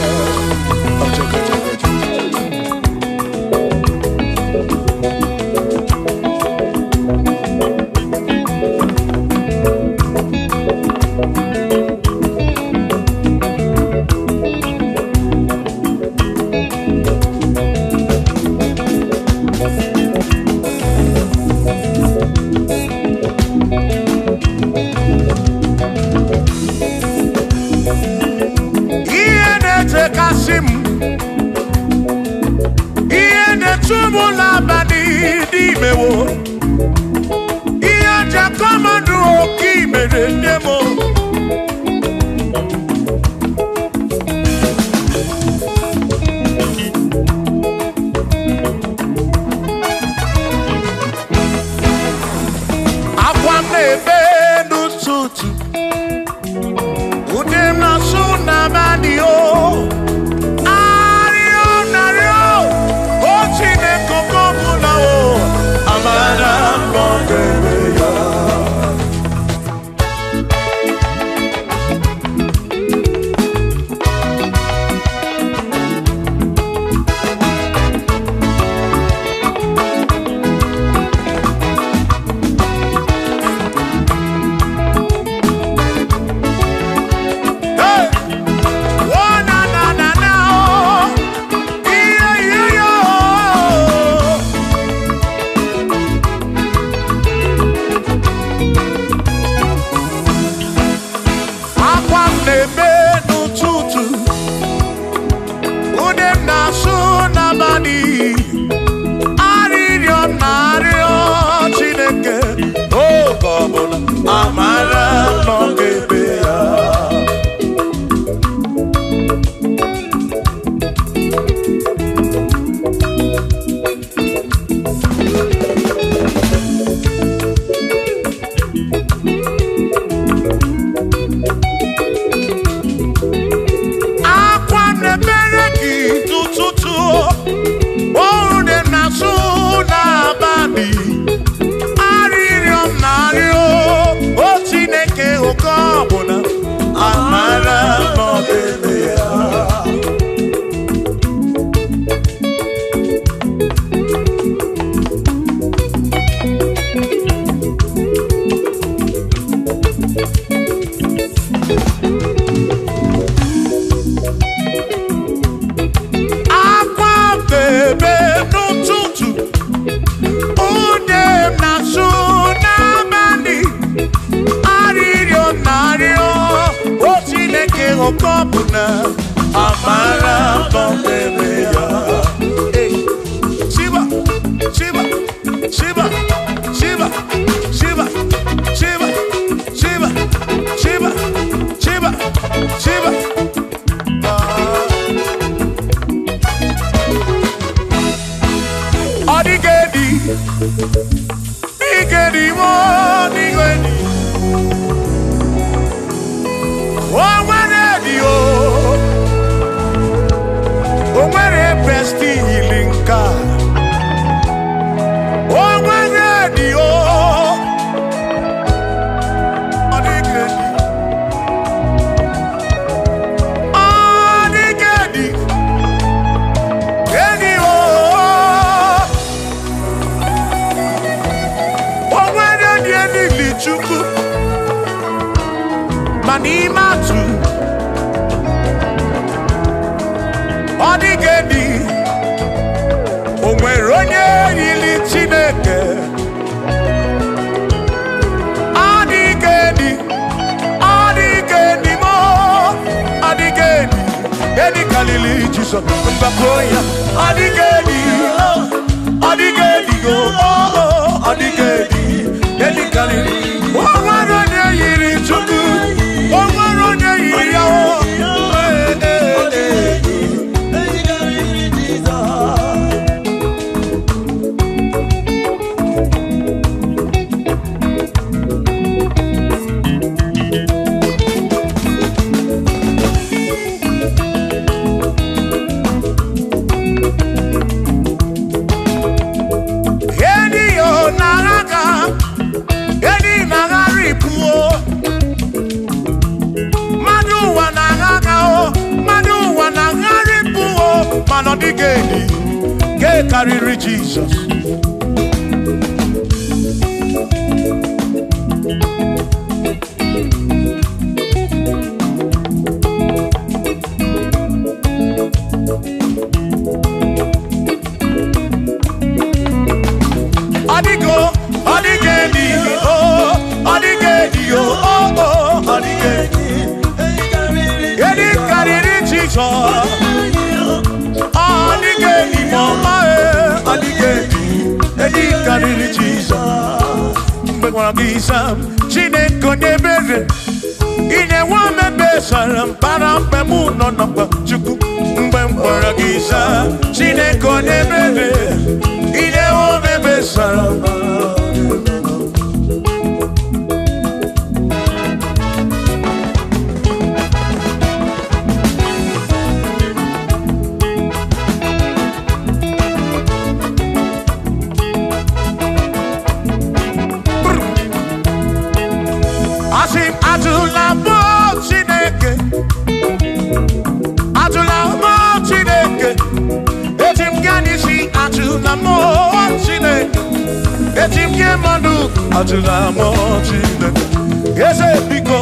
na ọ ga-eme ya. Akwa na-ebere gị tụtụtụ, oru dị m n'azụ n'abalị, arịrịọ m na-arịọ, o Chineke oke ọbụla, amara na ọ ga-eme ya. Akwa bebe n'ụtụtụ, ude m na-asụ n'abalị, arịrịọ m na-arịọ, o Chineke oke ọbụla, amara na ọ ga-eme ya. Hey. Shiba, Shiba, Shiba, Shiba, Shiba, Shiba, Shiba, Shiba, Shiba, Shiba. Ọ dịghị edi, dịghị edi, ọ dịghị edi. O nwere edi o, o nwere prestili nke a. O nwere edi o, ọ dịghị edi. Ọ dịghị edi, edi o. O nwere dị elili Chukwu, ma n'ime atụ, ọ dịghị edi. O nwere onye yiri Chineke. Ọ dịghị edi, ọ dịghị edi mo, ọ dịghị edi. Edi karịrị Jizọs, mgbakọ ya. Ọ dịghị edi, ọ dịghị edi o, ọ dịghị edi. Edi karịrị. O nwere onye yiri Chukwu, o nwere onye yiri ya o. Ee, ee, ee. Edi yo n'agha, edi na-agharịpụ o. Mmadụ ụwa na-agha o, mmadụ ụwa na-agharịpụ o, mana ọ dịghị edi, nke karịrị Jizọs. Ọ dịgo, ọ dịghị edi o, ọ dịghị edi o, o, o, ọ dịghị edi. Edi karịrị Jizọs. Ọ dịghị edi ma ọma e, ọ dịghị edi. Edi karịrị Jizọs. Mgbe gwara gị zaa m, Chineke onye ebere, inye nwa m ebe sara mbara mgbe mụ nọ na mkpa Chukwu. Mgbe m gwara gị zaa, Chineke onye ebere, inye nwa m ebe sara mbara. Asị m atụla mụ Chineke, atụla mụ Chineke, eji m gaa n'isi atụla mụ Chineke, eji m gị mmadụ atụla mụ Chineke, eze biko